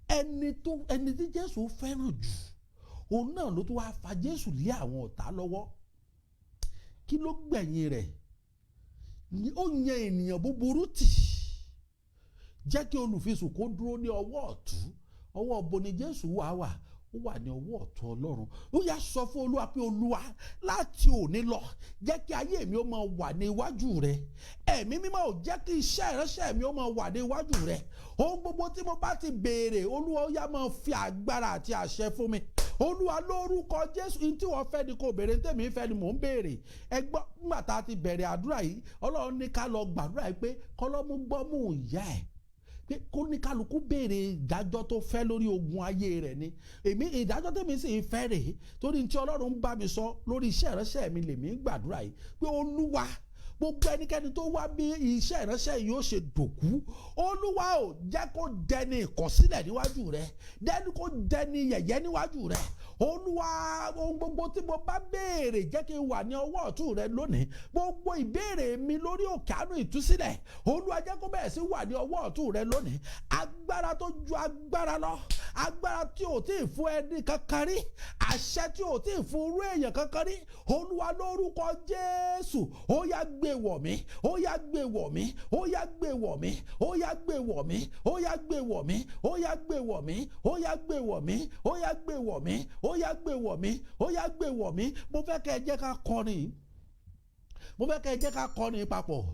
S3: ẹni tó ẹni tí Jésù fẹ́ràn jù, òun náà ló tún wá fa Jésù lé àwọn ọ̀tá lọ́wọ́. Kí ló gbẹ̀yìn rẹ̀? Ó yan ènìyàn búburú tì, jẹ́ kí olùfisùn kó dúró ní ọwọ́ ọ̀tún. Ọwọ́ bo ni Jésù wà wà? Ó wà ní ọwọ́ ọ̀tún Ọlọ́run. Ó yá, sọ fún Olúwa pé, Olúwa, láti òní lọ, jẹ́ kí ayé mi ó máa wà ní iwájú rẹ. Ẹ̀mí Mímọ́ ò, jẹ́ kí iṣẹ́ ìránṣẹ́ mi ó máa wà ní iwájú rẹ. Ohun gbogbo tí mo bá ti béèrè, Olúwa, ó yá, máa fi agbára àti àṣẹ fún mi. Olúwa, lórúkọ Jésù, ní tí wọ́n fẹ́ ni kò béèrè, ní tèmi fẹ́ ni mò ń béèrè. Ẹ gbọ́, nígbà tá a ti bẹ̀rẹ̀ àdúrà yìí, Ọlọ́run ní ká lọ gbàdúrà yìí pé kọ́lọ́mú gbọ́mú ìyá ẹ̀, pé kó ní kálukú béèrè ìdájọ́ tó fẹ́ lórí ogun ayé rẹ̀ ni. Èmi, ìdájọ́ tèmi sì ń fẹ́ rèé, torí tí Ọlọ́run bá mi sọ lórí iṣẹ́ ìránṣẹ́ mi lèmi ń gbàdúrà yìí pé, Olúwa, Gbogbo ẹnikẹ́ni tó wá bí iṣẹ́ ìránṣẹ́ yìí ó ṣe dòkú, Olúwa ò jẹ́ kó dẹni ìkọ̀sílẹ̀ níwájú rẹ, dẹni kó dẹni yẹ̀yẹ́ níwájú rẹ. Olúwa, ohun gbogbo tí mo bá béèrè, jẹ́ kí n wà ní ọwọ́ ọ̀tún rẹ lónìí. Gbogbo ìbéèrè mi lórí òkè àánú ìtúsílẹ̀, Olúwa, jẹ́ kó bẹ̀rẹ̀ sí wà ní ọwọ́ ọ̀tún rẹ lónìí. Agbára tó ju agbára lọ, agbára tí ò tí ì fún ẹni kankan rí, àṣẹ tí ò tí ì fún irú èèyàn kankan rí, Olúwa, lórúkọ Jésù, ó yá, gbé wọ̀ mí, ó yá, gbé wọ̀ mí, ó yá, gbé wọ̀ mí, ó yá, gbé wọ̀ mí, ó yá, gbé wọ̀ mí, ó yá, gbé wọ̀ mí, ó yá, gbé wọ̀ mí, ó yá, gbé wọ̀ mí, ó yá, gbé wọ̀ mí, ó yá, gbé wọ̀ mí. Mo fẹ́ kẹ́ ẹ jẹ́ ká kọrin, mo fẹ́ kẹ́ ẹ jẹ́ ká kọrin papọ̀.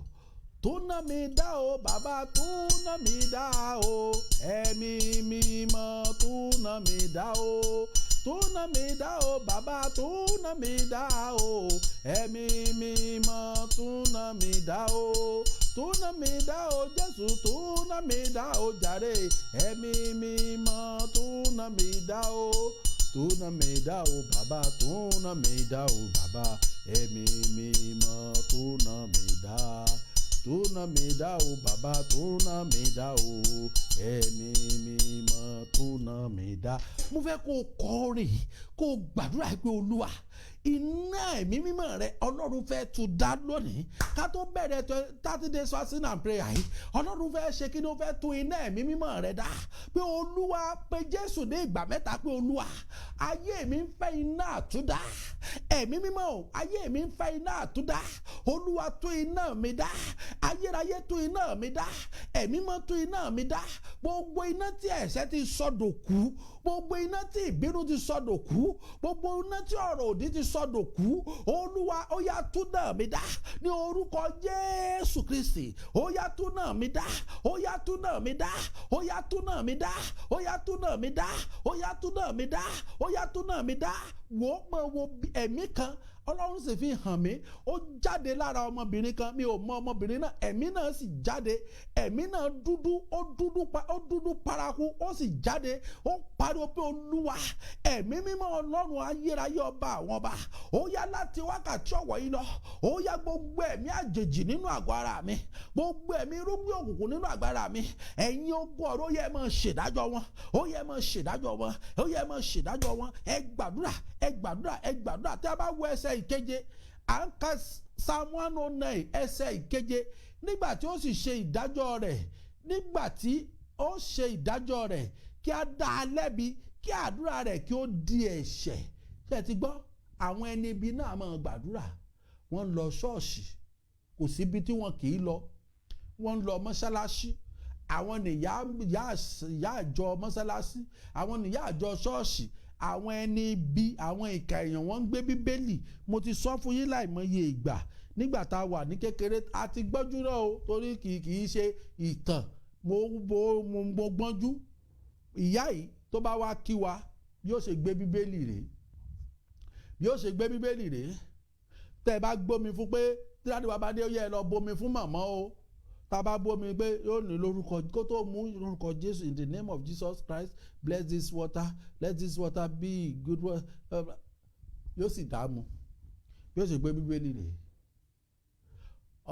S3: Tún iná mi dá o, bàbá, tún iná mi dá o, Ẹ̀mí Mímọ́, tún iná mi dá o. Tún iná mi dá o, bàbá, tún iná mi dá o, Ẹ̀mí Mímọ́, tún iná mi dá o. Tún iná mi dá o, Jésù, tún iná mi dá o jàre, Ẹ̀mí Mímọ́, tún iná mi dá o. Tún iná mi dá o, bàbá, tún iná mi dá o, bàbá, Ẹ̀mí Mímọ́, tún iná mi dá. Tún iná mi dá o, bàbá, tún iná mi dá o, Ẹ̀mí Mímọ́, tún iná mi dá. Mo fẹ́ kó o kọrin, kó o gbàdúrà pé, Olúwa, iná Ẹ̀mí Mímọ́ rẹ, Ọlọ́run fẹ́ tún dá lónìí. Ká tó bẹ̀rẹ̀ 30 days fasting and prayer yìí, Ọlọ́run fẹ́ ṣe kí ni? Ó fẹ́ tún iná Ẹ̀mí Mímọ́ rẹ dá. Pé Olúwa, pé Jésù ní ìgbà mẹ́ta pé, Olúwa, ayé mi ń fẹ́ iná àtúndá. Ẹ̀mí Mímọ́ o, ayé mi ń fẹ́ iná àtúndá. Olúwa, tún iná mi dá. Ayérayé, tún iná mi dá. Ẹ̀mí Mímọ́, tún iná mi dá. Gbogbo iná tí ẹ̀ṣẹ̀ ti sọdòkú, gbogbo iná tí ìbínú ti sọdòkú, gbogbo iná tí ọ̀rọ̀ òdì ti sọdòkú, Olúwa, ó yá, tún iná mi dá ní orúkọ Jésù Kristi. Ó yá, tún iná mi dá, ó yá, tún iná mi dá, ó yá, tún iná mi dá, ó yá, tún iná mi dá, ó yá, tún iná mi dá, ó yá, tún iná mi dá. Wò ó, mọ̀ wo ẹ̀mí kan, Ọlọ́run sì fi hàn mí, ó jáde lára ọmọbìnrin kan. Mi ò mọ ọmọbìnrin náà. Ẹ̀mí náà sì jáde. Ẹ̀mí náà dúdú, ó dúdú pa, ó dúdú paraku. Ó sì jáde, ó pariwo pé, Olúwa, Ẹ̀mí Mímọ́, Ọlọ́run ayérayé, ọba àwọn ọba, ó yá, láti wákàtí ọ̀wọ̀ yìí lọ, ó yá, gbogbo ẹ̀mí àjèjì nínú àgọ́ ara mi, gbogbo ẹ̀mí irúgbìn òkùnkùn nínú àgọ́ ara mi, ẹ̀yin ogun ọ̀rọ̀, ó yẹ máa ṣèdájọ́ wọn, ó yẹ máa ṣèdájọ́ wọn, ó yẹ máa ṣèdájọ́ wọn. Ẹ gbàdúrà, ẹ gbàdúrà, ẹ gbàdúrà. Tí a bá wo ẹsẹ̀ ìkeje, à ń ka Psalm 109, ẹsẹ̀ ìkeje: nígbà tí ó sì ṣe ìdájọ́ rẹ̀, nígbà tí ó ṣe ìdájọ́ rẹ̀, kí a dá a lẹ́bi, kí àdúrà rẹ̀ kí ó di ẹ̀ṣẹ̀. Ṣé ẹ ti gbọ́? Àwọn ẹni ibi náà máa gbàdúrà. Wọ́n ń lọ ṣọ́ọ̀ṣì, kò síbi tí wọn kì í lọ. Wọ́n ń lọ mọ́ṣáláṣí. Àwọn nìyá ìyá àjọ mọ́ṣáláṣí, àwọn nìyá àjọ ṣọ́ọ̀ṣì. Àwọn ẹni ibi, àwọn ìkà èèyàn, wọ́n ń gbé Bíbélì. Mo ti sọ fún yín láìmọye ìgbà nígbà tá a wà ní kékeré. A ti gbọ́njú náà o, torí kì í ṣe ìtàn. Mo gbọ́njú. Ìyá yìí, tó bá wá kí wa, yóò ṣe gbé Bíbélì rèé, yóò ṣe gbé Bíbélì rèé. Tẹ́ ẹ bá gbómi fún pé tí daddy wa bá dé, ó yẹ ẹ lọ bomi fún màmá o. Tá a bá bómi pé, yóò ní lórúkọ kó tó mú, lórúkọ Jésù, in the name of Jesus Christ, bless this water, let this water be good water. Yóò sì dààmú, yóò sì gbé Bíbélì rèé.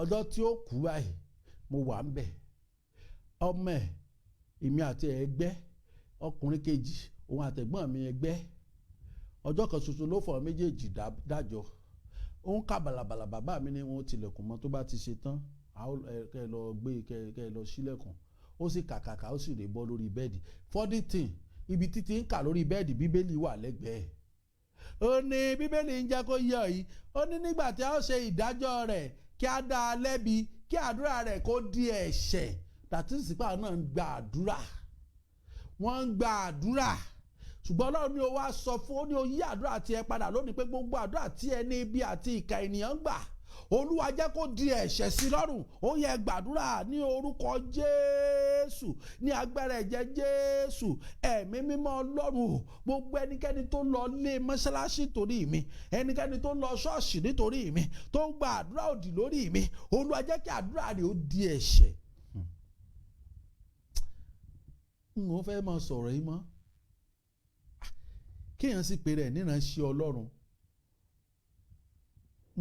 S3: Ọjọ́ tí ó kú báyìí, mo wà ń bẹ̀. Ọmọ ẹ̀, èmi àti ẹgbẹ́ ọkùnrin kejì, òun àtẹ̀gbọ́n mi ẹgbẹ́, ọjọ́ kan ṣoṣo ló fọ méjèèjì dájọ́. Ó ń kà bàlàbàlà. Bàbá mi ní wọn tilẹ̀kùn mọ́, tó bá ti ṣe tán, kẹ́ ẹ lọ gbé, kẹ́ ẹ lọ sílẹ̀kùn. Ó sì kàkàkà, ó sì rè bọ́ lórí bed. Funny thing, ibi títí ń kà lórí bed, Bíbélì wà lẹ́gbẹ̀ẹ́. Ó ní Bíbélì ń jẹ́ kó yọ yìí. Ó ní nígbà tí a ó ṣe ìdájọ́ rẹ̀, kí a dá a lẹ́bi, kí àdúrà rẹ̀ kó di ẹ̀ṣẹ̀. Tàtí sípà náà ń gba àdúrà, wọ́n ń gba àdúrà, ṣùgbọ́n Ọlọ́run ní o wá sọ fún ó ní o yí àdúrà tiẹ̀ padà lónìí pé gbogbo àdúrà tí ẹ ní ibi àti ìkà ènìyàn ń gbà, Olúwa, jẹ́ kó di ẹ̀ṣẹ̀ sí lọ́rùn. Ó yẹ gbàdúrà ní orúkọ Jésù, ní agbára ẹ̀jẹ̀ Jésù. Ẹ̀mí Mímọ́ Ọlọ́run, gbogbo ẹnikẹ́ni tó lọ lé mọ́ṣáláṣí torí mi, ẹnikẹ́ni tó lọ ṣọ́ọ̀ṣì nítorí mi, tó ń gba àdúrà òdì lórí mi, Olúwa, jẹ́ kí àdúrà rẹ̀ ó di ẹ̀ṣẹ̀. N ò fẹ́ máa sọ̀rọ̀ yìí mọ́. Kéèyàn sì pé rẹ̀ níránṣẹ́ Ọlọ́run.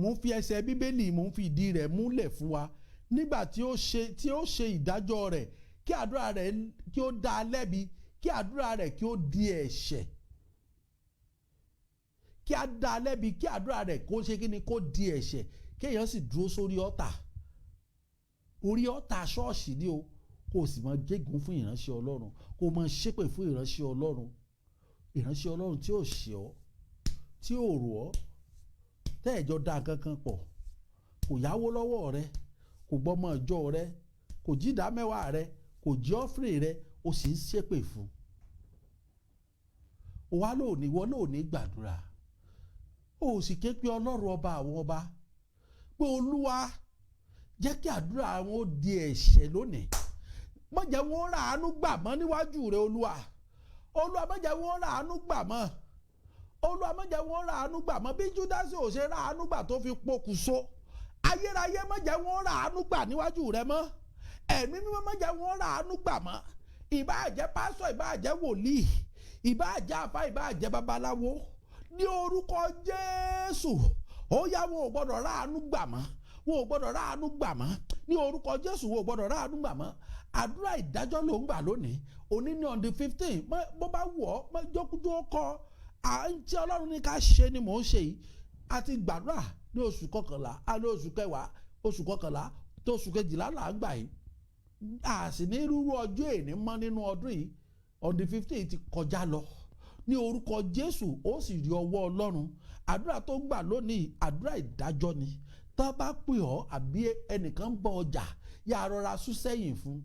S3: Mò ń fi ẹsẹ̀ Bíbélì, mò ń fi ìdí rẹ̀ múlẹ̀ fún wa. Nígbà tí ó ṣe ìdájọ́ rẹ̀, kí àdúrà rẹ̀ kí ó dá a lẹ́bi, kí àdúrà rẹ̀ kí ó di ẹ̀ṣẹ̀. Kí a dá a lẹ́bi, kí àdúrà rẹ̀ kó ṣe kí ni? Kó di ẹ̀ṣẹ̀. Kéèyàn sì dúró sórí ọ̀tà, orí ọ̀tà ṣọ́ọ̀ṣì ni o, kó o sì máa gégùn fún ìránṣẹ́ Ọlọ́run, kó o máa ṣépè fún ìránṣẹ́ Ọlọ́run, ìránṣẹ́ Ọlọ́run tí ò ṣe ọ́, tí ò rò ọ́, tẹ́ẹ̀jọ́ da nǹkan kan pọ̀, kò yáwó lọ́wọ́ rẹ, kò gbọ́mọ ìjọ rẹ, kò jí ìdá mẹ́wàá rẹ, kò jí ọ́fìrì rẹ, o sì ń ṣépè fún o. Wá lóòní, ìwọ lóòní gbàdúrà, o sì ké pé Ọlọ́run ọba àwọn ọba pé, "Olúwa, jẹ́ kí àdúrà wọn ó di ẹ̀ṣẹ̀ lónìí. Má jẹ́ wọn ó ràánú gbà mọ́ níwájú rẹ, Olúwa. Olúwa, má jẹ́ wọn ó ràánú gbà mọ́. Olúwa, má jẹ́ wọn ó ràánú gbà mọ́." Bí Júdásì ò ṣe ràánú gbà tó fi pokùnso, ayérayé, má jẹ́ wọn ó ràánú gbà níwájú rẹ mọ́. Ẹ̀mí Mímọ́, má jẹ́ wọn ó ràánú gbà mọ́. Ìbáà jẹ́ pásítọ̀, ìbáà jẹ́ wòlíì, ìbáà jẹ́ àfá, ìbáà jẹ́ babaláwo, ní orúkọ Jésù, ó yá, wọn ò gbọ́dọ̀ ráàánú gbà mọ́. Wọn ò gbọ́dọ̀ ráàánú gbà mọ́. Ní orúkọ Jésù, wọn ò gbọ́dọ̀ ráàánú gbà mọ́. Àdúrà ìdájọ́ ló ń gbà lónìí. Òní ní on the 15. Bó bá wù ọ́, jókòó kọ́ à ń tí Ọlọ́run ní ká ṣe ni mò ń ṣe yìí. A ti gbàdúrà ní oṣù kọkànlá, a ní oṣù kẹwàá, oṣù kọkànlá tó oṣù kejìlá là ń gbà yìí. A sì ní rúrú ọjọ́ èní mọ́ nínú ọdún yìí. On the 15 ti kọjá lọ. Ní orúkọ Jésù, ó sì rí ọwọ́ Ọlọ́run. Àdúrà tó ń gbà lónìí, àdúrà ìdájọ́ ni. Tó bá pè ọ́ àbí ẹnìkan ń bọ ọjà, yà rọra sún sẹ́yìn fún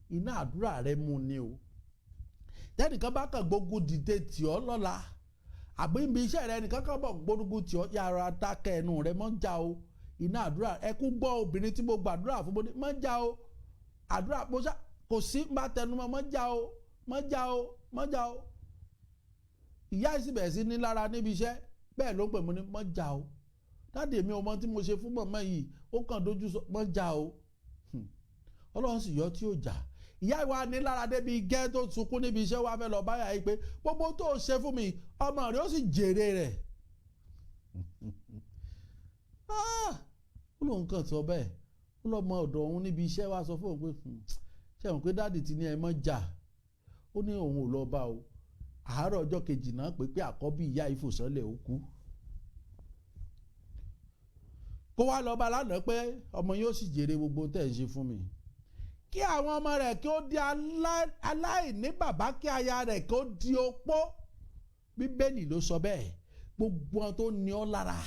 S3: iná àdúrà rẹ mú ni o. Tẹnìkan bá kàn gbógun dìde tì ọ́ lọ́la, àbí ibi iṣẹ́ rẹ nìkan kan bọ̀ gbógun tì ọ́, yà rọra dákẹ́ ẹnu rẹ, mọ́ já o. Iná àdúrà ẹkú gbọ́. Obìnrin tí mo gbàdúrà fún, mo ní mọ́ já o. Àdúrà mo ṣá kò sí bá tẹnumọ́, mọ́ já o, mọ́ já o, mọ́ já o. Ìyá yìí sì bẹ̀rẹ̀ sí ní lára níbi iṣẹ́. Bẹ́ẹ̀ ló ń pè mí ní, "Mọ́ já o, daddy, mi ò mọ tí mo ṣe fún mọ̀mọ́ yìí, ó kàn dojú sọ, mọ́ já o." Ọlọ́run sì yọ tí ó jà. Ìyá ìwà ní lára débi gẹ́ tó sunkún níbi iṣẹ́, wa fẹ́ lọ báyà yìí pé gbogbo tó ṣe fún mi, ọmọ rẹ̀ ó sì jèrè rẹ̀. Ah! Ó lóun kàn sọ bẹ́ẹ̀, ó lọ́mọ ọ̀dọ̀ òun níbi iṣẹ́ wa sọ fún òun pé, ṣé òun pé daddy ti ní ẹ mọ́ jà?" Ó ní òun ò lọ bá o. Àárọ̀ ọjọ́ kejì náà pé àkọ́bí ìyá ìfòsánlẹ̀ ó kú. Kó wá lọ bá lánàá pé ọmọ yóò sì jèrè gbogbo tẹ̀ ń ṣe fún mi. Kí àwọn ọmọ rẹ̀ kí ó di aláìní bàbá, kí aya rẹ̀ kí ó di opó. Bíbélì ló sọ bẹ́ẹ̀. Gbogbo wọn tó ní ọ lára,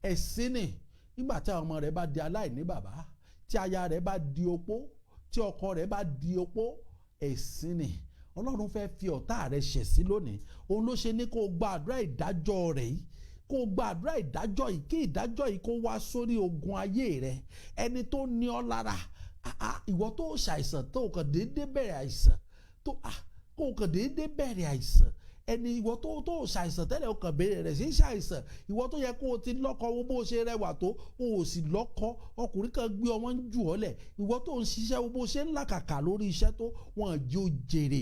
S3: ẹ̀sìn ni. Nígbà tí àwọn ọmọ rẹ̀ bá di aláìní bàbá, tí aya rẹ̀ bá di opó, tí ọkọ rẹ̀ bá di opó, ẹ̀sìn ni. Ọlọ́run fẹ́ fi ọ̀tá rẹ̀ ṣẹ̀ sí lónìí. Òun ló ṣe ní kó o gba àdúrà ìdájọ́ rẹ̀ yìí, kó o gba àdúrà ìdájọ́ yìí, kí ìdájọ́ yìí kó wá sórí ogun ayé rẹ̀, ẹni tó ní ọ lára. Ìwọ tó ṣàìsàn, tó kàn déédéé bẹ̀rẹ̀ àìsàn, tó kó kàn déédéé bẹ̀rẹ̀ àìsàn, ẹni ìwọ tó ṣàìsàn tẹ́lẹ̀, o kàn bẹ̀rẹ̀ rẹ̀ sí ṣàìsàn. Ìwọ tó yẹ kó o ti lọ́kọ, wo bó ṣe rẹwà tó, o ò sì lọ́kọ, ọkùnrin kan gbé ọ, wọ́n ń jù ọ́ lẹ̀. Ìwọ tó ń ṣiṣẹ́, wo bó ṣe ń làkàkà lórí iṣẹ́ tó, wọ́n jẹ́ o jèrè.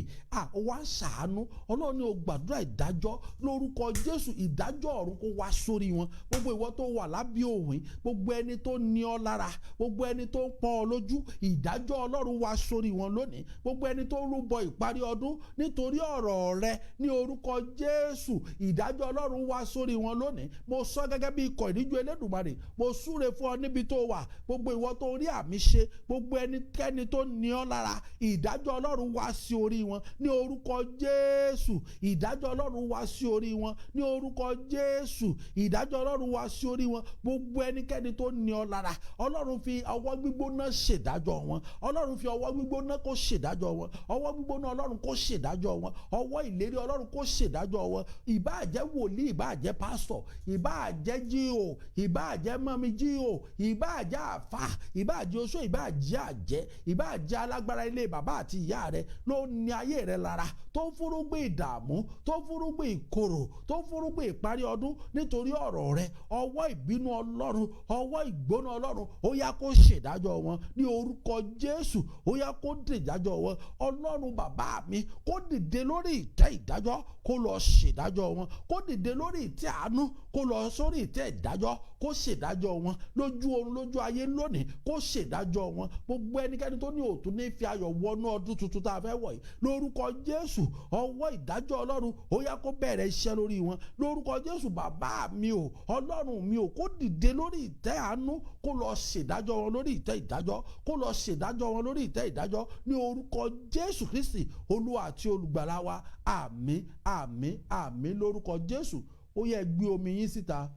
S3: Ó wá ń ṣàánú Ọlọ́run ní o gbàdúrà ìdájọ́ lórúkọ Jésù. Ìdájọ́ ọ̀run kó wá sórí wọn. Gbogbo ìwọ tó wà lábẹ́ òwìn, gbogbo ẹni tó ní ọ lára, gbogbo ẹni tó ń pọ́n ọ lójú, ìdájọ́ Ọlọ́run wá sórí wọn lónìí. Gbogbo ẹni tó rúbọ ìparí ọdún nítorí ọ̀rọ̀ rẹ, ní orúkọ Jésù, ìdájọ́ Ọlọ́run wá sórí wọn lónìí. Mo sọ gẹ́gẹ́ bí ikọ̀ ìríjú Elédùmarè, mo súre fún ọ níbi tó wà. Gbogbo ìwọ tó rí àmì ṣe, gbogbo ẹnikẹ́ni tó ní ọ lára, ìdájọ́ Ọlọ́run wá sí orí wọn ní orúkọ Jésù. Ìdájọ́ Ọlọ́run wá sí orí wọn ní orúkọ Jésù. Ìdájọ́ Ọlọ́run wá sí orí wọn. Gbogbo ẹnikẹ́ni tó ní ọ lára, Ọlọ́run fi ọwọ́ gbígbóná ṣèdájọ́ wọn. Ọlọ́run fi ọwọ́ gbígbóná kó ṣèdájọ́ wọn. Ọwọ́ gbígbóná Ọlọ́run kó ṣèdájọ́ wọn. Ọwọ́ ìlérí Ọlọ́run kó ṣèdájọ́ wọn. Ìbáà jẹ́ wòlíì, ìbáà jẹ́ pásítọ̀, ìbáà jẹ́ G.O, ìbáà jẹ́ mummy G.O, ìbáà jẹ́ àfà, ìbáà jẹ́ oṣó, ìbáà jẹ́ àjẹ́, ìbáà jẹ́ alágbára ilé bàbá àti ìyá rẹ ló ní ayé rẹ lára, tó ń fúrúgbìn ìdààmú, tó ń fúrúgbìn ìkorò, tó ń fúrúgbìn ìparí ọdún nítorí ọ̀rọ̀ rẹ, ọwọ́ ìbínú Ọlọ́run, ọwọ́ ìgbóná Ọlọ́run, ó yá kó ṣèdájọ́ wọn ní orúkọ Jésù. Ó yá kó dìdájọ́ wọn. Ọlọ́run bàbá mi kó dìde lórí ìtẹ́ ìdájọ́. kó lọ ṣèdájọ́ wọn, kó dìde lórí ìtẹ́ àánú kó lọ sórí ìtẹ́ ìdájọ́, kó ṣèdájọ́ wọn lójú oorun, lójú ayé lónìí, kó ṣèdájọ́ wọn. Gbogbo ẹnikẹ́ni tó ní òtún ní fi ayọ̀ wọnú ọdún tuntun tá a fẹ́ wọ̀ yìí, lórúkọ Jésù, ọwọ́ ìdájọ́ Ọlọ́run ó yá kó bẹ̀rẹ̀ iṣẹ́ lórí wọn lórúkọ Jésù. Bàbá mi ò, Ọlọ́run mi ò, kó dìde lórí ìtẹ́ àánú kó lọ ṣèdájọ́ wọn lórí ìtẹ́ ìdájọ́, kó lọ ṣèdájọ́ wọn lórí ìtẹ́ ìdájọ́ ní orúkọ Jésù Kristi, Olúwa àti olùgbàlà wa. Àmín, àmín, àmín lórúkọ Jésù. Ó yẹ ẹ gbé omi yín síta,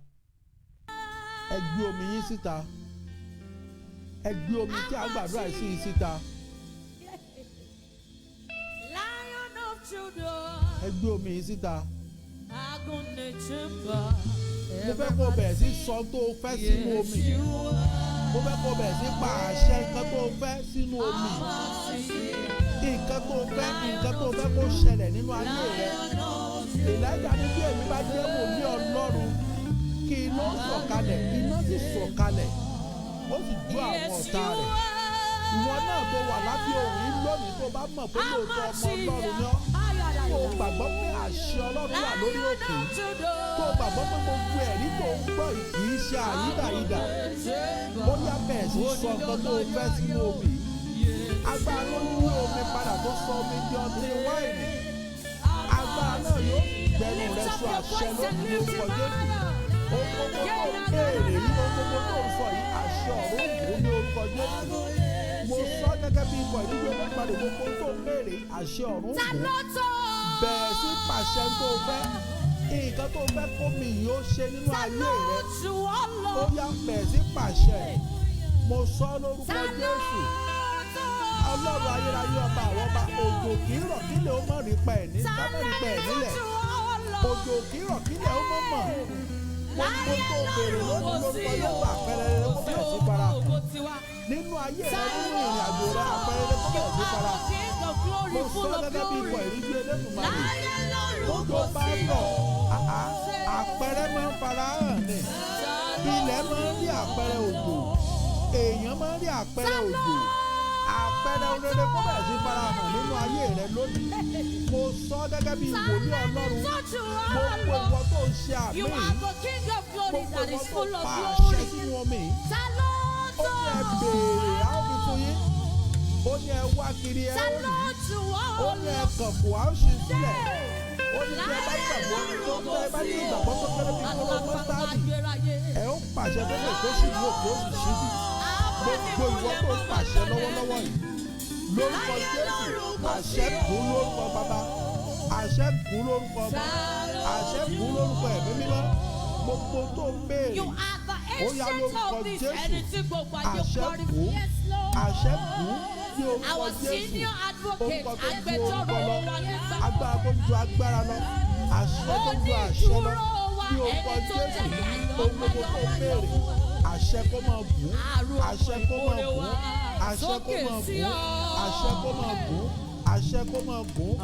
S3: ẹ gbé omi yín síta, ẹ gbé omi tí a gbàdúrà sí yín síta.
S2: Lion of Judah,
S3: Ẹ gbé omi yín síta.
S2: Agunechemba.
S3: Mo fẹ́ kó o bẹ̀rẹ̀ sí sọ tó o fẹ́ sínú omi. Mo fẹ́ kó o bẹ̀rẹ̀ sí pa àṣẹ nǹkan tó o fẹ́ sínú omi, nǹkan tó o fẹ́, nǹkan tó o fẹ́ kó ṣẹlẹ̀ nínú ayé rẹ. Èlíjà ní bí èmi bá jẹ́ wòlíì Ọlọ́run, kí iná sọ̀kalẹ̀. Iná sì sọ̀kalẹ̀, ó sì jó àwọn ọ̀tá rẹ̀. Ìwọ náà tó wà lábẹ́ òun yìí lónìí, tó bá mọ̀ pé lóòótọ́ ọmọ Ọlọ́run ni ọ́, tó o gbàgbọ́ pé àṣẹ Ọlọ́run wà lórí òkè yìí, tó o gbàgbọ́ pé gbogbo ẹ̀rí tó ń gbọ́ yìí kì í ṣe àyídàyídà, ó yá, bẹ̀rẹ̀ sí sọ nǹkan tó o fẹ́ sínú omi yìí. Agbára ló ń yí omi padà tó sọ omi di ọtí wáìnì, agbára náà yóò gbẹnu rẹ sọ àṣẹ lónìí lórúkọ Jésù. Ohun gbogbo tó ń béèrè yìí, ohun gbogbo tó ń sọ yìí, àṣẹ ọ̀run ògùn ní orúkọ Jésù. Mo sọ gẹ́gẹ́ bí ikọ̀ ìdíje olóògbàdì, gbogbo tó ń béèrè yìí, àṣẹ ọ̀run
S2: Ta
S3: ògùn.
S2: ló tó?
S3: Bẹ̀rẹ̀ sí pàṣẹ tó fẹ́, nǹkan tó fẹ́ kó mi yìí ó ṣe nínú
S2: Ta
S3: ayé
S2: ló
S3: rẹ.
S2: jù ọ́ lọ?
S3: Ó yá, bẹ̀rẹ̀ sí pàṣẹ. Mo sọ lórúkọ
S2: Ta ló
S3: Jésù,
S2: tó?
S3: Ọlọ́run ayérayé, ọba àwọn ọba, òjò kì í rọ̀ kílẹ̀ ó mọ̀ rí pa ẹ̀ ní
S2: Ta
S3: ká mọ̀ rí pa ẹ̀
S2: ló
S3: nílẹ̀.
S2: jù ọ́ lọ?
S3: Òjò kì í rọ̀ kílẹ̀ ó mọ̀ mọ̀. Gbogbo tó béèrè lónìí lórúkọ Jésù, àpẹẹrẹ rere kó bẹ̀rẹ̀ sí fara hàn nínú ayé rẹ, nínú ìrìn àjò rẹ, àpẹẹrẹ rere kó bẹ̀rẹ̀ sí fara hàn. Mo sọ gẹ́gẹ́ bí ikọ̀ ìríjú Elédùmarè, tójò bá rọ̀, àá, àpẹẹrẹ máa ń fara hàn ní ilẹ̀, máa ń rí àpẹẹrẹ òjò, èèyàn máa ń rí àpẹẹrẹ òjò. Àpẹẹrẹ rere kó bẹ̀rẹ̀ sí fara hàn nínú ayé rẹ lónìí. Mo sọ gẹ́gẹ́ bí wòlíì Ọlọ́run, gbogbo ìwọ tó ń ṣe àmì
S2: You
S3: yìí,
S2: are the King of glory
S3: gbogbo
S2: that
S3: ìwọ
S2: is
S3: tó
S2: full of
S3: pa àṣẹ
S2: glory.
S3: sínú omi yìí,
S2: Ta ló
S3: ó
S2: tó?
S3: ní ẹ béèrè, a ó fi fún yín. Ó ní ẹ wá kiri, ẹ
S2: Ta
S3: ó
S2: ló
S3: rí.
S2: jù ọ́
S3: Ó ní ẹ
S2: lọ?
S3: kànkùn, a ó ṣí sílẹ̀. Ó ní tí ẹ bá gbàgbọ́ tó, tẹ́ ẹ bá ní ìgbàgbọ́ tó kéré bí kóró mọ́tàdì, ẹ ó pàṣẹ tó lè kó sì ní òkè, ó sì síbi. Gbogbo ìwọ tó ń pàṣẹ lọ́wọ́lọ́wọ́ yìí lórúkọ Jésù, àṣẹ kún lórúkọ Bàbá, àṣẹ kún lórúkọ Ọmọ, àṣẹ kún lórúkọ Ẹ̀mí Mímọ́. Gbogbo tó ń béèrè,
S2: You are the
S3: ó yá,
S2: ancient
S3: lórúkọ
S2: of this.
S3: Jésù,
S2: Ẹni tí gbogbo ayé
S3: àṣẹ
S2: kọrí.
S3: kún,
S2: Yes, Lord.
S3: àṣẹ kún ní orúkọ
S2: Our
S3: Jésù.
S2: senior advocate,
S3: Orúkọ tó ju
S2: agbẹjọ́rò
S3: orúkọ lọ,
S2: wa nígbà.
S3: agbára tó ju agbára lọ, àṣẹ tó ju àṣẹ lọ ní orúkọ Jésù. Ohun gbogbo tó ń béèrè, àṣẹ kó máa gùn, àṣẹ kó máa gùn, àṣẹ kó máa gùn, àṣẹ kó máa gùn, àṣẹ kó máa gùn,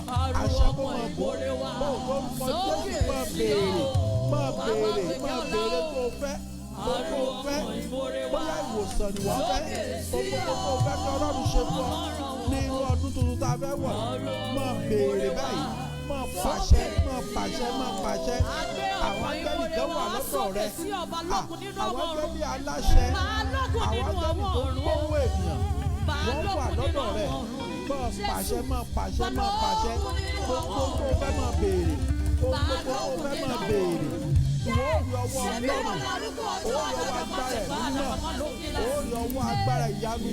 S3: àṣẹ kó máa gùn. Bó o lórúkọ Jésù, máa béèrè, máa béèrè, máa béèrè tó fẹ́, tó tó fẹ́. Bóyá ìwòsàn ni wọ́n fẹ́, ohun gbogbo tó fẹ́ kí Ọlọ́run ṣe fún ọ ní irú ọdún tuntun tá a fẹ́ wọ̀ yìí, máa béèrè báyìí, máa pàṣẹ, máa pàṣẹ, máa pàṣẹ. Àwọn áńgẹ́lì kan wà lọ́dọ̀ rẹ. Ah, àwọn áńgẹ́lì aláṣẹ,
S2: Balógun
S3: àwọn
S2: nínú
S3: áńgẹ́lì
S2: àwọn
S3: tó ń
S2: ọ̀run.
S3: gbóhùn ènìyàn, wọ́n wà
S2: Balógun nínú
S3: lọ́dọ̀ rẹ.
S2: àwọn ọ̀run.
S3: Máa pàṣẹ, máa pàṣẹ, máa pàṣẹ. Gbogbo tó fẹ́ máa béèrè, ohun gbogbo tó fẹ́ máa béèrè, ìwọ ò rí ọwọ́ Ọlọ́run, ó rí ọwọ́ agbára ẹ̀mí náà, ó rí ọwọ́ agbára ìyanu.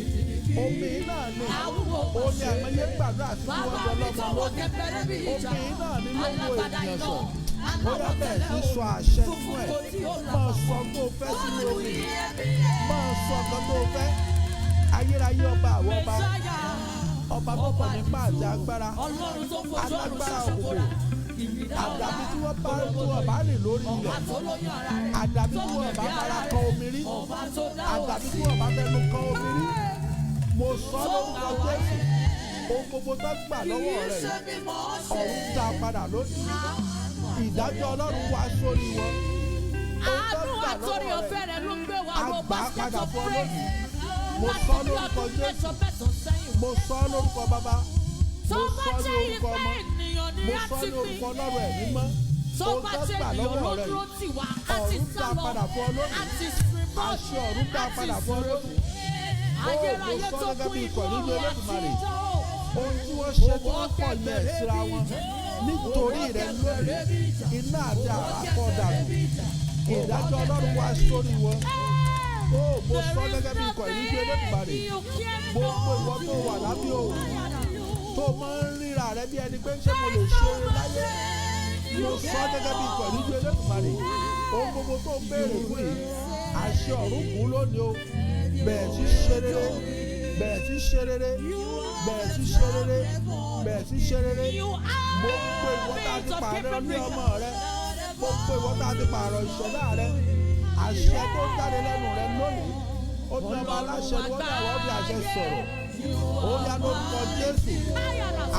S3: Omi náà ni ó ní àìmọye gbàdúrà sí kí wọ́n jọ lọ́mọ lónìí. Omi náà ni ló wo ènìyàn sàn. Ó yá, bẹ̀rẹ̀ sí sọ àṣẹ fún ẹ̀. Máa sọ tó fẹ́ sínú omi, máa sọ nǹkan tó fẹ́. Ayérayé, ọba àwọn ọba, ọba tó pọ̀ nípa àti agbára, alágbára òkùnkùn, àdàbí tí wọ́n bá rìn lórí ilẹ̀, àdàbí tí wọ́n bá fara kan omi rí, àdàbí tí wọ́n bá fẹnu kan omi rí. Mo sọ lórúkọ Jésù, ohun gbogbo tó gbà lọ́wọ́ rẹ̀ yìí, ọ̀run dá a padà lónìí. Ìdájọ́ Ọlọ́run wá sórí wọn. Ohun tó
S2: Àánú
S3: gbà
S2: àtòrí
S3: lọ́wọ́
S2: ọ̀fẹ́
S3: rẹ̀,
S2: rẹ̀ ló ń gbé wa
S3: a
S2: ró.
S3: gbà á
S2: Basket
S3: padà
S2: of
S3: fún ọ
S2: praise.
S3: lónìí. Mo
S2: Láti
S3: sọ
S2: bí
S3: lórúkọ
S2: ọdún
S3: Jésù.
S2: mẹ́jọ mẹ́sàn-án sẹ́yìn.
S3: Mo sọ lórúkọ Bàbá,
S2: Tó
S3: mo
S2: bá
S3: sọ ní
S2: jẹ́
S3: orúkọ
S2: ìfẹ́
S3: Ọmọ.
S2: ènìyàn. ni
S3: Mo
S2: a
S3: sọ
S2: ti
S3: ní
S2: pín.
S3: orúkọ Ọlọ́run ẹ̀mí mọ́.
S2: Tó
S3: Ohun
S2: bá
S3: tó
S2: jẹ́
S3: gbà
S2: ènìyàn
S3: lọ́wọ́
S2: ló
S3: rẹ
S2: dúró
S3: yìí,
S2: tì wá, á ti
S3: ọ̀run
S2: sá
S3: dá
S2: lọ,
S3: padà fún ọ lónìí.
S2: á ti sùn
S3: Àṣẹ ọ̀run dá
S2: á ti
S3: padà fún ọ
S2: sùn.
S3: lónìí. Ó, mo
S2: Ayérayé
S3: sọ
S2: tó
S3: gẹ́gẹ́
S2: kún
S3: bí
S2: inú
S3: ikọ̀ nínú
S2: ọ̀run
S3: Olódùmarè.
S2: àtijọ́.
S3: Ohun tí wọ́n ṣe tí wọ́n pọ̀ yẹ síra wọn nítorí rẹ lónìí, iná àti àrá kọ́ dànù. Ìdájọ́ Ọlọ́run wá sórí wọn. Ó, mo sọ gẹ́gẹ́ bí ikọ̀ ìríjú Olódùmarè. Gbogbo ìwọ tó wà lábẹ́ òòrùn tó máa ń ríra rẹ bí ẹni pé ṣé mo lè ṣe oore láyé. Mo sọ gẹ́gẹ́ bí ikọ̀ ìríjú Olódùmarè. Ohun gbogbo tó ń béèrè fún yìí, àṣẹ ọ̀run kù lónìí o. Bẹ̀rẹ̀ sí ṣe rere, bẹ̀rẹ̀ sí ṣe rere, bẹ̀rẹ̀ sí ṣe rere, bẹ̀rẹ̀ sí ṣe rere.
S2: You
S3: Mo pe ìwọ tá a ti pààrọ̀ ní ọmọ rẹ. Mo pe ìwọ tá a ti pààrọ̀ ìṣẹ̀dá rẹ. Àṣẹ tó ń jáde lẹ́nu rẹ lónìí. Ó ní ọba aláṣẹ ni wọ́n ní àwọn fi àṣẹ sọ̀rọ̀. Ó yá lórúkọ Jésù.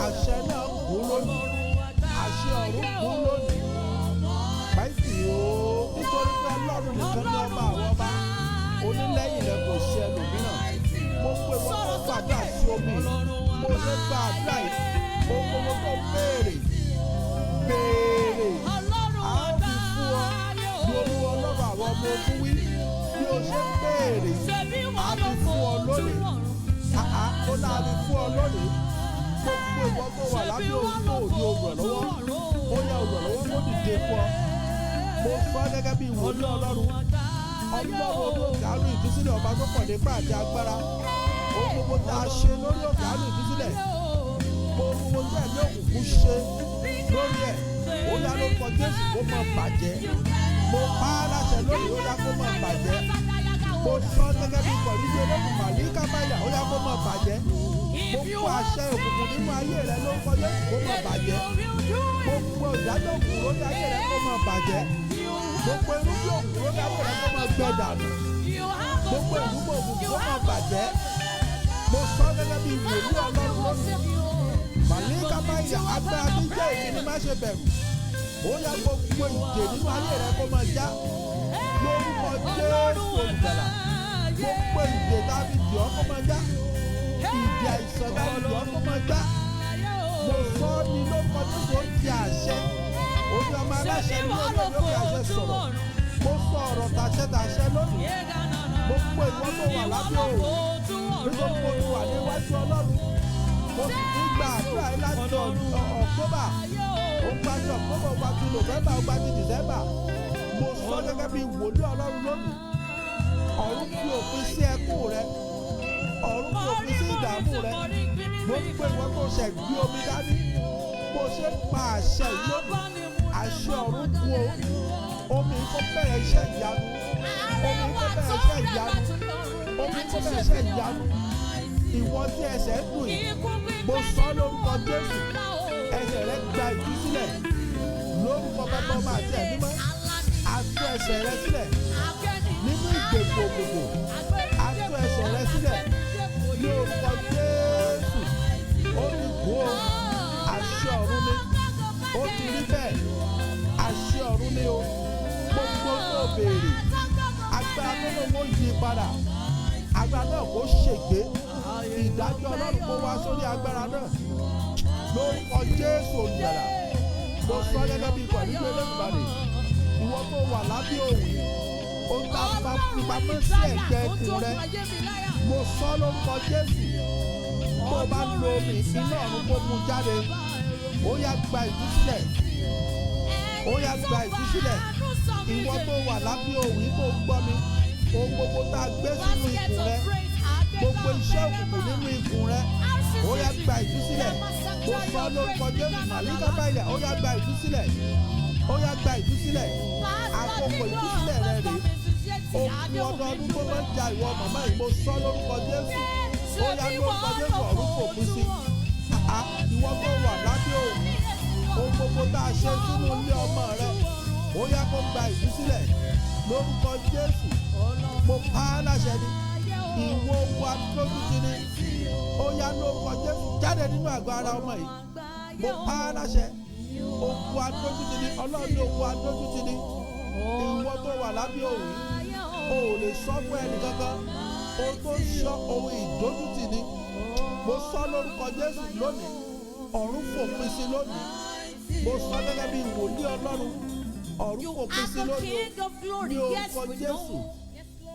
S3: Àṣẹ náà kú lónìí. Àṣẹ ọ̀run kú lónìí. Báyìí o, nítorí pé Ọlọ́run nìkan ní ọba àwọn ọba. Onílẹ̀yìn rẹ̀ kò ṣe ẹlòmíràn. Mo pe ìwọ tó gbàdúrà sí omi. Mo ṣe gbàdúrà yìí. Ohun gbogbo tó ń béèrè. Béèrè.
S2: Ọlọ́run
S3: A ó fi fún ọ
S2: àgbáyé
S3: ní Olúwa Ọlọ́run àwọn ọmọ ogun wí. Bí o ṣe ń béèrè,
S2: Ṣebí
S3: a
S2: wọ́n
S3: fi
S2: ló
S3: fún ọ
S2: fojú
S3: lónìí.
S2: ọ̀run.
S3: Àá ó náà fi fún ọ lónìí. Gbogbo ìwọ tó wà
S2: Ṣebí
S3: lábẹ́
S2: wọ́n
S3: òun
S2: ló
S3: tó ní
S2: fojú
S3: olùrànlọ́wọ́.
S2: ọ̀run.
S3: Ó yá olùrànlọ́wọ́ kó dìde fún ọ. Mo sọ gẹ́gẹ́ bí ìwòlíì Ọlọ́run. Ọlọ́run orí òkè àánú ìtúsílẹ̀ ọba tó pọ̀ nípa àti agbára. Ohun gbogbo tá a ṣe lórí òkè àánú ìtúsílẹ̀. Ohun gbogbo tí ẹ̀mí òkùnkùn ṣe lórí ẹ̀. Ó yá lórúkọ Jésù kó máa bàjẹ́. Mo pa á láṣẹ lónìí, ó yá kó máa bàjẹ́. Mo sọ gẹ́gẹ́ bí kọ̀lídé Olódùmarè kábàyà, ó yá kó máa bàjẹ́. Gbogbo àṣẹ òkùnkùn nínú ayé rẹ lórúkọ Jésù kó máa bàjẹ́. Gbogbo ìdájọ́ òkùnkùn lórí ayé rẹ kó máa bàjẹ́. Gbogbo irúgbìn òkùnkùn lórí ayé rẹ kó máa gbẹ dànù. Gbogbo ìrúbọ òkùnkùn kó máa bàjẹ́. Mo sọ gẹ́gẹ́ bí ìwòlíì Ọlọ́run lónìí. Màlíkà báyà agbára tí jẹ́ èmi ni má ṣe bẹ̀rù. Ó yá gbogbo ìdè nínú ayé rẹ kó máa já. Lórúkọ Jésù Olùgbàlà. Gbogbo ìdè tá a fi dì ọ́ kó máa já. Ìdè àìsàn tá a fi dì ọ́ kó máa já. Mo sọ ọ́ ní lórúkọ Jésù ó di àṣẹ. Òní ọmọ aláṣẹ ní olóògbé ó fi àṣẹ sọ̀rọ̀. Mo sọ ọ̀rọ̀ tàṣẹ tàṣẹ lónìí. Gbogbo ìwọ tó wà lábẹ́ òòrùn. Nítorí mo ti wà níwájú Ọlọ́run. Mo sì ti gba àdúrà yìí láti October. Ó gba ti October, ó gba ti November, ó gba ti December. Mo sọ gẹ́gẹ́ bí wòlíì Ọlọ́run lónìí. Ọ̀run fi òpin sí ẹkún rẹ. Ọ̀run fi òpin sí ìdààmú rẹ. Gbogbo ìwọ tó ṣẹ̀ gbé omi dání. Bó ṣe ń pa àṣẹ yìí lónìí. Àṣẹ ọ̀run kú o. Omi kó bẹ̀rẹ̀ iṣẹ́ ìyanu. Omi kó bẹ̀rẹ̀ iṣẹ́ ìyanu. Omi kó bẹ̀rẹ̀ iṣẹ́ ìyanu. Ìwọ tí ẹsẹ̀ ń dùn yìí. Mo sọ lórúkọ Jésù. Ẹsẹ̀ rẹ gba ìtúsílẹ̀. Lórúkọ Bàbá ọmọ àti ẹ̀mí mọ́. A tú ẹsẹ̀ rẹ sílẹ̀ nínú ìgbèkùn òkùnkùn. A tú ẹsẹ̀ rẹ sílẹ̀ ní orúkọ Jésù. Ó ti kú o. Àṣẹ ọ̀run ni. Ó ti rí bẹ́ẹ̀. Àṣẹ ọ̀run ni o. Gbogbo tó béèrè. Agbára tó lóun ó yí padà. Agbára náà kò ṣègbé. Ìdájọ́ Ọlọ́run kó wá sórí agbára náà. Lórúkọ Jésù Olùgbàlà. Mo sọ gẹ́gẹ́ bí ikọ̀ nínú Olódùmarè. Ìwọ tó wà lábẹ́ òun. Ohun tá a bá fi pamọ́ sí ẹ̀gbẹ́ ikùn rẹ. Mo sọ lórúkọ Jésù. Bó o bá lo omi iná ọ̀run kó mu jáde. Ó yá gba ìtúsílẹ̀. Ó yá gba ìtúsílẹ̀. Ìwọ tó wà lábẹ́ òun tó ń gbọ́ mi. Ohun gbogbo tá a gbé sínú ikùn rẹ. Gbogbo iṣẹ́ òkùnkùn nínú ikùn rẹ. Ó yá gba ìtúsílẹ̀. Mo sọ lórúkọ Jésù Màlíkà báyìí. Ó yá gba ìtúsílẹ̀. Ó yá gba ìtúsílẹ̀. Àkókò ìtúsílẹ̀ rẹ rèé. Ogun ọdọọdún tó máa ń ja ìwọ màmá yìí. Mo sọ lórúkọ Jésù. Ó yá lórúkọ Jésù ọ̀run fòpin sí. Àá ìwọ tó wà lábẹ́ òun. Ohun gbogbo tá a ṣe sínú ilé ọmọ rẹ. Ó yá kó gba ìtúsílẹ̀. Lórúkọ Jésù. Mo pa á láṣẹ ni. Ìwọ ogun adójútì ni. Ó yá lórúkọ Jésù jáde nínú àgọ́ ara ọmọ yìí. Mo pa á láṣẹ. Ogun adójútì ni. Ọlọ́run ní ogun adójútì ni. Ìwọ tó wà lábẹ́ òun yìí. O ò lè sọ fún ẹnì kankan. Ohun tó ń sọ ohun ìdójútì ni. Mo sọ lórúkọ Jésù lónìí. Ọ̀run fòpin sí lónìí. Mo sọ gẹ́gẹ́ bí wòlíì Ọlọ́run, ọ̀run
S2: You
S3: kò pín
S2: are
S3: sí
S2: the
S3: lónìí
S2: King of
S3: o.
S2: glory.
S3: Ní
S2: Yes,
S3: orúkọ
S2: we
S3: Jésù.
S2: know.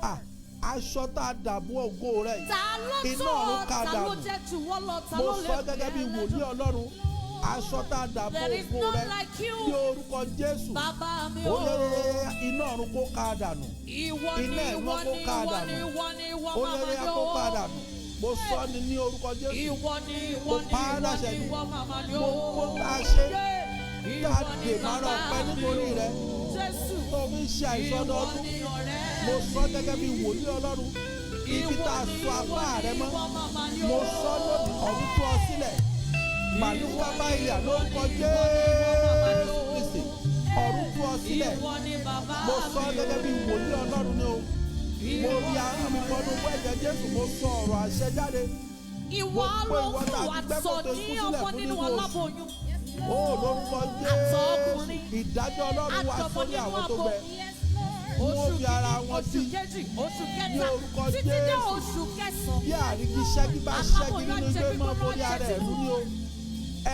S3: Ah, aṣọ tá a dàbò ògo rẹ̀ yìí,
S2: Ta ló
S3: iná
S2: tó
S3: ọ̀run
S2: ọ?
S3: ká
S2: Ta ló
S3: dànù.
S2: jẹ́ jù wọ́ lọ? Ta
S3: Mo
S2: ló lè
S3: sọ gẹ́gẹ́ bí
S2: pè é
S3: wòlíì
S2: lẹ́jọ́?
S3: Ọlọ́run, aṣọ tá a dàbò
S2: There is
S3: ògo
S2: none
S3: rẹ̀
S2: like you.
S3: ní orúkọ Jésù.
S2: Bàbá mi
S3: Ó
S2: o.
S3: yẹ yẹ iná ọ̀run kó ká dànù.
S2: Ìwọ ni,
S3: Iná
S2: ìwọ
S3: ẹ̀mọ́ kó
S2: ni,
S3: ká
S2: ìwọ
S3: dànù.
S2: ni, ìwọ ni, ìwọ
S3: Ó
S2: màmá
S3: yẹ
S2: ni
S3: kó ká
S2: o.
S3: dànù. Mo sọ ni ní orúkọ Jésù.
S2: Ìwọ ni, ìwọ
S3: Mo
S2: ni,
S3: pa á
S2: ìwọ
S3: láṣẹ
S2: ni,
S3: ni.
S2: ìwọ màmá ni o.
S3: Gbogbo tá a ṣe, tá a
S2: Ìwọ ni
S3: dè mára
S2: bàbá
S3: ọpẹ́
S2: mi
S3: nítorí
S2: o.
S3: rẹ,
S2: Jésù.
S3: tó fi ń ṣe
S2: Ìwọ
S3: àìsọdọọdún.
S2: ni ọ̀rẹ́
S3: Mo
S2: mi.
S3: sọ gẹ́gẹ́ bí wòlíì Ọlọ́run, ibi
S2: Ìwọ
S3: tá a
S2: ni,
S3: sọ
S2: ìwọ
S3: apá
S2: ni,
S3: rẹ mọ́.
S2: ìwọ màmá ni
S3: Mo
S2: o.
S3: sọ lónìí, ọ̀run tú ọ sílẹ̀. Màlúkà
S2: Ìwọ
S3: bá
S2: ni,
S3: ilẹ̀
S2: ìwọ
S3: lórúkọ
S2: ni, ìwọ ni, ìwọ màmá ni
S3: Jésù
S2: o.
S3: Kristi. Ọ̀run tú ọ sílẹ̀.
S2: Ìwọ ni bàbá
S3: Mo sọ
S2: mi
S3: gẹ́gẹ́ bí
S2: o.
S3: wòlíì Ọlọ́run ni o. Mo
S2: Ìwọ
S3: rí ahọ́n mi bọnú bọ́ ẹ̀jẹ̀ Jésù, mo sọ ọ̀rọ̀ àṣẹ jáde.
S2: Ìwọ
S3: Mo pé
S2: ló
S3: ìwọ
S2: fún
S3: tá a
S2: wa
S3: ti gbẹ́
S2: sọ
S3: kòtò
S2: ní
S3: ikú sílẹ̀
S2: ọmọ
S3: fún
S2: nínú
S3: nínú oṣù.
S2: aláboyún.
S3: Ó lórúkọ Jésù.
S2: Àtọkùnrin.
S3: Ìdájọ́ Ọlọ́run wá
S2: Àtọmọ
S3: sórí
S2: nínú
S3: àwọn tó
S2: abo.
S3: gbẹ. Wọ́n
S2: Oṣù
S3: fi ara
S2: kìíní,
S3: wọn
S2: oṣù
S3: dí.
S2: kejì, oṣù
S3: Ní
S2: kẹta,
S3: orúkọ
S2: títí dé
S3: Jésù.
S2: oṣù kẹsàn-án.
S3: Bí àrígi ṣẹ́gi bá ṣẹ́gi
S2: Aláboyún
S3: nínú
S2: á jẹ
S3: ilé mọ́
S2: gbígbóná, á
S3: borí
S2: jẹ
S3: ara ẹ̀rú
S2: tútù.
S3: ní o.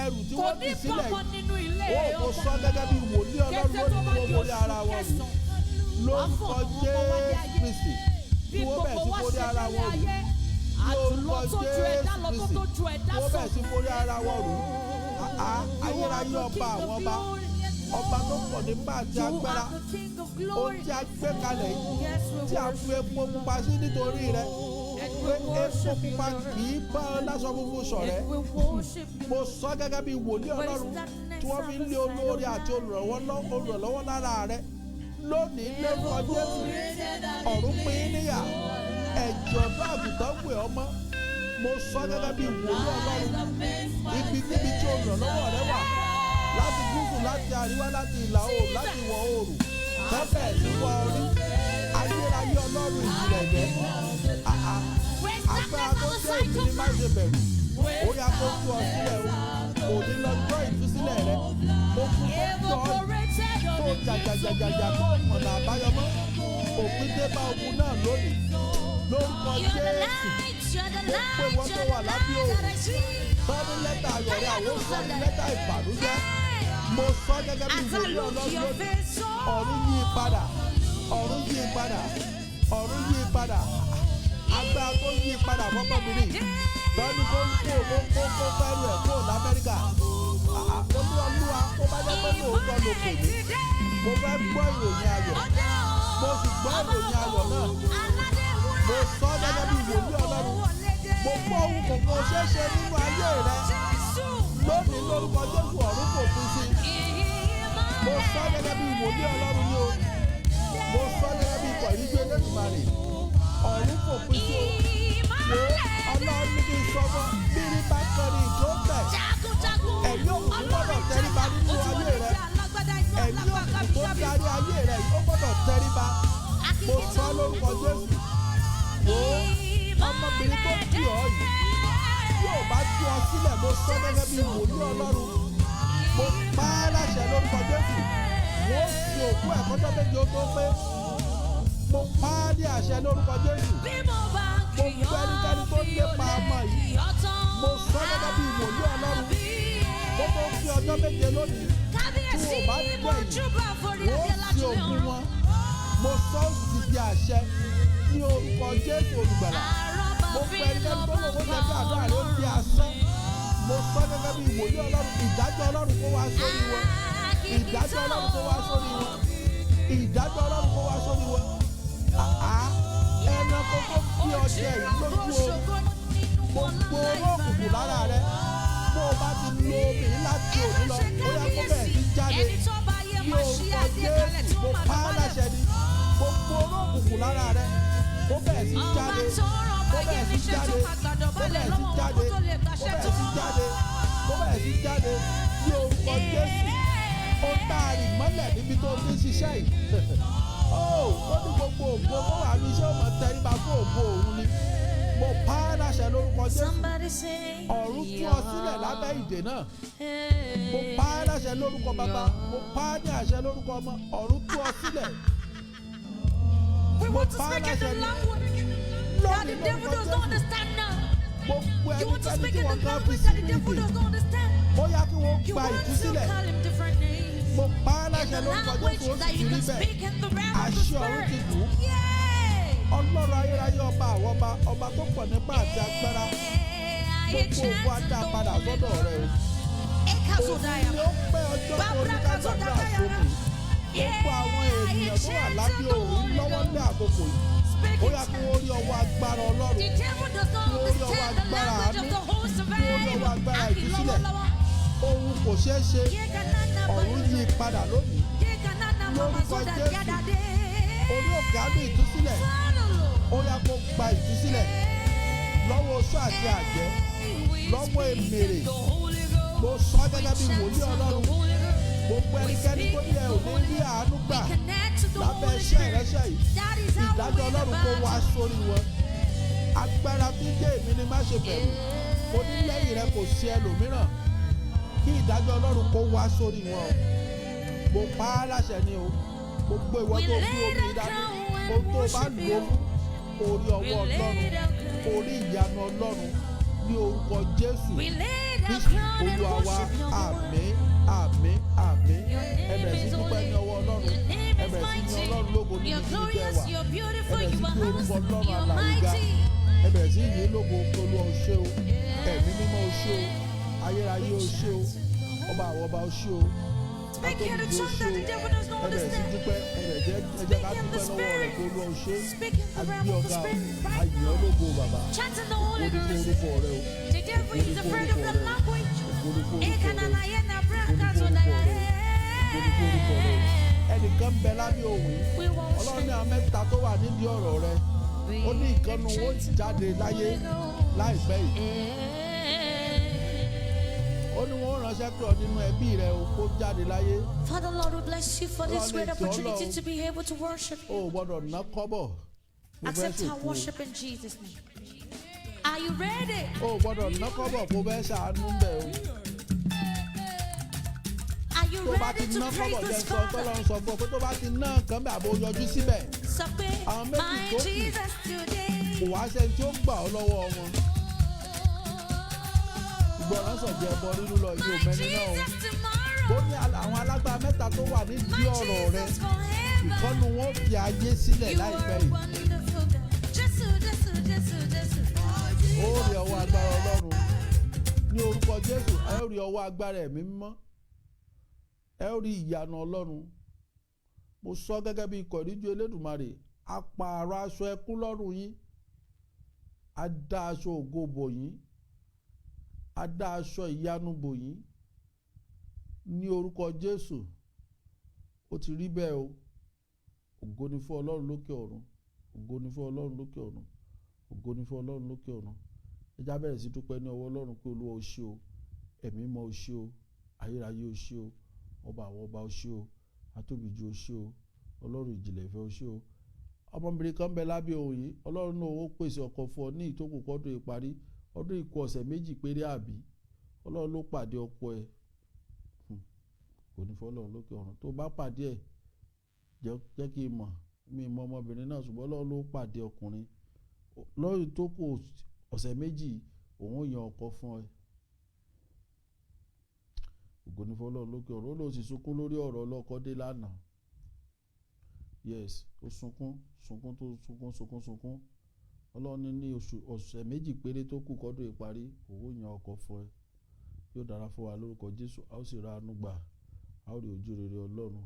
S3: Ẹrù tí
S2: Kò
S3: wọ́n
S2: ní
S3: dì sílẹ̀
S2: bọ́mọ
S3: yìí.
S2: nínú ilé
S3: Ó mo
S2: ọkọ.
S3: sọ gẹ́gẹ́ bí wòlíì Ọlọ́run
S2: Kété tó
S3: lónìí
S2: bá
S3: kí
S2: di
S3: wọ́n borí
S2: oṣù
S3: ara wọn rù.
S2: kẹsàn-án, wàá
S3: Lórúkọ
S2: fọ̀ àwọn ọmọ wálé
S3: Jésù
S2: ayé.
S3: Kristi.
S2: Bí
S3: Kí wọ́n bẹ̀rẹ̀
S2: gbogbo
S3: sí
S2: wa
S3: borí
S2: ṣe
S3: ara
S2: délé
S3: wọn rù.
S2: ayé,
S3: Ní
S2: àjùlọ
S3: orúkọ
S2: tó ju ẹ̀dá
S3: Jésù
S2: lọ tó
S3: Kristi.
S2: tó ju ẹ̀dá
S3: Wọ́n
S2: sọ.
S3: bẹ̀rẹ̀ sí borí ara wọn rù. Àá
S2: You are
S3: ayérayé
S2: the
S3: ọba
S2: King
S3: àwọn
S2: of
S3: ọba.
S2: glory.
S3: Ọba tó pọ̀ nípa àti
S2: You
S3: agbára.
S2: are the King of
S3: Ohun
S2: glory.
S3: tí a gbé kalẹ̀ yìí
S2: Yes, we
S3: tí a fi
S2: worship
S3: epo
S2: you,
S3: pupa sí nítorí rẹ.
S2: And
S3: Pé
S2: we
S3: epo
S2: worship you,
S3: pupa
S2: Lord.
S3: kì í bá ọ láṣọ funfun ṣọ̀rẹ́.
S2: And we worship you,
S3: Mo
S2: Lord.
S3: sọ gẹ́gẹ́ bí wòlíì Ọlọ́run tí wọ́n fi ń lé olóore àti olùrànlọ́wọ́ lára rẹ. Lónìí lórúkọ Jésù, ọ̀run pín in níyà, ẹ̀jẹ̀ ọ̀dọ́ àgùntàn wẹ̀ ọ́ mọ́. Mo sọ gẹ́gẹ́ bí wòlíì Ọlọ́run, ibikíbi tí olùrànlọ́wọ́ rẹ wà, láti gúúsù, láti àríwá, láti ìlà oòrùn, láti ìwọ̀ oòrùn, tẹ́fẹ̀ sí wọ orí, ayérayé Ọlọ́run ìjìnlẹ̀ jẹ́. Àá,
S2: Where's
S3: agbára
S2: darkness
S3: tó
S2: on the
S3: jẹ́
S2: side
S3: èmi
S2: of
S3: ní má
S2: man?
S3: ṣe bẹ̀rù. Ó yá kó tú ọ sílẹ̀ o, òní lọ́jọ́ ìtúsílẹ̀ rẹ. Ogun tó ń tọ́
S2: Evaporated
S3: tó
S2: on the gates of
S3: jàjàjàjàjà tó
S2: glory.
S3: ọ̀nà àbáyọ mọ́. Òpin dé bá ogun náà lónìí. Lórúkọ
S2: You're the
S3: Jésù,
S2: light, you're the
S3: mo pè
S2: light,
S3: wọ́n tó
S2: you're
S3: wà
S2: the
S3: lábẹ́
S2: light
S3: òòrùn.
S2: that I see.
S3: Sọ́ni lẹ́tà ayọ̀ rẹ, àwọn sọ́ni lẹ́tà ìbànújẹ́. Mo sọ gẹ́gẹ́ bí
S2: As I
S3: wòlíì
S2: look
S3: Ọlọ́run
S2: your
S3: lónìí.
S2: face, oh,
S3: Ọ̀run yí i padà, ọ̀run yí i padà, ọ̀run yí i padà. Agbára tó yí i padà fọ́mọbìnrin yìí. Lọ́ni kó ń kó kó kó kó fẹ́rù ẹ̀ kó l'Amẹ́ríkà. Àà, Mo ní Olúwa, tó bá jẹ́ pé lóòótọ́ ló pè mí. Mo fẹ́ gbọ́ ìròyìn ayọ̀. Mo sì gbọ́ ìròyìn ayọ̀ náà. Mo sọ gẹ́gẹ́ bí wòlíì Ọlọ́run. Mo gbọ́ ohun kọ̀ọ̀kan ṣeéṣe nínú ayé rẹ. Lónìí lórúkọ Jésù ọ̀run kò pín sí. Mo sọ gẹ́gẹ́ bí wòlíì Ọlọ́run ni o. Mo sọ gẹ́gẹ́ bí ikọ̀ ìríjú Elédùmarè. Ọ̀run kò pín sí o. Wo Ọlọ́run ní kí n sọ fún ọ, bí rí bá kan ní ìjó bẹ̀. Ẹ̀mí òkùnkùn gbọ́dọ̀ tẹríba nínú ayé rẹ. Ẹ̀mí òkùnkùn tó darí ayé rẹ yìí, ó gbọ́dọ̀ tẹríba. Mo sọ lórúkọ Jésù. Wo ọmọbìnrin tó kì ọ́ yìí, yóò bá tú ọ sílẹ̀, mo sọ gẹ́gẹ́ bí wòlíì Ọlọ́run. Mo pa á láṣẹ lórúkọ Jésù. Wọ́n fi òkú ẹ̀ kọjọ́ méje ó tó pé. Mo pa á ní àṣẹ lórúkọ Jésù.
S2: Mo
S3: Gbogbo ẹnikẹ́ni tó lépa ọmọ yìí, mo sọ gẹ́gẹ́ bí wòlíì Ọlọ́run. Ó tó fi ọjọ́ méje lónìí.
S2: Kábíyèsí
S3: Tí wọ́n bá
S2: mo
S3: gbẹ̀yìn,
S2: júbà forí
S3: wọ́n
S2: adé
S3: fi
S2: lájúlé
S3: òkú
S2: ọ̀run.
S3: wọn. Mo sọ ó sì di àṣẹ ní orúkọ Jésù olùgbàlà. Mo
S2: Àrọ́bà
S3: pe
S2: fi
S3: ẹnikẹ́ni tó
S2: lọ́ba
S3: lòun ó
S2: pa
S3: jẹ́ kí àdúrà rẹ̀ ó di asán. Mo sọ gẹ́gẹ́ bí wòlíì Ọlọ́run, ìdájọ́ Ọlọ́run kó wá sórí wọn. Ìdájọ́ Ọlọ́run kó wá sórí wọn. Ìdájọ́ Ọlọ́run kó wá sórí wọn. Àá ẹranko tó fi ọṣẹ yìí lójú oorun. Gbogbo oró òkùnkùn lára rẹ. Bó o bá ti lo omi yìí láti òní lọ, ó yá kó bẹ̀rẹ̀ sí jáde.
S2: Ẹni tó bá yé
S3: Ní
S2: máa ṣí
S3: orúkọ
S2: adé kalẹ̀ tí
S3: Jésù, mo
S2: wọ́n máa
S3: pa á
S2: dọ̀bálẹ̀
S3: láṣẹ ni. Gbogbo oró òkùnkùn lára rẹ. Kó bẹ̀rẹ̀ sí
S2: Ọba
S3: jáde.
S2: tó rán
S3: Kó
S2: báyé
S3: bẹ̀rẹ̀ sí
S2: níṣẹ́ tó
S3: jáde.
S2: máa
S3: Kó
S2: gbàdọ̀bálẹ̀
S3: bẹ̀rẹ̀ sí
S2: lọ́wọ́ wọn kó
S3: jáde.
S2: tó lè
S3: Kó
S2: gbàṣẹ́
S3: bẹ̀rẹ̀
S2: tó
S3: sí
S2: rán.
S3: jáde. Kó bẹ̀rẹ̀ sí jáde. Ní orúkọ Jésù, ó tá a rì mọ́lẹ̀ níbi tó ti ń ṣiṣẹ́ yìí. Ó ó ní gbogbo ògo tó wà ní iṣẹ́ òmò tẹríba fún ògo òun ni. Mo pa á láṣẹ lórúkọ Jésù.
S2: Somebody say,
S3: Ọ̀run tú ọ sílẹ̀ lábẹ́ ìdè náà. Mo pa á láṣẹ lórúkọ bàbá. Mo pa á ní àṣẹ lórúkọ ọmọ. Ọ̀run tú ọ sílẹ̀.
S2: We
S3: Mo
S2: want to
S3: pa á
S2: speak in
S3: láṣẹ
S2: the
S3: ni.
S2: language that the
S3: Lónìí
S2: devil
S3: lórúkọ
S2: does not
S3: Jésù.
S2: understand now.
S3: Gbogbo
S2: You want to
S3: ẹnikẹ́ni
S2: speak
S3: tí
S2: in
S3: wọ́n
S2: the
S3: kan fi
S2: language that the
S3: sínú
S2: devil
S3: ìdè.
S2: does not understand.
S3: Ó yá kí wọ́n
S2: You
S3: gba
S2: want to
S3: ìtúsílẹ̀.
S2: call him different
S3: lórúkọ
S2: language
S3: Jésù, ó sì
S2: that
S3: ti
S2: you
S3: rí
S2: can
S3: bẹ́ẹ̀.
S2: speak in the realm of the
S3: Àṣẹ ọ̀run ti
S2: spirit.
S3: dùn.
S2: Yeah.
S3: Ọlọ́run ayérayé, ọba àwọn ọba, ọba tó pọ̀ nípa àti agbára, gbogbo ògo á dá padà sọ́dọ̀ rẹ o. Òní ni ó pẹ́ ọjọ́ tó ní ká gbàdúrà sókè. Gbogbo àwọn ènìyàn tó wà lábẹ́ òun lọ́wọ́ ní àkókò yìí, ó yá kí wọ́n rí ọwọ́ agbára Ọlọ́run,
S2: The devil does not
S3: kí wọ́n rí ọwọ́
S2: understand the
S3: agbára
S2: language
S3: àánú,
S2: of the host of
S3: kí wọ́n rí ọwọ́
S2: heaven.
S3: agbára ìtúsílẹ̀. Ohun kò ṣeé ṣe, ọ̀run yí padà lónìí. Lórúkọ Jésù, orí òkè àánú ìtúsílẹ̀, ó yá kó gba ìtúsílẹ̀ lọ́wọ́ oṣó àti àjẹ́, lọ́wọ́ èmèrè. Mo sọ gẹ́gẹ́ bí wòlíì Ọlọ́run, gbogbo ẹnikẹ́ni tó ní ẹ ò ní rí àánú gbà lábẹ́ iṣẹ́ ìránṣẹ́ yìí, ìdájọ́ Ọlọ́run kó wá sórí wọn. Agbára tí ń jẹ́ èmi ni má ṣe bẹ̀rù, onílẹ̀yìn rẹ kò sí ẹlòmíràn, kí ìdájọ́ Ọlọ́run kó wá sórí wọn o. Mo pa á láṣẹ ni o. Gbogbo ìwọ tó fi omi dání, ohun tó bá lò ó fún, orí ọwọ́ Ọlọ́run, orí ìyanu Ọlọ́run, ní orúkọ Jésù Kristi Olúwa wa. Àmín, àmín, àmín. Ẹ bẹ̀rẹ̀ sí dúpẹ́ ní ọwọ́ Ọlọ́run. Ẹ bẹ̀rẹ̀ sí ní Ọlọ́run lógo níbi
S2: You're
S3: tí tẹ́
S2: glorious,
S3: wà.
S2: you're
S3: Ẹ
S2: beautiful,
S3: bẹ̀rẹ̀ sí
S2: you
S3: gbé
S2: are
S3: orúkọ
S2: awesome,
S3: Ọlọ́run
S2: you're
S3: alààyè ga.
S2: mighty.
S3: Ẹ bẹ̀rẹ̀ sí yìn lógo. Olúwa, o ṣé o. Ẹ̀mí Mímọ́, o ṣé o. Ayérayé, o ṣé o. Ọba àwọn ọba, o ṣé o.
S2: Speak in the
S3: Atóbi, o
S2: tongue
S3: ṣé
S2: that
S3: o.
S2: the devil does not
S3: Ẹ bẹ̀rẹ̀ sí
S2: understand.
S3: dúpẹ́. Ẹ bẹ̀rẹ̀ jẹ́ ẹ jẹ́ ká
S2: Speak in the
S3: dúpẹ́ lọ́wọ́ rẹ̀ pé Olúwa, o ṣé.
S2: Speak in the realm
S3: Agbé
S2: of the
S3: ọ̀gá o.
S2: spirit right
S3: Ayìn
S2: now.
S3: ọ́ lógo, bàbá.
S2: Chant in the Holy
S3: Ògo ni fún
S2: Ghost.
S3: orúkọ rẹ o.
S2: The devil is afraid of the language.
S3: Ògo ni fún orúkọ rẹ o. Ògo ni fún orúkọ rẹ o. Ògo ni fún orúkọ rẹ o. Ẹnìkan ń bẹ lábẹ́ òun yìí.
S2: We
S3: Ọlọ́run ní
S2: worship.
S3: àwọn mẹ́ta tó wà nídìí ọ̀rọ̀ rẹ, ó ní ìkànnù wọn ó jáde láyé láìpẹ́ yìí. Ó ní wọn ó ránṣẹ́ pé ọ nínú ẹbí rẹ o kó jáde láyé.
S2: Father Lord, we bless you for this
S3: Ọlọ́run
S2: great
S3: ní ìjọ
S2: opportunity
S3: Ọlọ́run.
S2: to be able to worship
S3: O
S2: you.
S3: ò gbọ́dọ̀ ná kọ́bọ̀. Mo fẹ́
S2: Accept our
S3: ṣòkú o.
S2: worship in Jesus' name. Are you ready?
S3: O ò gbọ́dọ̀ ná kọ́bọ̀ kó fẹ́ ṣàánú bẹ̀ o.
S2: Are you
S3: Tó bá ti
S2: ready to
S3: ná
S2: praise
S3: kọ́bọ̀, jẹ́
S2: this
S3: sọ
S2: Father?
S3: tọ́lọ́run sọ fún ọ pé tó bá ti ná nǹkan bẹ̀ àbò yọjú síbẹ̀,
S2: Sọ pé,
S3: àwọn méjì
S2: My
S3: tó kù,
S2: Jesus today.
S3: kò wá sẹ́ni tí ó gbà ọ́ lọ́wọ́ wọn. Ìgbọràn sọ̀jẹ̀ ẹbọ rírú lọ yìí ò
S2: My
S3: mẹ́ni náà o.
S2: Jesus
S3: Bó
S2: tomorrow.
S3: ní àwọn alágbára mẹ́ta tó wà nídìí
S2: My
S3: ọ̀rọ̀ rẹ,
S2: Jesus forever.
S3: ìkọ́nu wọn ó fi ayé sílẹ̀
S2: You
S3: láìpẹ́
S2: are
S3: yìí.
S2: wonderful God. Jésù, Jésù, Jésù, Jésù.
S3: Ó rí ọwọ́ agbára Ọlọ́run ní orúkọ Jésù. Ẹ ó rí ọwọ́ agbára Ẹ̀mí Mímọ́. Ẹ ó rí ìyanu Ọlọ́run. Mo sọ gẹ́gẹ́ bí ikọ̀ ìríjú Elédùmarè, a pààrọ̀ aṣọ ẹkún lọ́rùn yín, a dá aṣọ ògo bò yín, a dá aṣọ ìyanu bò yín ní orúkọ Jésù. Ó ti rí bẹ́ẹ̀ o. Ògo ni fún Ọlọ́run lókè ọ̀run. Ògo ni fún Ọlọ́run lókè ọ̀run. Ògo ni fún Ọlọ́run lókè ọ̀run. Ẹ já bẹ̀rẹ̀ sí dúpẹ́ ní ọwọ́ Ọlọ́run pé Olúwa, o ṣé o. Ẹ̀mí Mímọ́, o ṣé o. Ayérayé, o ṣé o. Ọba àwọn ọba, o ṣé o. Atóbijù, o ṣé o. Ọlọ́run ìjìnlẹ̀ ìfẹ́, o ṣé o. Ọmọbìnrin kan bẹ lábẹ́ òun yìí. Ọlọ́run náà ó pèsè ọkọ fún ọ ní ìtókù kọ́dún ìparí ọdún ìkù ọ̀sẹ̀ 2 péré àbí. Ọlọ́run ló pàdé ọkọ ẹ̀. Kò ní fọ́ Ọlọ́run lókè ọ̀run. Tó bá pàdé ẹ̀, jẹ́ kí n mọ̀. Mi mọ ọmọbìnrin náà, ṣùgbọ́n Ọlọ́run ló pàdé ọkùnrin lọ́yìn tó kù ọ̀sẹ̀ 2, òun ó yan ọkọ fún ẹ. Ògo ní fún Ọlọ́run lókè ọ̀run. Ó lóun sì sunkún lórí ọ̀rọ̀ ọlọ́kọ dé lánàá. Yes, ó sunkún sunkún tó sunkún sunkún sunkún. Ọlọ́run ní oṣù ọ̀sẹ̀ 2 péré tó kù kọ́dún ìparí, òun ó yan ọkọ fún ẹ. Yóò dára fún wa lórúkọ Jésù. A ó sì ra àánú gbà. A ó rí ojú rere Ọlọ́run.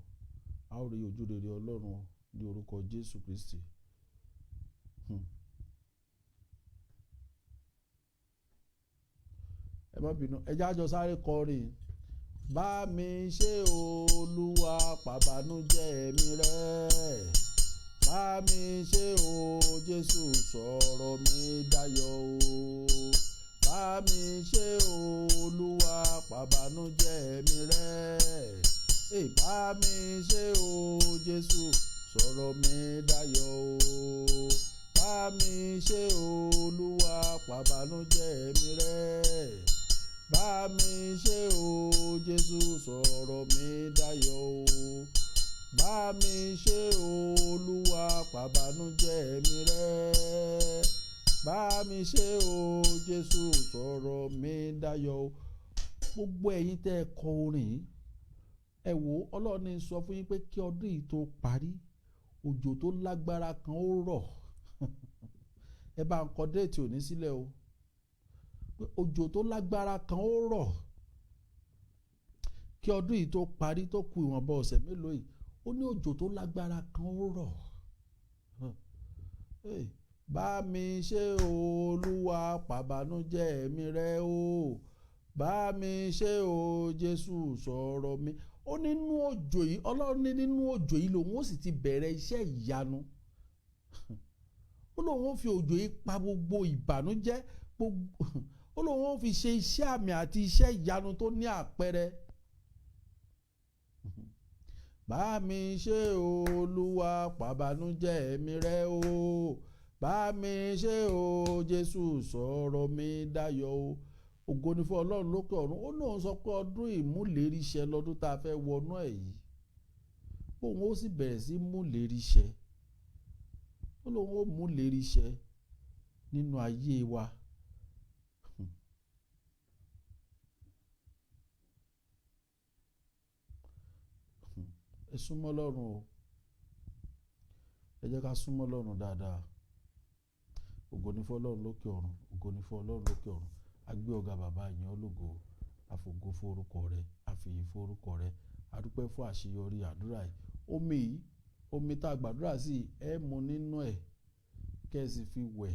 S3: A ó rí ojú rere Ọlọ́run ní orúkọ Jésù Kristi. Ẹ má bínú, ẹ jẹ́ àjọ sáré kọrin. Bá mi ṣe, Olúwa, pàbánújẹ́ mi rẹ́. Bá mi ṣe o, Jésù, sọ̀rọ̀ mi dayọ̀ o. Bá mi ṣe, Olúwa, pàbánújẹ́ mi rẹ́. Ẹ bá mi ṣe o, Jésù, sọ̀rọ̀ mi dayọ̀ o. Bá mi ṣe, Olúwa, pàbánújẹ́ mi rẹ́. Bá mi ṣe o, Jésù, sọ̀rọ̀ mi dayọ̀ o. Bá mi ṣe, Olúwa, pàbánújẹ́ mi rẹ́. Bá mi ṣe o, Jésù, sọ̀rọ̀ mi dayọ̀ o. Gbogbo ẹ̀yin tẹ́ ẹ kọ orin yìí, Ẹ wò ó, Ọlọ́run ní sọ fún yín pé kí ọdún yìí tó parí, òjò tó lágbára kan ó rọ̀. Ẹ bá ń kọ date òní sílẹ̀ o, pé òjò tó lágbára kan ó rọ̀ kí ọdún yìí tó parí, tó kù ìwọ̀nba ọ̀sẹ̀ mélòó yìí. Ó ní òjò tó lágbára kan ó rọ̀. Bá mi ṣe, Olúwa, pàbànújẹ́ mi rẹ́ o. Bá mi ṣe o, Jésù, sọ̀rọ̀ mi. Ó nínú òjò yìí, Ọlọ́run ní nínú òjò yìí lòun ó sì ti bẹ̀rẹ̀ iṣẹ́ ìyanu. Ó lóun ó fi òjò yìí pa gbogbo ìbànújẹ́ gbogbo. Ó lóun ó fi ṣe iṣẹ́ àmì àti iṣẹ́ ìyanu tó ní àpẹẹrẹ. Bá mi ṣe, Olúwa, pàbànújẹ́ mi rẹ́ o. Bá mi ṣe o, Jésù, sọ̀rọ̀ mi dayọ̀ o. Ògo ni fún Ọlọ́run lókè ọ̀run. Ó lóun sọ pé ọdún ìmúlérí ṣẹ lọ́dún tá a fẹ́ wọnú ẹ̀ yìí, òun ó sì bẹ̀rẹ̀ sí múlérí ṣẹ. Ó lóun ó múlérí ṣẹ nínú ayé wa. Ẹ súnmọ́ Ọlọ́run o. Ẹ jẹ́ ká súnmọ́ Ọlọ́run dáadáa. Ògo ni fún Ọlọ́run lókè ọ̀run. Ògo ni fún Ọlọ́run lókè ọ̀run. A gbé ọ̀gá, bàbá yẹn ológo, àfògo fún orúkọ rẹ, àfìyìn fún orúkọ rẹ. A dúpẹ́ fún àṣeyọrí àdúrà yìí. Omi yìí, omi tá a gbàdúrà sí, ẹ mu nínú ẹ̀, kẹ́ ẹ sì fi wẹ̀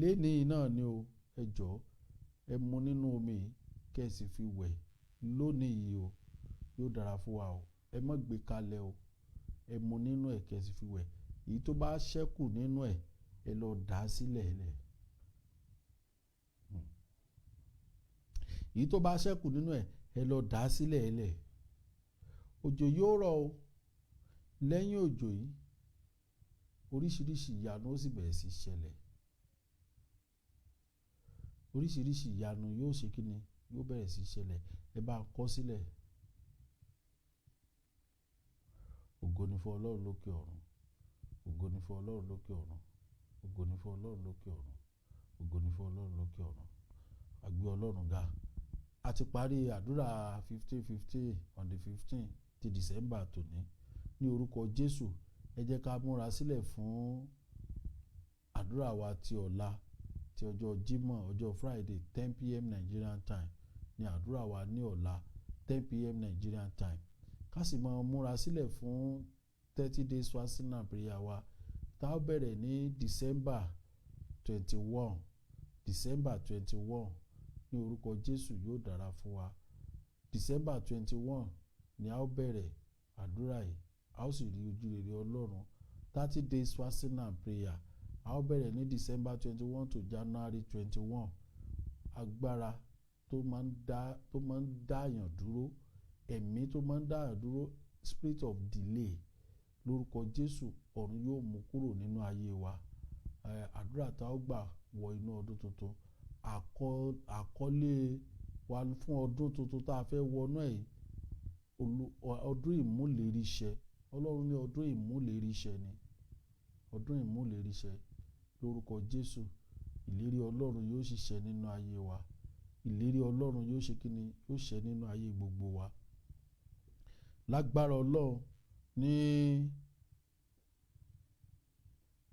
S3: lénìí náà ni o. Ẹ jọ̀ọ́, ẹ mu nínú omi yìí, kẹ́ ẹ sì fi wẹ̀ lónìí yìí o. Yóò dára fún wa o. Ẹ má gbé kalẹ̀ o. Ẹ mu nínú ẹ̀, kẹ́ ẹ sì fi wẹ̀. Èyí tó bá ṣẹ́kù nínú ẹ̀, ẹ lọ dà á sílẹ̀ lẹ̀. Èyí tó bá ṣẹ́kù nínú ẹ̀, ẹ lọ dà á sílẹ̀ lẹ̀. Òjò yóò rọ̀ o. Lẹ́yìn òjò yìí, oríṣiríṣi ìyanu ó sì bẹ̀rẹ̀ sí ṣẹlẹ̀. Oríṣiríṣi ìyanu yóò ṣe kí ni? Yóò bẹ̀rẹ̀ sí ṣẹlẹ̀. Ẹ bá ń kọ sílẹ̀. Ògo ni fún Ọlọ́run lókè ọ̀run. Ògo ni fún Ọlọ́run lókè ọ̀run. Ògo ni fún Ọlọ́run lókè ọ̀run. Ògo ni fún Ọlọ́run lókè ọ̀run. A gbé Ọlọ́run ga. A ti parí àdúrà 15:15 on the 15 ti December tòní. Ní orúkọ Jésù, ẹ jẹ́ ká múra sílẹ̀ fún àdúrà wa ti ọ̀la, ti ọjọ́ Jímọ̀, ọjọ́ Friday, 10 p.m. Nigerian time ní àdúrà wa ní ọ̀la, 10 p.m. Nigerian time. Ká sì máa múra sílẹ̀ fún 30 days fasting and prayer wa tá a bẹ̀rẹ̀ ní December 21, December 21. Ní orúkọ Jésù, yóò dára fún wa. December 21 ni a ó bẹ̀rẹ̀ àdúrà yìí, a ó sì rí ojú rere Ọlọ́run. 30 days fasting and prayer, a ó bẹ̀rẹ̀ ní December 21 to January 21. Agbára tó máa ń dáyàn dúró, ẹ̀mí tó máa ń dáyàn dúró, spirit of delay, lórúkọ Jésù, ọ̀run yóò mú kúrò nínú ayé wa. Àdúrà tá a ó gbà wọ inú ọdún tuntun, àkọlé wa fún ọdún tuntun tá a fẹ́ wọnú ẹ̀ yìí, ọdún ìmúlérí ṣẹ. Ọlọ́run ní ọdún ìmúlérí ṣẹ ni, ọdún ìmúlérí ṣẹ. Lórúkọ Jésù, ìlérí Ọlọ́run yóò sì ṣẹ nínú ayé wa. Ìlérí Ọlọ́run yóò ṣe kíni? Yóò ṣẹ nínú ayé gbogbo wa lágbára Ọlọ́run.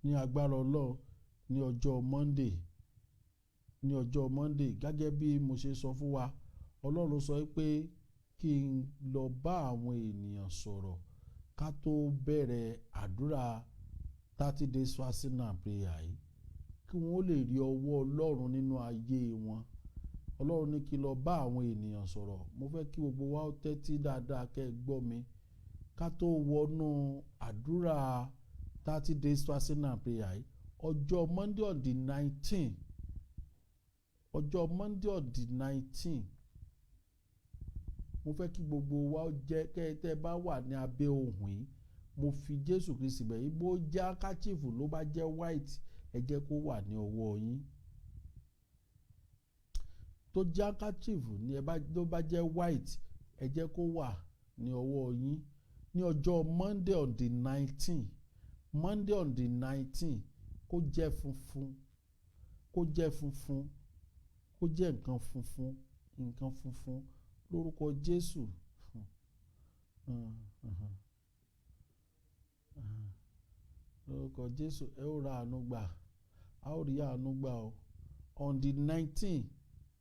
S3: Ní agbára Ọlọ́run, ní ọjọ́ Monday, ní ọjọ́ Monday, gẹ́gẹ́ bí mo ṣe sọ fún wa, Ọlọ́run sọ pé kí n lọ bá àwọn ènìyàn sọ̀rọ̀ ká tó bẹ̀rẹ̀ àdúrà 30 days fasting and prayer yìí, kí wọ́n lè rí ọwọ́ Ọlọ́run nínú ayé wọn. Ọlọ́run ní kí n lọ bá àwọn ènìyàn sọ̀rọ̀. Mo fẹ́ kí gbogbo wa ó tẹ́tí dáadáa, kẹ́ ẹ gbọ́ mi. Ká tó wọnú àdúrà 30 days fasting and prayer yìí, ọjọ́ Monday on the 19, ọjọ́ Monday on the 19, mo fẹ́ kí gbogbo wa ó jẹ́ kẹ́ ẹ tẹ́ bá wà ní abẹ́ ohùn yìí, mo fi Jésù Kristi bẹ̀ yín, bó jẹ́ handkerchief ló bá jẹ́ white, ẹ jẹ́ kó wà ní ọwọ́ yín. Tó jẹ́ handkerchief ní ẹ bá tó bá jẹ́ white, ẹ jẹ́ kó wà ní ọwọ́ yín ní ọjọ́ Monday on the 19, Monday on the 19. Kó jẹ́ funfun, kó jẹ́ funfun, kó jẹ́ nǹkan funfun, nǹkan funfun. Lórúkọ Jésù. Mhm. Mhm. Lórúkọ Jésù, ẹ ó ra àánú gbà, a ó rí àánú gbà o. On the 19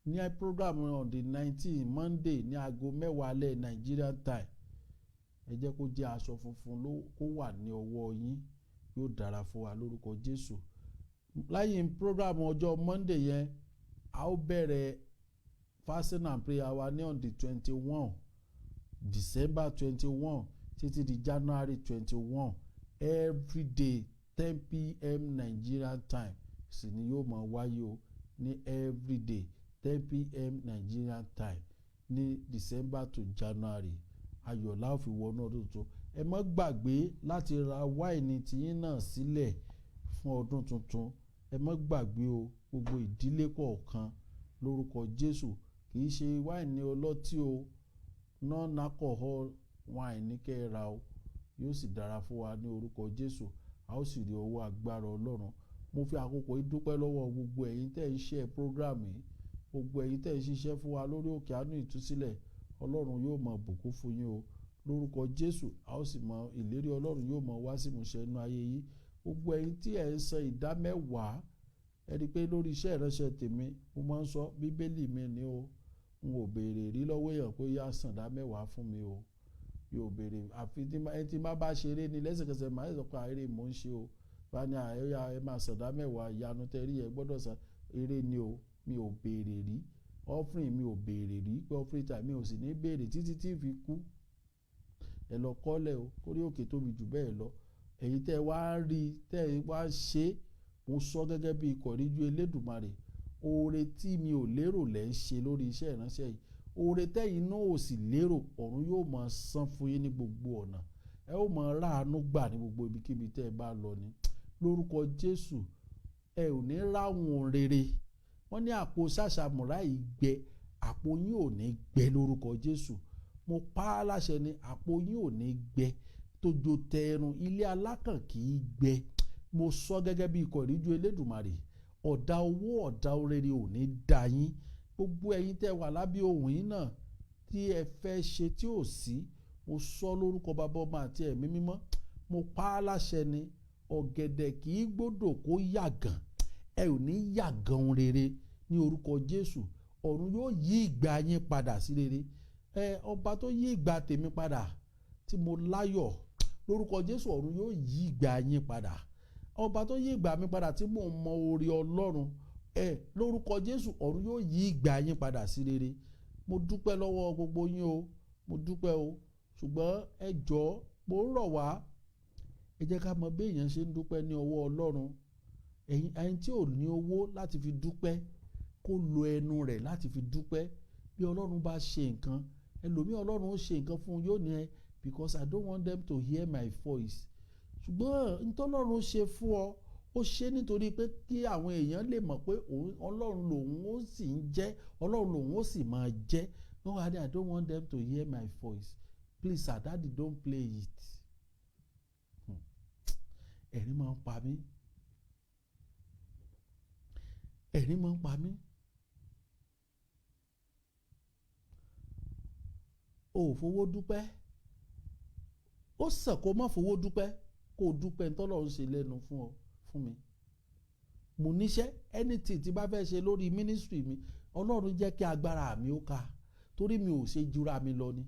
S3: ní program, on the 19 Monday, ní aago 10 alẹ́ Nigerian time, ẹ jẹ́ kó jẹ́ aṣọ funfun ló kó wà ní ọwọ́ yín. Yóò dára fún wa lórúkọ Jésù. Lẹ́yìn program ọjọ́ Monday yẹn, a ó bẹ̀rẹ̀ fasting and prayer wa ní on the 21, December 21 títí di January 21. Every day 10 p.m. Nigerian time sì ni yóò máa wáyé o, ní every day 10 p.m. Nigerian time ní December to January. Ayọ̀ la ó fi wọnú ọdún tuntun. Ẹ má gbàgbé láti ra wáìnì tiyín náà sílẹ̀ fún ọdún tuntun. Ẹ má gbàgbé o, gbogbo ìdílé kọ̀ọ̀kan, lórúkọ Jésù. Kì í ṣe wáìnì ọlọ́tí o, non-alcohol wine ní kẹ́ ẹ ra o. Yóò sì dára fún wa ní orúkọ Jésù, a ó sì rí ọwọ́ agbára Ọlọ́run. Mo fi àkókò yìí dúpẹ́ lọ́wọ́ gbogbo ẹ̀yin tẹ́ ń ṣe program yìí, gbogbo ẹ̀yin tẹ́ ń ṣiṣẹ́ fún wa lórí òkè àánú ìtúsílẹ̀. Ọlọ́run yóò máa bùkún fún yín o lórúkọ Jésù. A ó sì mọ ìlérí Ọlọ́run yóò máa wá sí ìmúṣẹ inú ayé yìí. Gbogbo ẹ̀yin tí ẹ̀ ń san ìdá mẹ́wàá, ẹ rí i pé lórí iṣẹ́ ìránṣẹ́ tèmi, mo máa ń sọ, Bíbélì mi ni o, n ò béèrè rí lọ́wọ́ èèyàn pé yá, san ìdá mẹ́wàá fún mi o. Yóò béèrè, àfi ẹni tí má bá ṣeré ni lẹ́sẹ̀kẹsẹ̀ máa ń sọ pé eré mò ń ṣe o. Bá ní àyà, ẹ máa san ìdá mẹ́wàá, ìyanu tẹ́ rí ẹ gbọ́dọ̀ san, eré ni o. Mi ò béèrè rí offering, mi ò béèrè rí pé offering time, mi ò sì ní béèrè títí tí fi kú. Ẹ lọ kọ́lẹ̀ o, kórí òkè tóbi jù bẹ́ẹ̀ lọ. Èyí tẹ́ wá rí, tẹ́ wá ṣe, mo sọ gẹ́gẹ́ bí ikọ̀ ìríjú Elédùmarè, oore tí mi ò lérò lẹ́ ń ṣe lórí iṣẹ́ ìránṣẹ́ yìí. Oore tẹ́yìn náà ò sì lérò, ọ̀run yóò máa san fún yín ní gbogbo ọ̀nà. Ẹ ó máa ráàánú gbà ní gbogbo ibikíbi tẹ́ ẹ bá lọ ní lórúkọ Jésù. Ẹ ò ní ráhùn rere. Wọ́n ní àpò ṣàṣàmùrà yìí gbẹ, àpò yín ò ní gbẹ lórúkọ Jésù. Mo pa á láṣẹ ni, àpò yín ò ní gbẹ tójó tẹrun. Ilé alákàn kì í gbẹ. Mo sọ gẹ́gẹ́ bí ikọ̀ ìríjú Elédùmarè, ọ̀dà owó, ọ̀dà orere ò ní dá yín. Gbogbo ẹ̀yin tẹ́ wà lábẹ́ ohùn yín náà tí ẹ fẹ́ ṣe tí ò sí, mo sọ lórúkọ Bàbá, Ọmọ àti Ẹ̀mí Mímọ́, mo pa á láṣẹ ni, ọ̀gẹ̀dẹ̀ kì í gbọ́dọ̀ kó yàgàn, ẹ ò ní yàgàn rere ní orúkọ Jésù. Ọ̀run yóò yí ìgbà yín padà sí rere. Ẹ ọba tó yí ìgbà tèmi padà tí mo láyọ̀, lórúkọ Jésù, ọ̀run yóò yí ìgbà yín padà. Ọba tó yí ìgbà mi padà tí mò ń mọ oore Ọlọ́run, ẹ lórúkọ Jésù, ọ̀run yóò yí ìgbà yín padà sí rere. Mo dúpẹ́ lọ́wọ́ gbogbo yín o, mo dúpẹ́ o. Ṣùgbọ́n ẹ jọ̀ọ́, mo ń rọ̀ wá, ẹ jẹ́ ká mọ bí èèyàn ṣe ń dúpẹ́ ní ọwọ́ Ọlọ́run. Ẹ̀yin ẹni tí ò ní owó láti fi dúpẹ́, kó lo ẹnu rẹ̀ láti fi dúpẹ́. Bí Ọlọ́run bá ṣe nǹkan, ẹlòmíì, Ọlọ́run ó ṣe nǹkan fún un, yóò ní ẹ, "Because I don't want them to hear my voice." Ṣùgbọ́n ntọ́lọ́run ṣe fún ọ, ó ṣe nítorí pé kí àwọn èèyàn lè mọ̀ pé òun Ọlọ́run lòun ó sì ń jẹ́, Ọlọ́run lòun ó sì máa jẹ́. No, I don't want them to hear my voice. Please sir, daddy, don't play it. Ẹ̀rín máa ń pa mí, ẹ̀rín máa ń pa mí. O ò fowó dúpẹ́, ó sàn kó má fowó dúpẹ́, kó o dúpẹ́ ntọ́lọ́run ṣe lẹ́nu fún ọ, fún mi. Mo níṣẹ́, anything tí bá fẹ́ ṣe lórí ministry mi, Ọlọ́run jẹ́ kí agbára mi ó ka, torí mi ò ṣe jura mi lọ ni.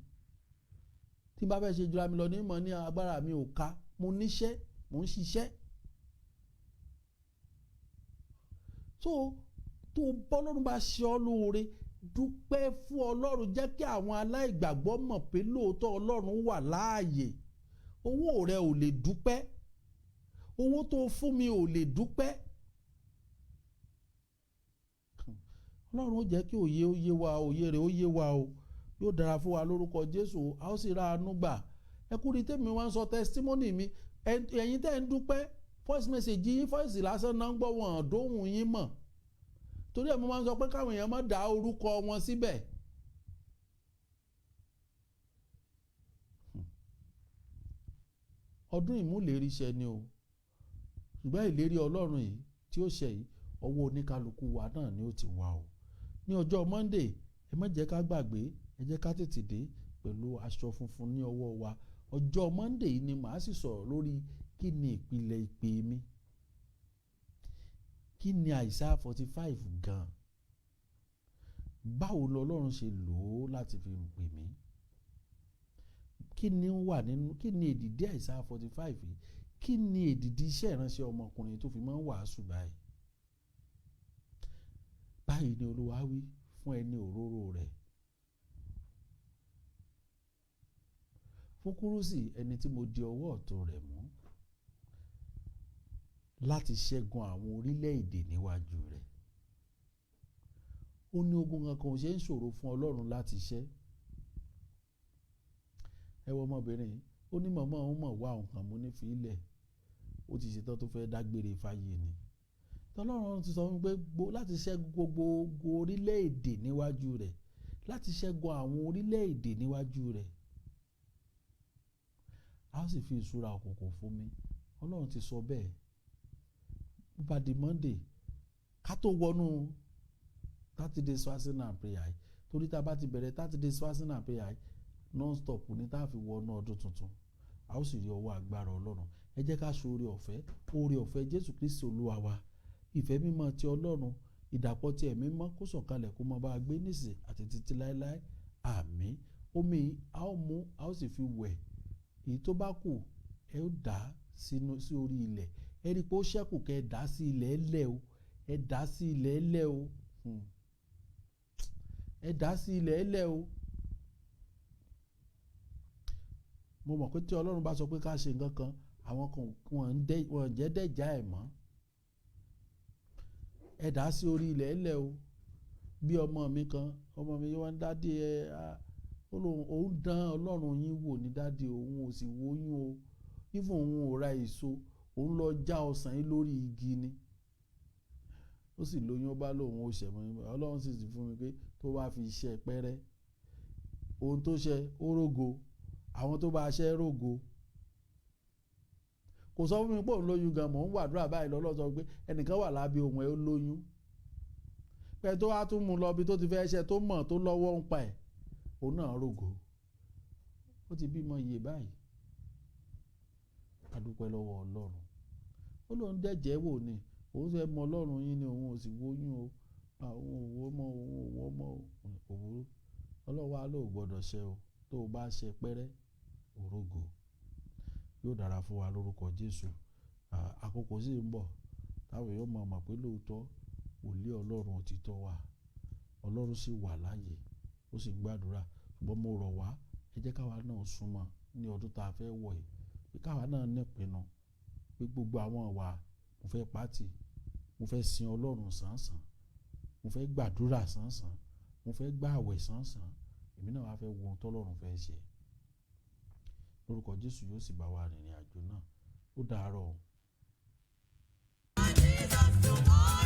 S3: Tí bá fẹ́ ṣe jura mi lọ ní mọ̀ ní agbára mi ò ka. Mo níṣẹ́, mo ń ṣiṣẹ́. So tó bọ́lọ́run bá ṣe ọ́ lóore, dúpẹ́ fún Ọlọ́run. Jẹ́ kí àwọn aláìgbàgbọ́ mọ̀ pé lóòótọ́ Ọlọ́run wà láàyè. Owó rẹ ò lè dúpẹ́, owó tó fún mi ò lè dúpẹ́. Ọlọ́run ó jẹ́ kí òye ó yé wa, òye rẹ̀ ó yé wa o. Yóò dára fún wa lórúkọ Jésù, a ó sì ra àánú gbà. Ẹ kú rí tèmi wá ń sọ testimony mi. Ẹ̀yin tẹ́ ń dúpẹ́, voice message yín, voice lásán náà ń gbọ́, wọn dóhùn yín mọ̀. Torí ẹ̀ mo máa ń sọ pé káwọn èèyàn má dá orúkọ wọn síbẹ̀. Ọdún ìmúlérí ṣẹ ni o, ṣùgbọ́n ìlérí Ọlọ́run yìí tí ó ṣẹ yìí, ọwọ́ oníkálukú wa náà ni ó ti wà o. Ní ọjọ́ Monday, ẹ má jẹ́ ká gbàgbé, ẹ jẹ́ ká tètè dé pẹ̀lú. pẹ̀lú aṣọ funfun ní ọwọ́ wa. Ọjọ́ Monday yìí ni màá sì sọ̀rọ̀ lórí kí ni ìpìlẹ̀ ìpè mi, kí ni Isaiah 45 gan, báwo lọ́lọ́run ṣe lò ó láti fi pè mí, kí ni ó wà nínú, kí ni èdìdí Isaiah 45 yìí, kí ni èdìdí iṣẹ́ ìránṣẹ́ ọmọkùnrin tó fi máa ń wàásù báyìí. Báyìí ni Olúwa wí fún ẹni òróró rẹ̀, fún Kúrúsì ẹni tí mo di ọwọ́ ọ̀tún rẹ̀ mú, láti ṣẹ́gun àwọn orílẹ̀-èdè níwájú rẹ̀. Ó ní ogun kankan ò ṣe ń ṣòro fún Ọlọ́run láti ṣẹ́. Ẹ wo ọmọbìnrin yìí, ó ní màmá òun mọ̀ wá òun kàn mú ní fílẹ̀, ó ti ṣetán tó fẹ́ dágbére fáyé ni. Tọ́lọ́run ti sọ fún pé láti ṣẹ́gun gbogbo orílẹ̀-èdè níwájú rẹ̀, láti ṣẹ́gun àwọn orílẹ̀-èdè níwájú rẹ̀. A sì fi ìṣúra òkùnkùn fún mi. Ọlọ́run ti sọ bẹ́ẹ̀. Bó bá di Monday, ká tó wọnú 30 days fasting and prayer yìí, torí tá a bá ti bẹ̀rẹ̀ 30 days fasting and prayer yìí non-stop ní tá a fi wọnú ọdún tuntun, a ó sì rí ọwọ́ agbára Ọlọ́run. Ẹ jẹ́ ká ṣe oore ọ̀fẹ́, oore ọ̀fẹ́ Jésù Kristi Olúwa wa, ìfẹ́ mímọ́ ti Ọlọ́run, ìdàpọ̀ ti ẹ̀mí mọ́ kó sọ̀kalẹ̀ kó máa bá a gbé nísìn àti títí láéláé. Àmín. Omi a ó mú, a ó sì fi wẹ̀. Èyí tó bá kù ẹ ó dà sínú sí orí ilẹ̀. Ẹ rí i pé ó ṣẹ́kù kẹ́ ẹ dà sí ilẹ̀ ẹlẹ́ o, ẹ dà sí ilẹ̀ ẹlẹ́ o, ẹ dà sí ilẹ̀ ẹlẹ́ o. Mo mọ̀ pé tí Ọlọ́run bá sọ pé ká ṣe nǹkan kan, àwọn kan wọ́n jẹ́ dẹ̀já ẹ̀ mọ́. Ẹ dà sí orí ilẹ̀ ẹlẹ́ o. Bí ọmọ mi kan, ọmọ mi wọ́n ń dádì ẹ, òun dán Ọlọ́run yín wò ní dádì, òun ò sì wóyún o. Even òun ò ra èso, òun lọ já ọsàn yín lórí igi ni. Ó sì lóyún, ó bá lóun ó ṣẹ̀ mọ́. Ọlọ́run sì ti fún mi pé tó bá fi iṣẹ́ pẹ́rẹ́, ohun tó ṣe ó rógo, àwọn tó bá ṣe rógo. Kò sọ fún mi pé òun lóyún gan, mò ń gbàdúrà báyìí lọ́lọ́ sọ pé ẹnìkan wà lábẹ́ òun ẹ̀ ó lóyún. Pé tó wá tún mú lọ bí tó ti fẹ́ ṣe tó mọ̀ tó lọ́wọ́ ń pa ẹ̀, òun náà rógo. Ó ti bímọ iye báyìí. A dúpẹ́ lọ́wọ́ Ọlọ́run. Ó lóun dẹ̀jẹ̀ wò ni, òun fẹ́ mọ Ọlọ́run yín ni, òun ò sì wóyún o. Òun ò wọ́ mọ́, òun ò wọ́ mọ́, òwúrú. Ọlọ́run wa ló gbọ́dọ̀ ṣe o. Tó o bá ṣe pẹ́rẹ́, òrógo. Yóò dára fún wa lórúkọ Jésù. Àkókò sì ń bọ̀ táwọn yóò mọ̀ mọ̀ pé lóòótọ́ wòlíì Ọlọ́run òtítọ́ wà. Ọlọ́run sì wà láàyè, ó sì ń gbàdúrà. Ṣùgbọ́n mo rọ̀ wá, ẹ jẹ́ káwa náà súnmọ́ ní ọdún tá a fẹ́ wọ̀ yìí. Pé káwa náà nípinnu pé gbogbo àwọn ìwà mo fẹ́ pàtì, mo fẹ́ sin Ọlọ́run sánsan, mo fẹ́ gbàdúrà sánsan, mo fẹ́ gbààwẹ̀ sánsan, èmi náà wá fẹ́ wo ohun tọ́lọ́run fẹ́ ṣe. Lórúkọ Jésù yóò sì bá wa rìnrìn àjò náà. Ó dàárọ̀ o.
S1: Jesus tomorrow.